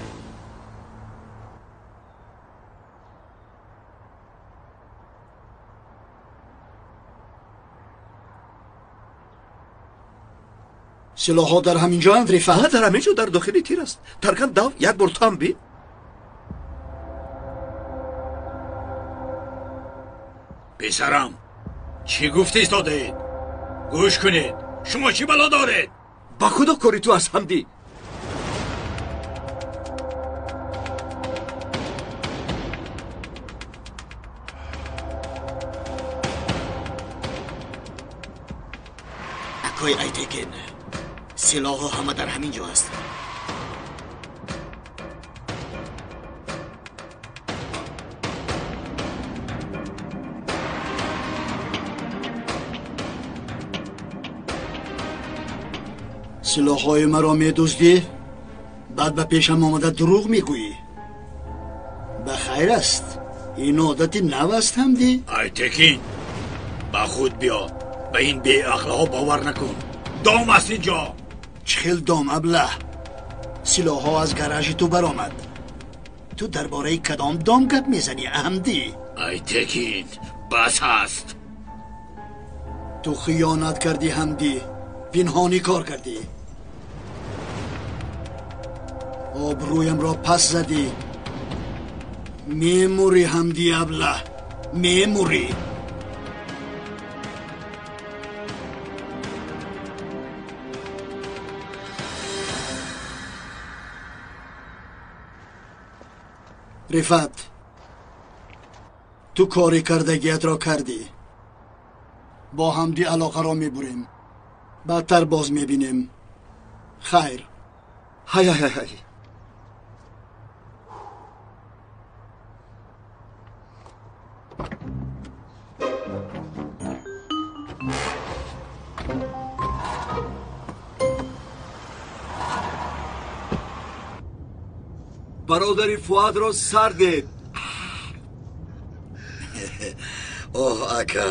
Силоҳҳо дар ҳамин ҷоянд, Рифат? Дар ҳамин ҷо, дар дохили тир аст. Таркан, дав, як бор ту ҳам бин. Писарам, чӣ гуфта истодаед? Гӯш кунед, шумо чӣ бало доред? Ба худо кори ту аст, Ҳамдӣ. Акои Айтекин, силоҳҳо ҳама дар ҳамин ҷо аст. Силоҳҳои маро медуздӣ, баъд ба пешам омада дурӯғ мегӯӣ. Ба хайр аст, ин одати нав аст, Ҳамдӣ. Айтекин, ба худ биё, ба ин беақлҳо бовар накун. Дом аст ин ҷо. Чӣ хел дом, аблаҳ? Силоҳҳо аз гаражи ту баромад. Ту дар бораи кадом дом гап мезанӣ, Ҳамдӣ? Айтекин, бас аст. Ту хиёнат кардӣ, Ҳамдӣ, пинҳонӣ кор кардӣ. Обрӯямро пас задӣ. Мемурӣ, Ҳамдӣ аблаҳ, мемурӣ. Рифат, ту кори кардагиятро кардӣ. Бо Ҳамдӣ алоқаро мебурем, баъдтар боз мебинем. Хайр. Ҳай ҳай ҳай. Бародари Фуадро сар дед. Оҳ, ака,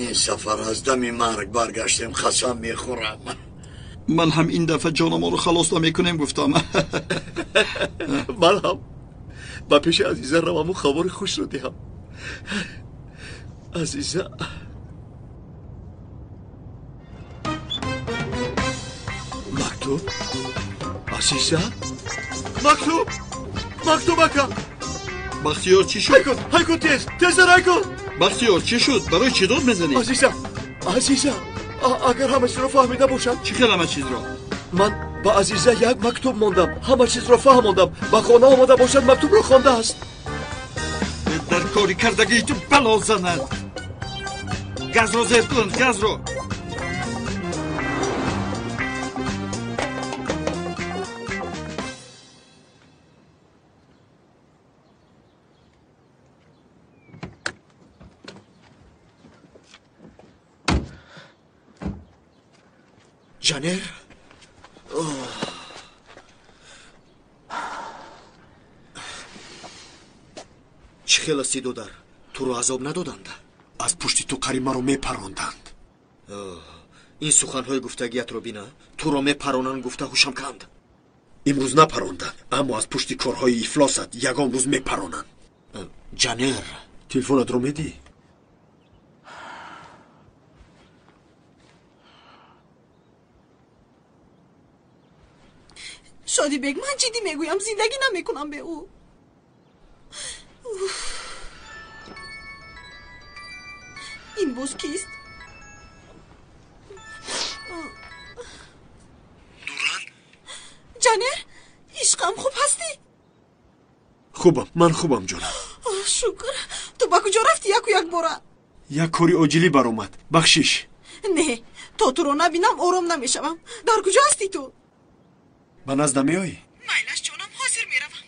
ин сафар аз дами марг баргаштем, қасам мехӯрам. Ман ҳам ин дафъа ҷонамонро халос намекунем гуфтам. Ман ҳам ба пеши Азиза раваму хабари хушро диҳам. Азиза, мактуб? Азиза, мактуб, мактуб, ака. Бахтиёр, чӣ шуд? Ҳайкун, ҳайкун, тез, тезтар ҳайкун. Бахтиёр, чӣ шуд? Барои чӣ дод мезанӣ? Азиза, Азиза, агар ҳама чизро фаҳмида бошад. Чӣ хел ҳама чизро? Ман ба Азиза як мактуб мондам, ҳама чизро фаҳмондам. Ба хона омада бошад, мактубро хондааст. Дар кори кардагии ту бало занад. Газро зер кун, газро. Ҷанер? Чӣ хел астӣ, додар? Туро азоб надоданд? Аз пушти ту қариб маро мепаронданд. Ин суханҳои гуфтагиятро бина, туро мепаронанд гуфта ҳушам канд. Имрӯз напаронданд, аммо аз пушти корҳои ифлосат ягон рӯз мепаронанд. Ҷанер, телефонатро медиҳӣ? Шодибек, ман ҷиддӣ мегӯям, зиндагӣ намекунам бе ӯ. Ин боз кист? Ҷанер, ишқам, хуб ҳастӣ? Хубам, ман хубам, ҷонам. Шукр. Ту ба куҷо рафтӣ яку якбора? Як кори оҷилӣ баромад. Бахшиш. Не, то туро набинам ором намешавам. Дар куҷо ҳастӣ ту? Ба наздам меоӣ? Майлаш, ҷонам, ҳозир меравам.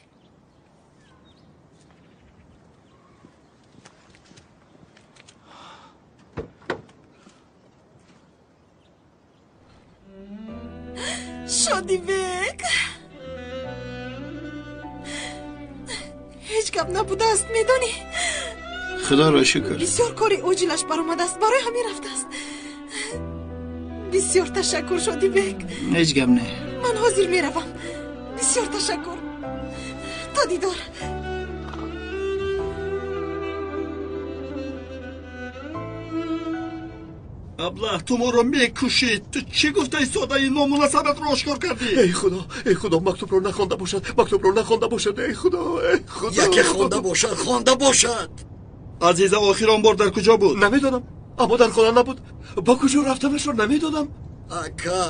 Шодибек, ҳеҷ гап набудааст, медонӣ? Худоро шукр. Бисёр кори оҷилаш баромадааст, барои ҳамин рафтааст. Бисёр ташаккур, Шодибек. Ҳеҷ гап не. Ман ҳозир меравам. Бисёр ташаккур. То дидор. Аблаҳ, ту моро мекушӣ. Ту чӣ гуфтаи содаи номунасабатро ошкор кардӣ? Эй худо, эй худо, мактубро нахонда бошад, мактубро нахонда бошад, эй худо, эй худо. Яке хонда бошад, хонда бошад. Азиза охир он бор дар куҷо буд? Намедонам, аммо дар хона набуд. Ба куҷо рафтанашро намедонам. Ака,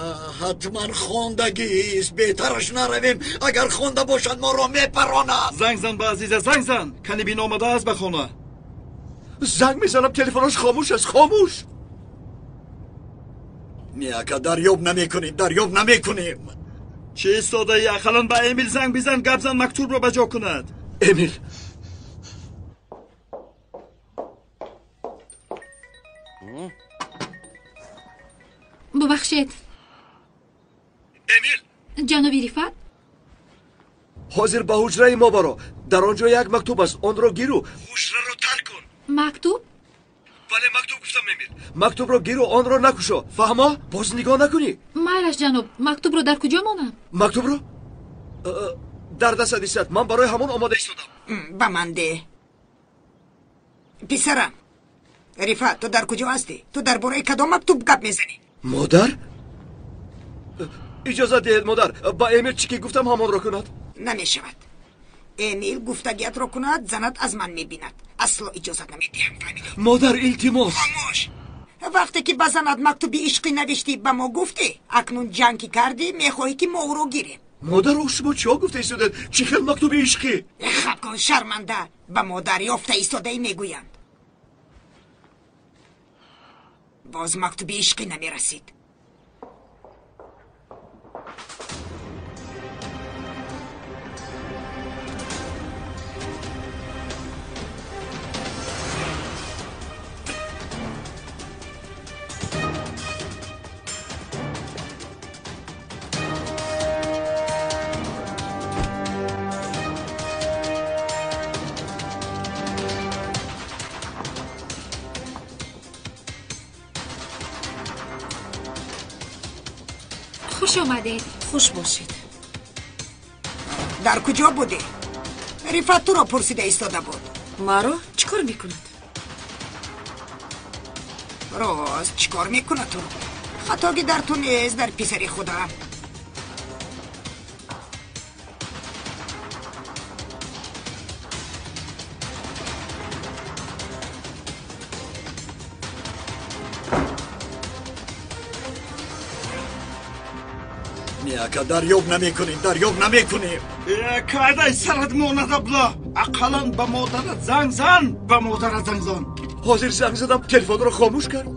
ҳатман хондагист. Беҳтараш наравем. Агар хонда бошад, моро мепаронад. Занг зан ба Азиза, занг зан. Кани бин омадааст ба хона. Занг мезанам, телефонаш хомӯш аст, хомӯш. Не, ака, дарёб намекунем, дарёб намекунем. Чӣ истодаӣ? Ақаллан ба Эмил занг бизан, гап зан, мактубро ба ҷо кунад. Эмил. Бубахшед. Эмил. Ҷаноби Рифат? Ҳозир ба ҳуҷраи мо баро. Дар он ҷо як мактуб аст, онро гиру ҳуҷраро тарк кун. Мактуб? Бале, мактуб гуфтам, Эмил. Мактубро гиру онро накушо. Фаҳмо? Боз нигоҳ накунӣ. Майлаш, ҷаноб, мактубро дар куҷо монам? Мактубро? Дар дастат истад. Ман барои ҳамон омода истодам. Ба ман деҳ. Писарам, Рифат, ту дар куҷо ҳастӣ? Ту дар бораи кадом мактуб гап мезанӣ? Модар? Иҷозат диҳед, модар, ба Эмил чӣ ки гуфтам ҳамонро кунад. Намешавад. Эмил гуфтагиятро кунад, занат аз ман мебинад. Асло иҷозат намедиҳам, фаҳмидӣ? Модар, илтимос. Хомӯш. Вақте ки ба занат мактуби ишқӣ навиштӣ, ба мо гуфтӣ, акнун ҷанг ки кардӣ, мехоҳӣ ки мо ӯро гирем. Модар, о шумо чиҳо гуфта истодед? Чӣ хел мактуби ишқӣ? Хаб кун, шарманда. Ба модар ёфта истодаӣ мегӯянд. Боз мактуби ишқӣ намерасид. Хуш омадед. Хуш бошед. Дар куҷо будӣ? Рифат туро пурсида истода буд. Маро чӣ кор мекунад? Рост, чӣ кор мекунад ту? Хатоги дар ту нест, дар писари худам. Ака, дарёб намекунем, дарёб намекунем. Кайдай сарат монад, аблаҳ. Ақаллан ба модарат занг зан, ба модарат занг зан. Ҳозир занг задам, телефонро хомӯш кард.